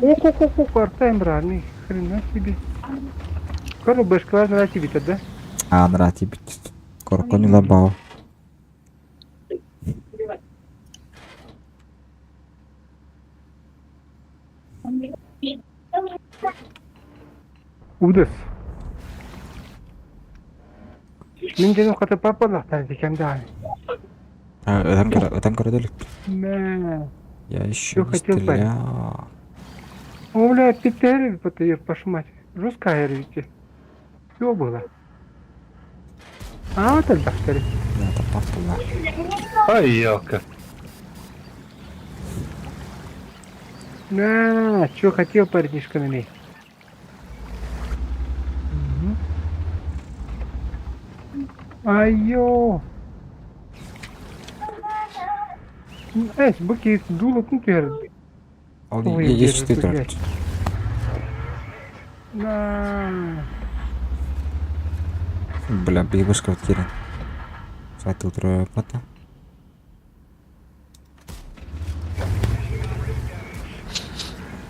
Ок-ок-ок, артайм брани. Хрена себе. Короче, башкалар на тебе тогда. А, нрати бит. Коркони лабау. Удас. Мин дьону хата папалахтан дикем даҕаны. Ытан көрө, ытан көрө Мэ. Я еще Чё не хотел, парень? стрелял. О, бля, петер, пошумать. Жестко ведь. Все было. А, вот это повтори. Да, это папа, Ай, елка. На, чё хотел, парнишка, на ней? Айо. Эс, быки дуло ну ты Ол Ой, есть держи, четыре блядь. На. Бля, бейбушка вот кирен. Сайтыл трое плата.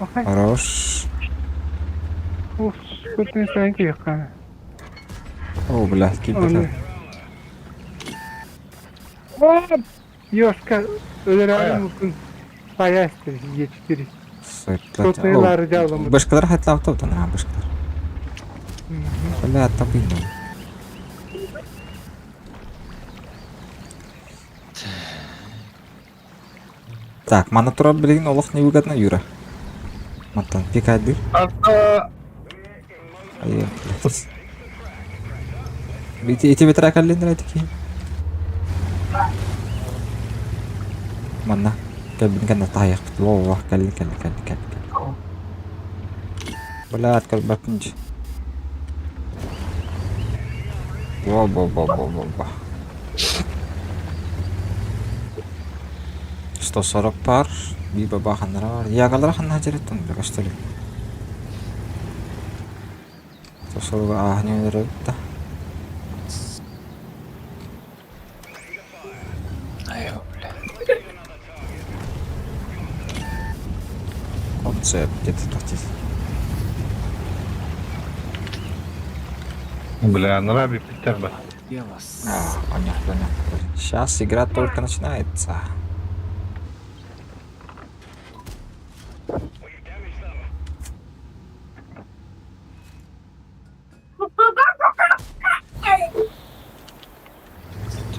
Охай. Хорош. Уф, скотный санки яка. О, бля, кибер. Оп! Ёшка, өлөрөөрү мукун. Паястыр, Е4. Сотныйлары жалбамыт. Башкалар хатлап топтан, а, башкалар. Бля, табыйны. Так, мана тура билигин олох не выгодно, Юра. Маттан пикадыр. Арта. Ай, блядь. Ити ити бетра каллин такие. Манна кэлбин кэннэ таайахпыт во кэллин кэллин кэллин кэллин. Блядь, кэлбэппин дии. Во во во во во во. 140 пар, би баба ханнара бар. Ягалара ханна жереттен бля, көстөлү. 140 аахны өлөрөбүт да. Ай, бля. Концепт где-то так Бля, нраби питерба. Дело с... А, понятно, понятно. Сейчас игра только начинается.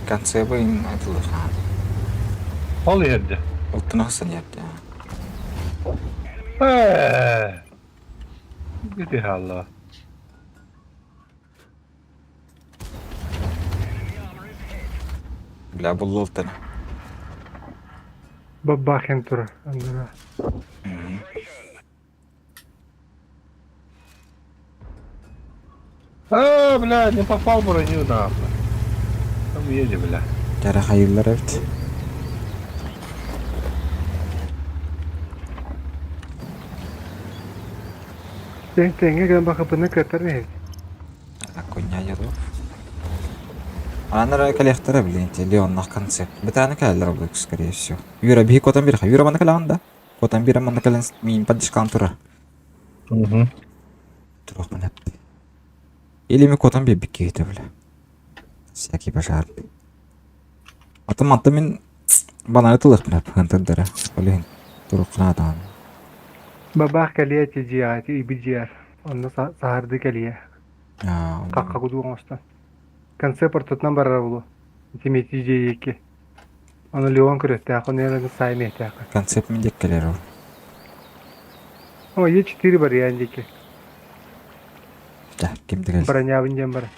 Конце бы им это Ол ерде. Ултынахсан yaptı. Eee. Gidi Allah. Бля, бұл ултын. Бабахин тура. Андыра. А, бля, не попал броню нахуй. Там едем, бля. Кәрі хайылар evet. Тен тенге ган бакапына катар не. Коня яров. Анара коллектора, блин, те Леон на концепт. Бетана каллар будет, скорее всего. Юра, бихи котан бирха. Юра мана калан да. Котан бира мана калан мин поддержкан тура. Угу. Тура мана. Или ми котан би бикки бля. Всякий пожар. Ата манта мин бананы тылых бля, хантырдара. Олин. Тура кынадан. Бабах калия тижиа ти ибижиар. Онно сахарды калия. А, Какка куду оңостон. Концепт ортотунан барар болу. Тимети жееки. Ону Леон көрүөхтээх, ону эрэ саай миэхтээх. Концепт мин диэк кэлэр ол. О, Е4 барыйаан диэки. Дьэ, ким да кэл. Бронябын диэн бар.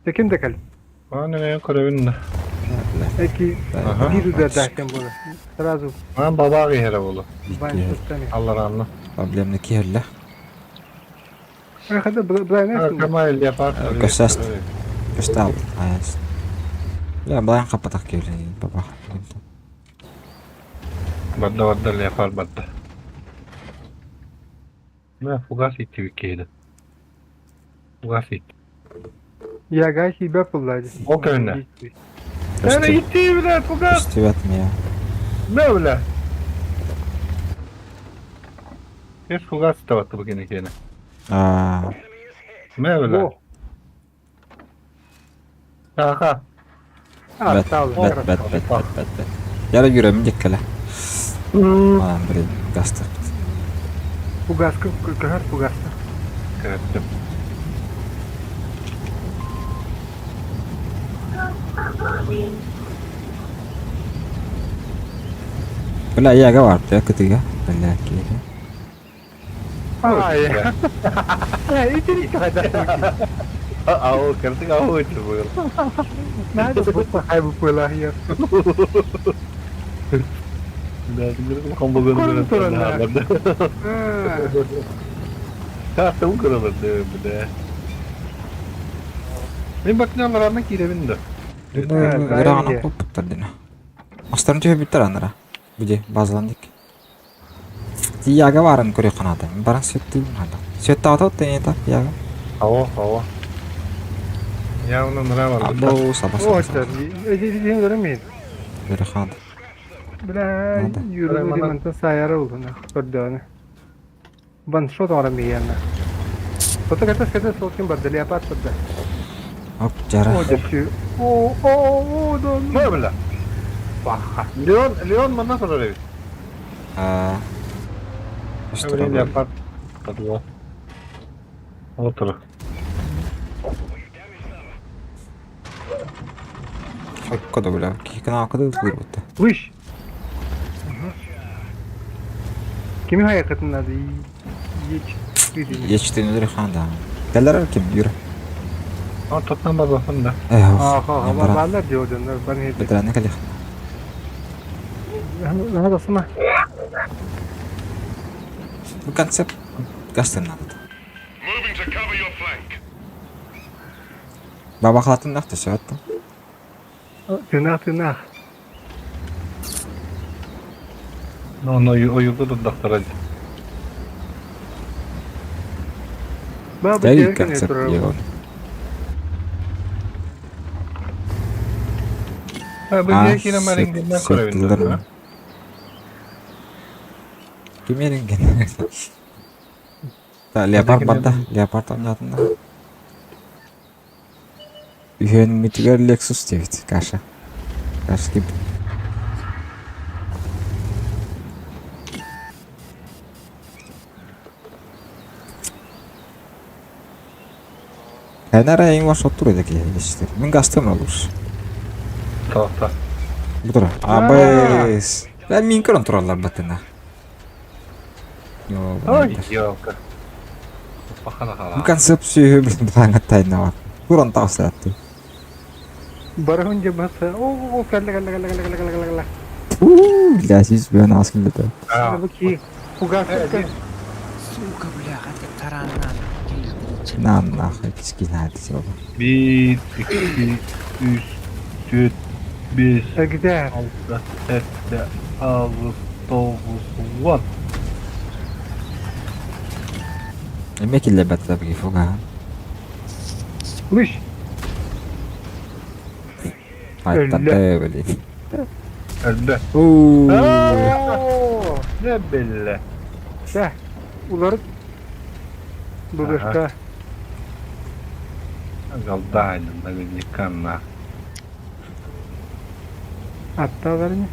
Дьэ, ким да кэл. Аны мен көрөбүн да. Эки биир удардаах кэм буолар. Сразу Аан бабаах иһэрэ буолу. байн сустани. Аллараанна. Проблемны киһэллэ. Хада блайна Камай леопард. Көстөст. Көстө аяс. Я блайн хаппатах киһи бабах. Барда барда леопард барда. Мэ фугас иттибит киһини. Фугас ит. Яга хибе пуллады. Ол көннө. Эре итти биле фугас. Көстүбэт мия. Мэ биле. Кес фугас табатты бу кини кини. Аа. Мэ биле. Аха. Бэт бэт бэт бэт бэт бэт бэт. Яра жүрөмүн диккеле. Аан блин, гастыр. Фугаска көһөр фугаска. Көрөттүм. Бля, яга бар, я кытыга. Бля, киһи. Ай. Ау, кырдык ау өтү бугул. Надо бу хайбы пыла я. Тааттым кырылырды бile. Мен бакыналарына киребин да. Ыраҕынан куппуттар дина. Астарын түһэ анара. Бүде базаландык. Тияга барын көрө канада. Баран сөттүм хада. Сөттаата тенета яга. Ава, ава. Я уна нрава. Або саба О, саба. Эдиди Көрө хада. Бля, юру диманта саяра улуна. Көрдөөнө. Бан шот ора мияна. Фото ката ката солкин бар леопард барда. Оп, жара. О, деши. О, о, о, да. Не била. Баха. Леон, Леон манна сорар эбит. Аа. Что Леопард. Подла. Отыр. Окко бля. Кикана окко да бутта. Выш. Кими хаякатын надо? Е4. Ечтен өдөрө ханда. Келер ким юр. А тоттан базасын да. Эх. Аха, балар диодоннар бар хеди. Бетерәне калих. Надо сама. Бу концепт гастын надо. Баба халатын нахты сөттү. Тынах, тынах. Но но oyuldu da doktora. Баба Дәй концепт егон. Ha bu А, diye kine maringden көрөбүн. Ким еринген? Та леопард барда, леопард анятында. Үйен митигер Lexus дебит, каша. Каша кип. Кайнара эң баш оттур эди ки Мен гастым олур. Тоқта. Бутура. Абыс. Мен мин көрөн тураллар батына. Ой, ёлка. Пахана Бу хала. концепция билин бааңа тайна бар. Туран таусатты. Барахун жабаса. О, о, калла, калла, калла, калла, калла, калла, калла. Ууу, бля, сиз бен аскын бит. Бу ки. Фугас. Сука, бля, это таранан. Нам нахуй кичкине хадис оба. 1, 2, 3, 4, 5, Где? 6, 7, 8, 9, 10. Эме килле баттап ки фуга. Выш. Айтта били. Өлді. Ууу. О, Не білі. Да. Улар Бубешка. Галдайны, наверняка на. Атталарны.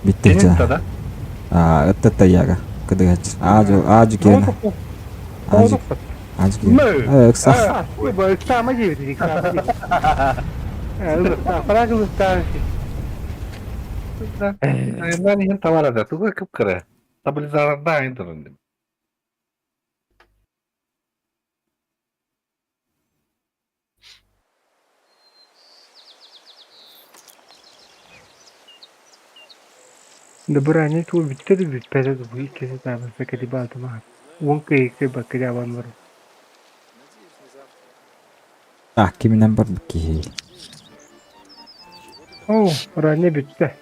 Битти Кенет жа. да? А, этта яга. Кыдыгач. Ажу, ажу кена. Ажу. Э, ыксах. Ыксаама диэбит, ыксаама диэбит. Ылыктаах, ылыктаах. Айаннаан иһэн табар да туга кып-кыра. Стабилизатордаах айан туран. Да бырааһынньык тугу бүттэ да бүппэтэ да бу иккиһи таабырса кэлибаатым аһар. Уон кыайыкка баккырябан баран. А, киминэн барбыт киһи? Оо, ранее бүттэ.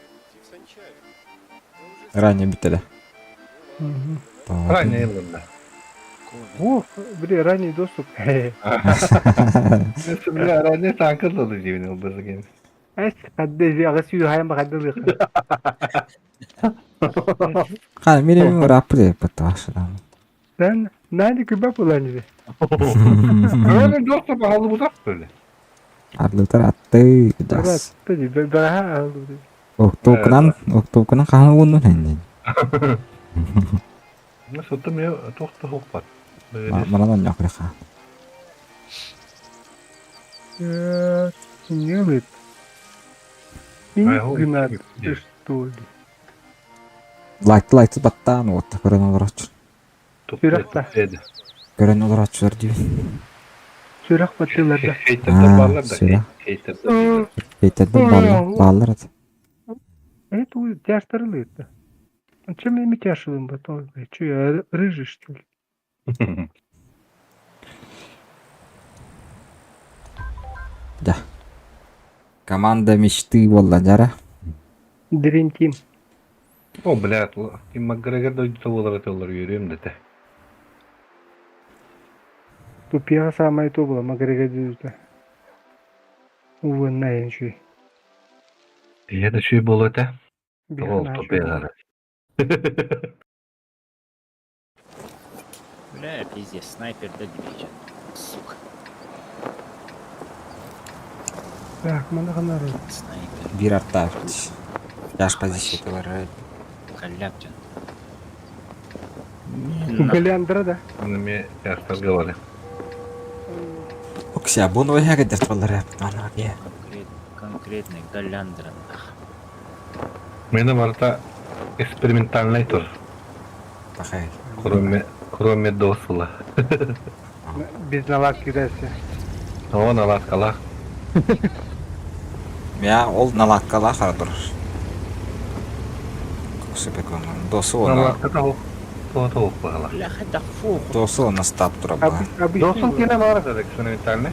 Ранее бүттэ да. Ранее ылынна. О, били ранний доступ. Бля, ранее танка дылы диэбин ылбызыгын. Эс, хадды аҕыс сүүһайан бахадды Ха, мин раппы паттаашыдан. Sen nerede kübap ulan dedi. Ранее доступ алыбытах böyle. Арлытар атты дас. Evet, daha aldı. Октоокунан, октоокунан хаһан ууннун хэннин. Сотым я тохта хоппат. Манан онньоқриха. Не лыт. Гнат, ты что ли? Лайк лайк баттаан уотта көрөн олорочу. Сүрэх Көрөн олорочулар диибин. Сүрэх баттыларда. Хейтердер баллар да. Хейтердер. Хейтердер баллар. Баллар это. Это тяжтары это. Чем я митяшилым потом? Че, я рыжий, что ли? Да. Команда мечты буолла дьара. Dream Team. О, блядь, ким Макгрегор дойдута буолар этэллэр үөрүөм дэтэ. Тупига самое то было, Макгрегор дойдута. Увы, на үчүгэй. Ийэ да үчүгэй буолуо этэ. Ол тупига. Бля, пиздец, снайпер да дебичен. Сука. Так, мана ханары. Снайпер. Биир артаабыт. Жаш позиция бар. Халяптин. Галиандра да. Аны ме жастарга бары. Окся, бу новый хагадер баллар ана ге. Конкретный Галяндра. Мені барыта экспериментальный тур. Пахай. Кроме, кроме досыла. Без наладки дальше. О, наладкалах. Я ол наладкалах хара турар. Супер Досу она. Наладка того. То того бала. Бляха, да фу. Досу она стап тура ба. Досун кене бар это экспериментальный.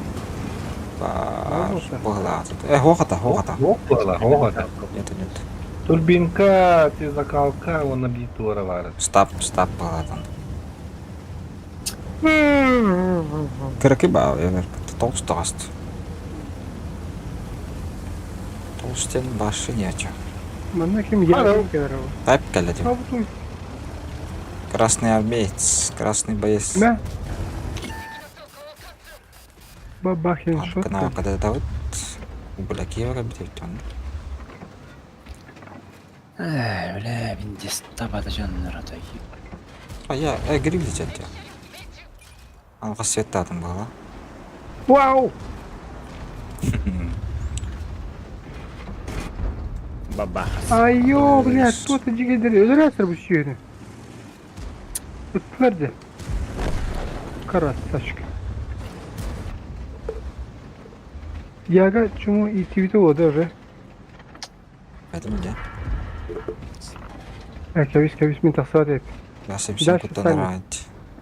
Бала. Э, хохата, хохата. Хох бала, хохата. Нет, нет. Турбинка, закалка, он набитура бар. Стап, стап бала там. Кыракы ба, я толстаст. Толстен башы не о Манна ким я Тайп кэллэтим. Красный армеец, красный боец. Да. Бабахин шот. Канал когда давыт. Бля, Киева бит он. Эй, бля, виндес табата жоннор ата. А я, э, гриб летят. Алға светтадым бала. Вау! Бабахас. Айо, блядь, кто-то дигедер. Өлөрөсөр бу сүйөнү. Ыттылар де. Красавчик. Яга чему и твито вода уже. Поэтому я. А, кабис, кабис, мен тахсат ет. Я совсем куда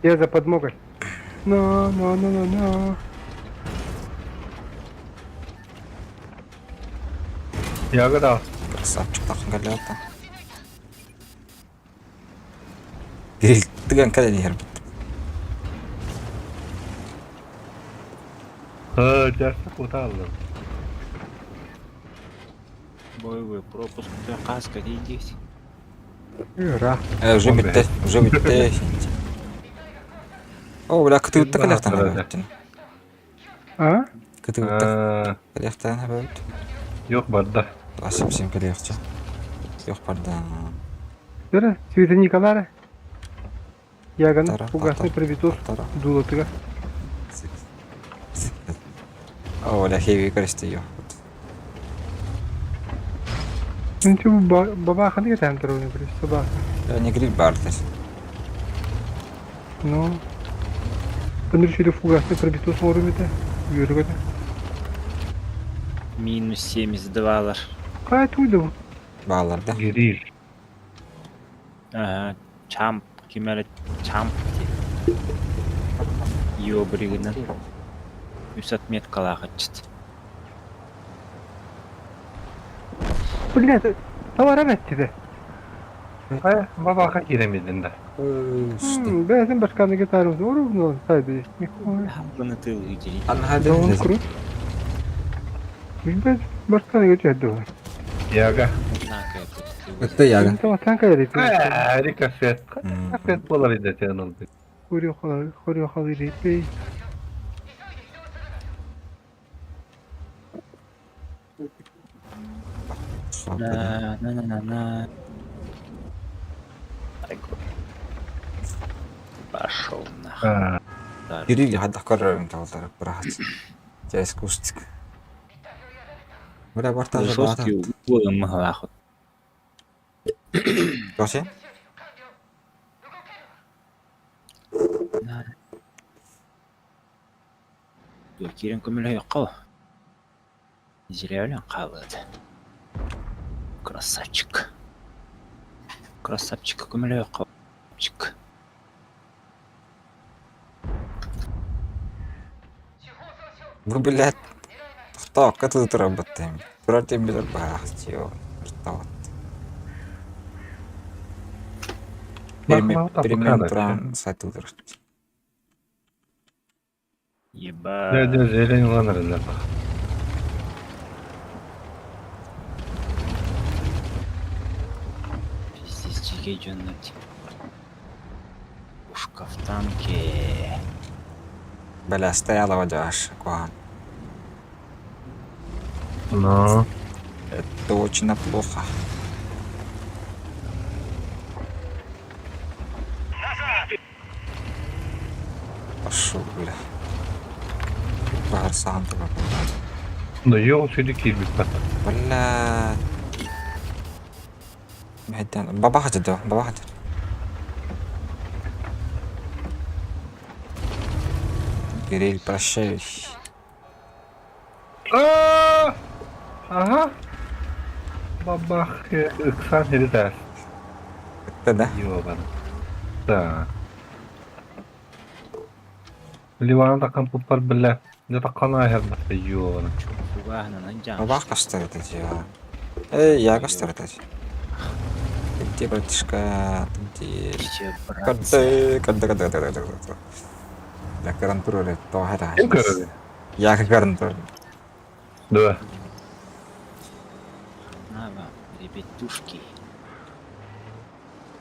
Я за подмогой. Но, но, но, но, но. Яга да. Красавчик тахын галята. Гриль, тыган када не хербит. Ха, жастық ота алды. Боевой пропуск, каска здесь. Ра. Э, уже битте, уже битте. О, бля, кытыытта кэлэхтэн эбэттин. А? Кытыытта кэлэхтэн эбэт. Yok барда. Асып кэлэхчэ. Yok барда. Дөрө, Цвета Николара. Яганы фугасный пробитос дулатыга. О, бля, хеви көрүстүйүө. Үнчү бабааханы кэтээн турабын билис собака. Не гриль бардыр. Ну, Өнөр шүрі фугасты пробитос оҥорум этэ. Үөрүк этэ. Минус 72-лар. Хай туйда бу? Баалар да. Гирил. Ага, чамп, ким эрэ чамп диэн. Йобригынан. Үс отметкалаах ыччат. Блядь, товарам эттиде. Хайа, бабаха киирэммитин да. Бэйэтин башканы гитарыбыз оругну сайды. Бұны тыл үдери. Дон крут. Билбэт башканы гитарды. Яга. Это яга. Тамактан кайры. Рикошет. Рикошет болар иде сен ол. Хорю халы репей. На на на на на. Пошел нахуй. Кирилл хадах көрөрүн таалдар бырахат. Жайс кустик. Бля бартаа Жесткий угол махалахут. Тосе? Кирен көмөлө қал. Зря қалады. Красавчик. Красавчик көмөлө қал. Бу блядь. Тохтоокка тутурабыттым. Турар тимбилер баахтио. Ыртаот. Перемен туран сатылдыр. Еба. Да, да, зелень ланырында. Пиздец, жеке жөнөт. Пушка в танке. Бля, стояла водяш, куан. Но. Это очень плохо. Пошел, бля. Bahar сахан тура Но йоо сүдү киирбит бат. Бля. Мехтен баба хатыды, баба хатыр. Кирилл, прощай. Ага. Бабах, ыксан херитас. Это да? Ёбан. Да. Ливан такан пуппар бля. Не такан айхер бат ёбан. Баба кастыр это я. Эй, я кастыр это. Где, братишка? Где? Кадды, кадды, кадды, кадды, кадды, кадды. Я гарантирую, то это. Я гарантирую. Да. На вам, ребятушки.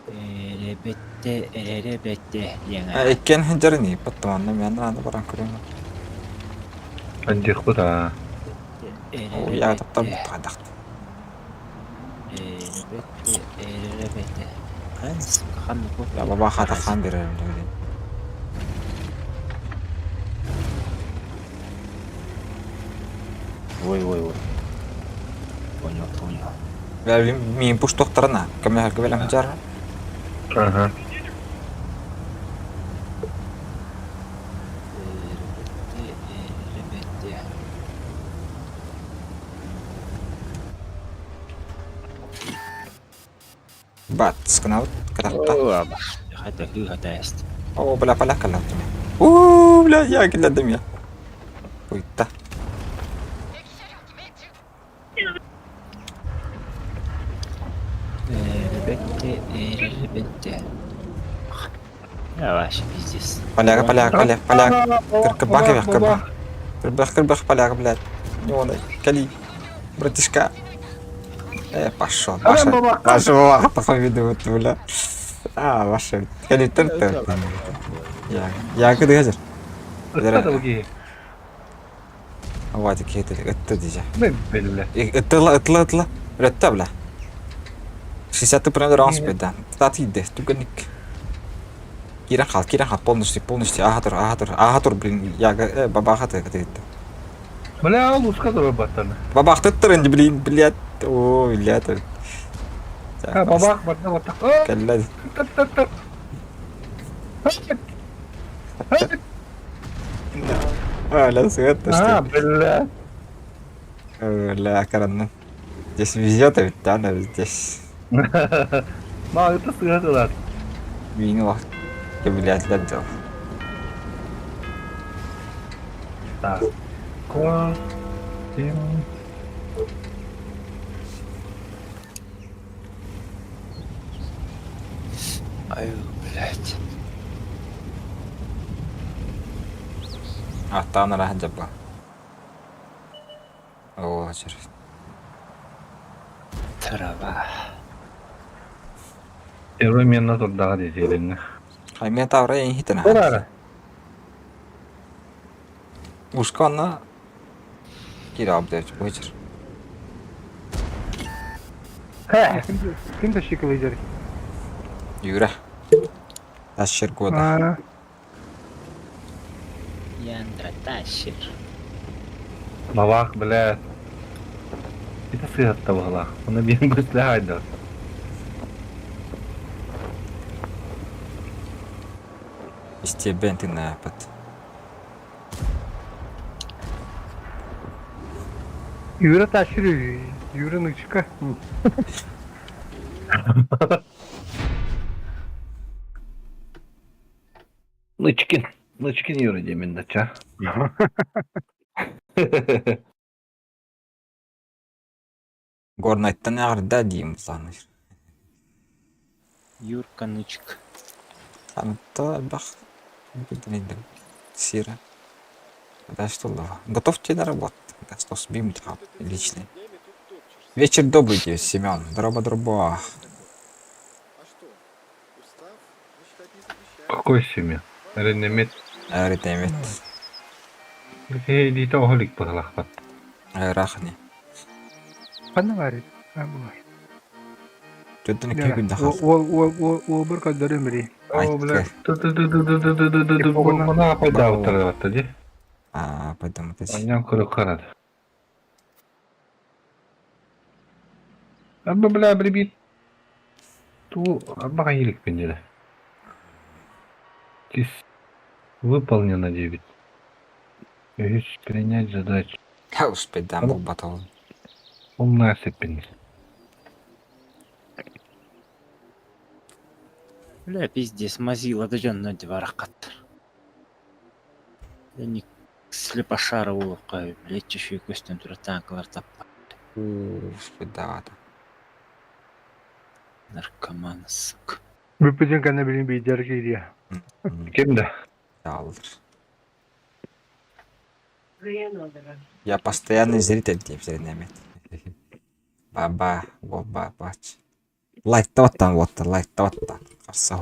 Ребетте, ребетте, яңа. Иккен хенджерни, потом анна мен аны баран көрөм. Андих буда. О, я таптам тадакт. Ребетте, ребетте. Хан, сука, хан Я баба хата хан берем деген. Ой, ой, ой. Понял, понял. Я мин пуш тохтарына, кемнәр кебелем жар. Ага. Ребетте, Бат, скнаут, катакта. Хата, хата есть. О, бля, поляка латым. У, бля, я килдем я. Уйта. Ребетте, ребетте. Я вообще пиздец. Поляка, поляка, поляк, поляк. Кыркыбак, кыркыбак. Кырбах, кырбах, поляк, блядь. Не он, кали. Братишка. Пошел, Ваша, ваша баба такой видео, бля. А, ваша. Кали, тыр, тыр. Я, я кыды хазыр. Это буги. Вадик, это, это дижа. Мен белле. Ытла, ытла, ытла. Рөттө, бля. 60 примерно раунд да. Тат иде, туганик. Киран хал, киран хал, полностью, полностью. Ага тур, ага тур, ага тур, блин, я, баба хаты, это. Бля, ол узка турар баттаны. Бабахтыттарын блин, блядь. О, блядь. Ha, бабах барда баттах. Кэллэ. А, свет, А, бля. Бля, каранна. Здесь везет, а ведь она здесь. Ма, это сыграла. Винила. Блядь, для Так. Ко... Тим... Ай, блядь. Аттаан араһа дьабба. Оо, чер. Трава. Первый мен турдаға десейлеңі. Хаймия тавра ең хитен. Ора. Ушка Кира абдеч, бычыр. Ким да шикылы Юра. Тащер года. А, Яндра тащер. Бабах, бля. Это сыгатта бағала. Оны мен көслі хайда. Истебен ты на пат. Юра тащыр, Юра нычка. Нычкин. Нычкин Юра демен да ча. Горнайттан ағырда деймін бұланы. Юрка нычк. Анта бах. Сира. Да что лава. Готовьте на работу. Да что сбим личный. Вечер добрый тебе, Семен. Дроба дроба. Какой семья? Ренемет. Ритемет. Дите оһолик быһылахпат. Рахни. Ханна бар. А, булар. Төттен күйгүн дахал. Ол ол ол ол бір кадыр өмірі. О, бля. Мына пайда отырды ди. А, пойдем опять. Аннан көрө карады. Абба бля брибит. Ту абба елик пенделе. Тис выполнено 9. Есть принять задачу. Хаус педам был батал. Умная сеппин. Бля, пиздец, мазила да жонно баракат. Да не слепошара улукка, блядь, чешую көстөн тура танкалар таппа. Успедата. Наркоман, сука. Бүппүтүн кана билин бейдер кириya. Ким да? Алыр. Я постоянный зритель деп зренемет. Баба, боба, бач. Лайктаваттан вот, лайктаваттан. Қарсау.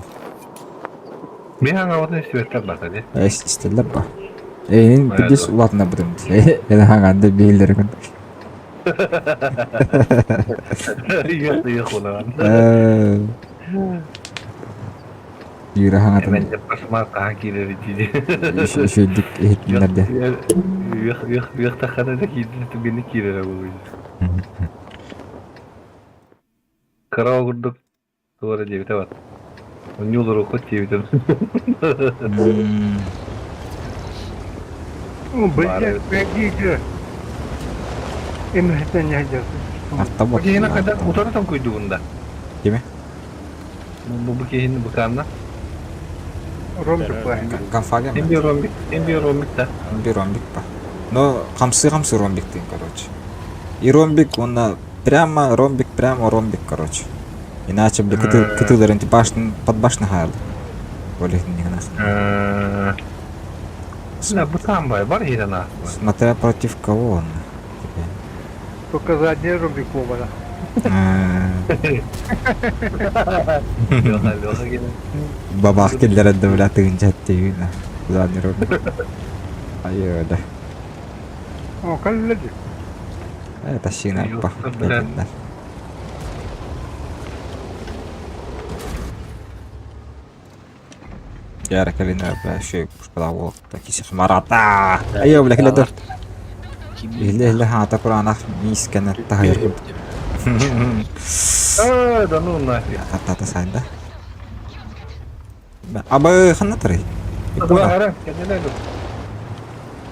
Мен аңа светтер бар ди. Эс истелер ба. Эйин бидис улатына будым. Эне ханганды бейлер күн. Yok yok ulan. Юра хангатын. Мен де пасма кахан кире диди. Үшөйдүк эхитиннерде. Yok yok yok тахана да кире түгені кире бу. Кара курдук. Туара дебите бар. Нюлор окот дебите. Бля, бегите. Эмхетен яжасы. Арта Бу кehine kadar утарatan куйдугунда. Кеме? Бу бу кehini буканна. Ром жупа. Ганфага Эм бир ромбик, эм бир ромбик да. Bir ромбик па. Но хамсы хамсы ромбик ты, короче. И ромбик, он на прямо ромбик, прямо ромбик, короче. Иначе, бля, кыты, кытыларын башн, под башны хайлы. Более не гнах. Бля, бутан бай, бар ерена. Смотря против кого он. Только задний ромбик оба. Леха, Леха келе. Бабах келлер әдді, бля, тыгын жатты, Задний ромбик. Айы, да. О, калледи. Это шина, па. Бля. Яра калина, бля, еще и пушкада волк, так и марата. Айо, бля, келе дор. Иһиллэ-иһиллэ хаата кураанах миискэни таһыйар курдук. А, да ну нафиг. Тата сайда. Абы ханна тарый? Ара, кэннинэ ду.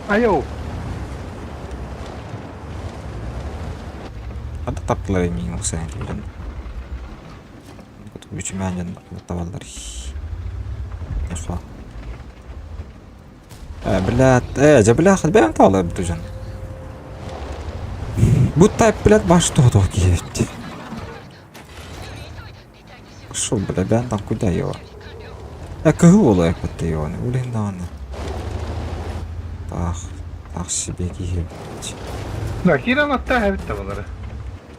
Айоу. Ханна таптылар миин уксайын дьон. Үчүмээн дьон табаллар. Яхла. Блядь, дьэ бля, бэйэм таала эбит дьон. Бу тайп, блядь, баш тоҕо киһи Шо, бля, бэйэм там куда его? Кыһыл уолу эппэтте его, үлэһин даҕаны. Таах, таах себе киһи. Да, киирэн аттаах эбит табалары.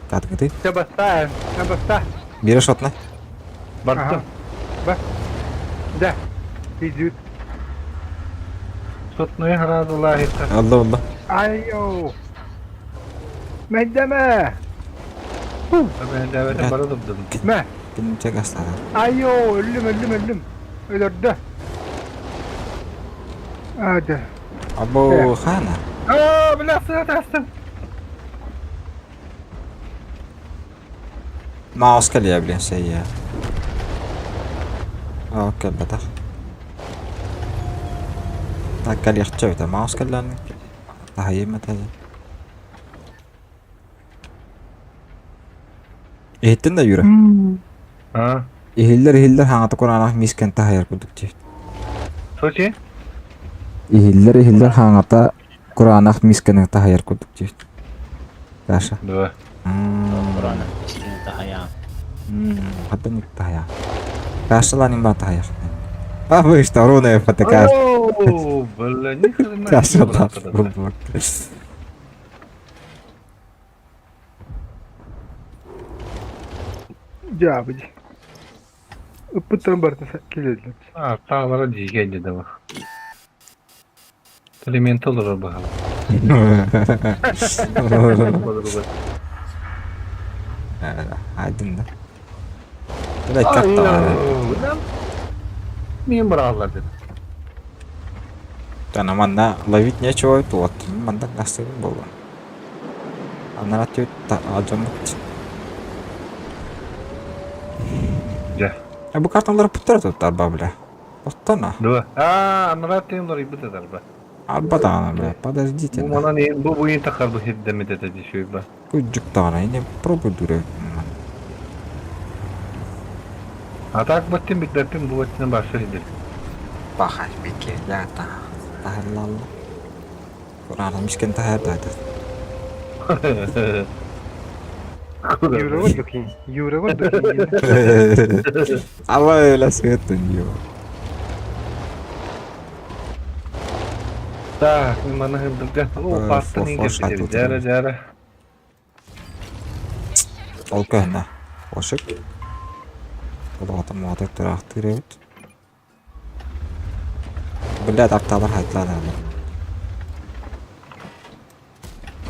Кадгыты? Чэ бастаа, чэ бастаа. Бире шотна. Бардым. Ба. Да. Идут. Сотную хараадылааһыта. Алла алла. Айо. Мэйдэмэ. Бэбэт бара дыбдым. Мэ. Ким чагастара. Айо, өллүм, өллүм, өллүм. Өлөрдө. Ады. Або хана. Аа, бля, сыатастым. Маус кэлиэ блин сэйэ. Оо кэлбэтэх. Так кэлиэхчэ эбитэ маус кэллээн таһыйым этэ. Иһиттин да Юра? Аа. Иһиллэр иһиллэр хаҥата кураанах мискэн таһыйар курдук дии. Сочи? Иһиллэр иһиллэр хаҥата Кураанах мисканы таһыйар курдук диэбит. Даша. Да. Кураанах мисканы таһыйаан. Хаттан таһыйаан. Даша ланин ба таһыйар. А вы что, руна ФТК. О, бля, ни хрена. Даша да. Дьаабы Ыппыттарын барытын килэллэр. А, таалара дьиикэй деді бар. Элемент олорор баһала. Айдын да. Бля, катталар. Мен бырағалар деді. Тана манна ловить нечего вот манна настырын болла. Анара түт ажамыт. Дьэ. А бу карталар путтар туттар ба бля. Оттона. Дуо. Аа, анараа тыын лорыйбыт этэр ба. Арба даҕаны бля, подождите. Бу манан бу буйун тахар бу хирдэммит этэ дишүй ба. Куджук даҕаны, не пробуй дуре. А так баттин билбэппин бу баттина барса хидир. Бахар бики, я та. Тахарлалла. Курана мискен тахар да. Юра вот Юра вот Алла өлө сыттын ё. Так, маны хырдырга. О, пастын иңгер. Жара, жара. Ол көһнө. Ошык. Олоҕотон моотор тураахтыыр эбит. Блядь, аттаалар хайтлаан эрэллэр.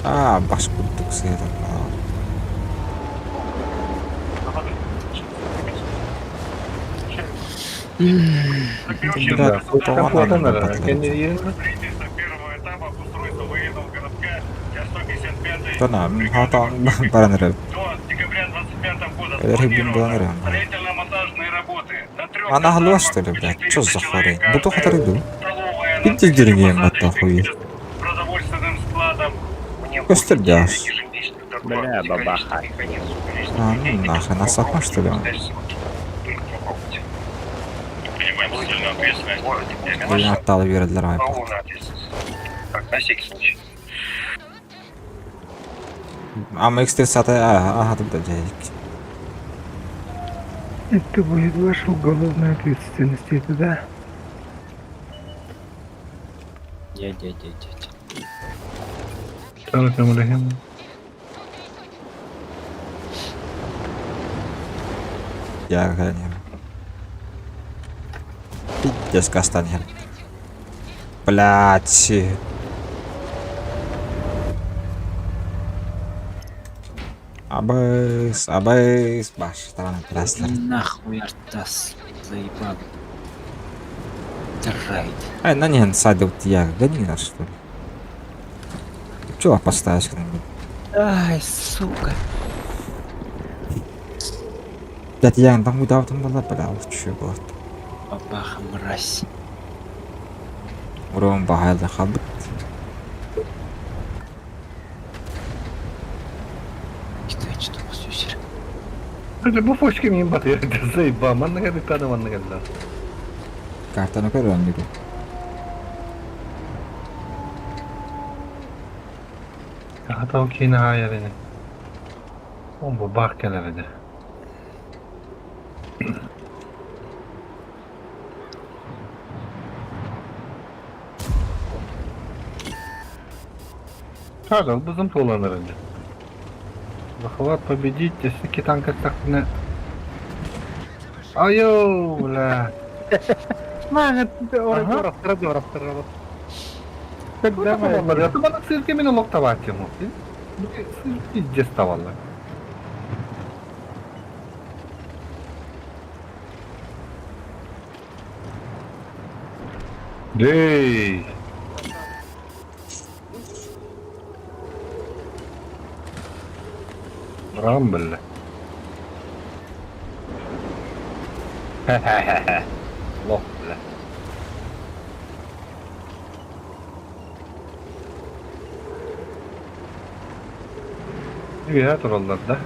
Аа, бас курдук сыһыатар Блядь, тоҕо Тона, хатаан баран эрэр. Эдэр хибин булан эрэр. Ана халуа что ли, блядь? Чё за хрень? Бу тоҕо тарыйдым? Бит батта хуй. Көстөр дяш. Бля, бабаха. А, ну нахрен, а саха что ли он? Блин, атталы берелер ай. Ама X30 аха да дьэйик. Это будет ваша уголовная ответственность, это да? Дьэ, дьэ, дьэ, дьэ, дьэ. Сара көмөлөһүм. Я гранем. Пиздец кастан Блять. Абыс, абыс, баш, тарана краслар. Нахуй артас, заебал. Райд. Ай, на не садил я, гони нас, что ли. Чё поставишь гынан Ай, сука. Блядь, я там удаутым была, бля, лучше было. Папаха, мразь. Урон бахайлы хабыт. Бу фочка мин батыйар заебал, манна кэлбит манна кэллэ. Картаны көрөн диги. Хата ол киһини хаайар ини. Ол бу баар кэлэр ини. Павел, бузум туоланар ини. Захват победить, если китанка так не... Айо, бля. Ораптара Когда Bana sirke nokta var ki muhti. Пиздец tavalla. Дей. Рамбл. Лох, бля. Үөһэ тураллар да.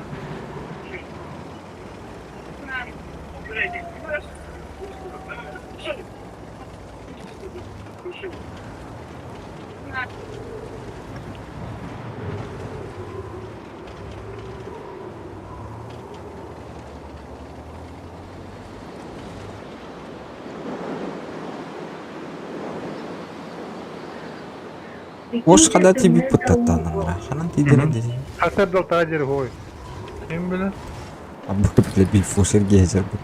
Ош хада тибит пыттаттаннара. Ханан тидерен деди. Хасар далтаа жер хой. Ким билэр? Абы бile bir фошер гезер бу.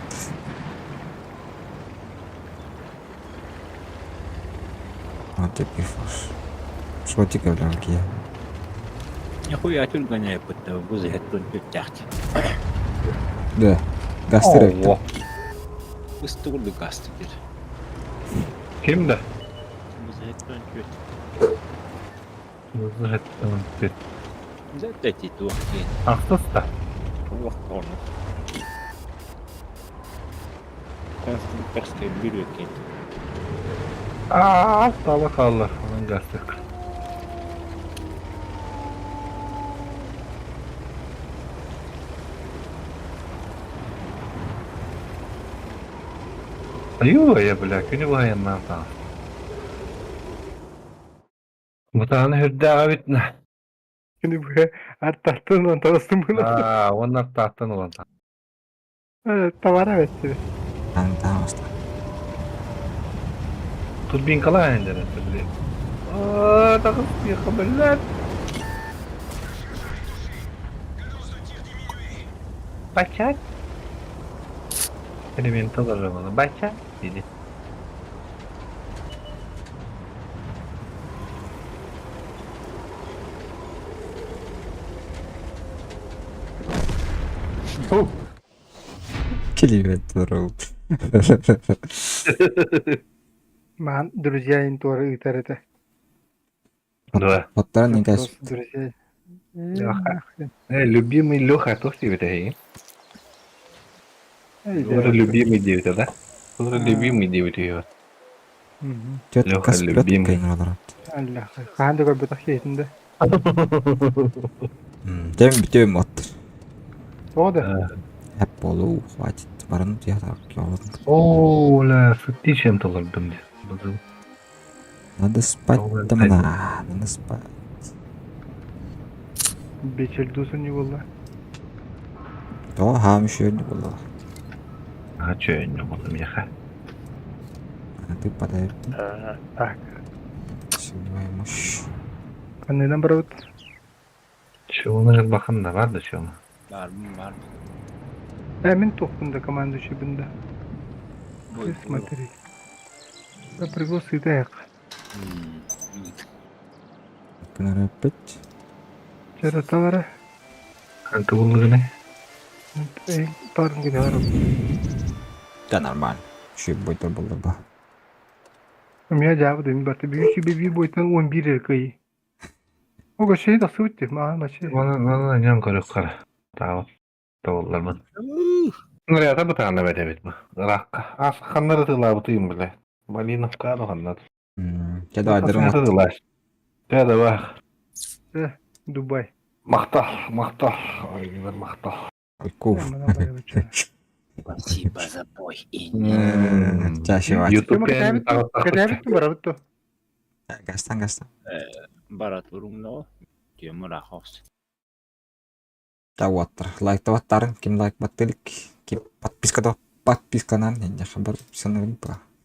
Вот и фош. Что тебе бля Нихуя түл гоняю пытта, бузы хеттун түттяхти. Да. Гастер. О, Ыстыгылды гасты дир. Ким да? Бузы хеттун түт. Зәттәти туақ кен. Ахсыс да. Туақ тоны. Конструкторская бюро кен. Аа, тала қалды. Onun gastык. Аю, я бля, күнү байыннан таа. Бутааны хүрдээҕэ бит Күнү бу аттартын он тарастын була. Аа, оннар тааттан улан. Тавара бетти. Антамаста. Турбинкалаа эндер это, блин. Аа, тахыс блядь. Бачат. Элементал было. Бачат. Иди. Километр. Ман друзья интуары ыытар этэ. Да. Оттан никас. Друзья. Леха. Любимый Леха, тоже тебе это Тоже любимый девять, да? Тоже любимый девять ее. Тет Леха, касплет любимый. кайналар. Аллах. Хаан да көрбөтөх киһитин да. Тем битем от. О да. Хеп болу хватит. Баран я так ёлдым. О, ля, сытты чем-то лордым. Надо спать там на, надо спать. Бечер дуsun не болла. То хам еще не было. А чё я не буду меха? А ты подай. Так. Сильная мощь. Каннынан барабыт. Чё, он бахан да бар да чё? Бар mı бар mı? Мин тухпун да командующий бында. Бой, Ты смотри. Да пригласы так. Кнопить. Чара тавара. Канты буллыгыны. Тарын гиде барып. Да нормально. Еще будет было бы. У меня жабы да барты. Бүйүчү би бойтан 11 эркей. Ол көччөйү тахсыбыт дии, мааҕын бачча. Манан ньан көрүк хара. Таабыт табылларбын. Нырята бытаана бэт эбит бу. Ыраахха. Аас ханнары тылаабытыйым билэ. Малиновка да ханнар. Чэ давай дырым. Тылааш. Чэ давай. Дубай. Махтал, махтал. Ой, махтал. Куф. Спасибо за бой. Чаще YouTube Кэтээбит барабыт то. Гастан, гастан. Барат урумно. Тимур ахос. Таваттар. Лайк таваттарын. Ким лайк баттылык. Ким подписка да подписканан. Хабар санырым па.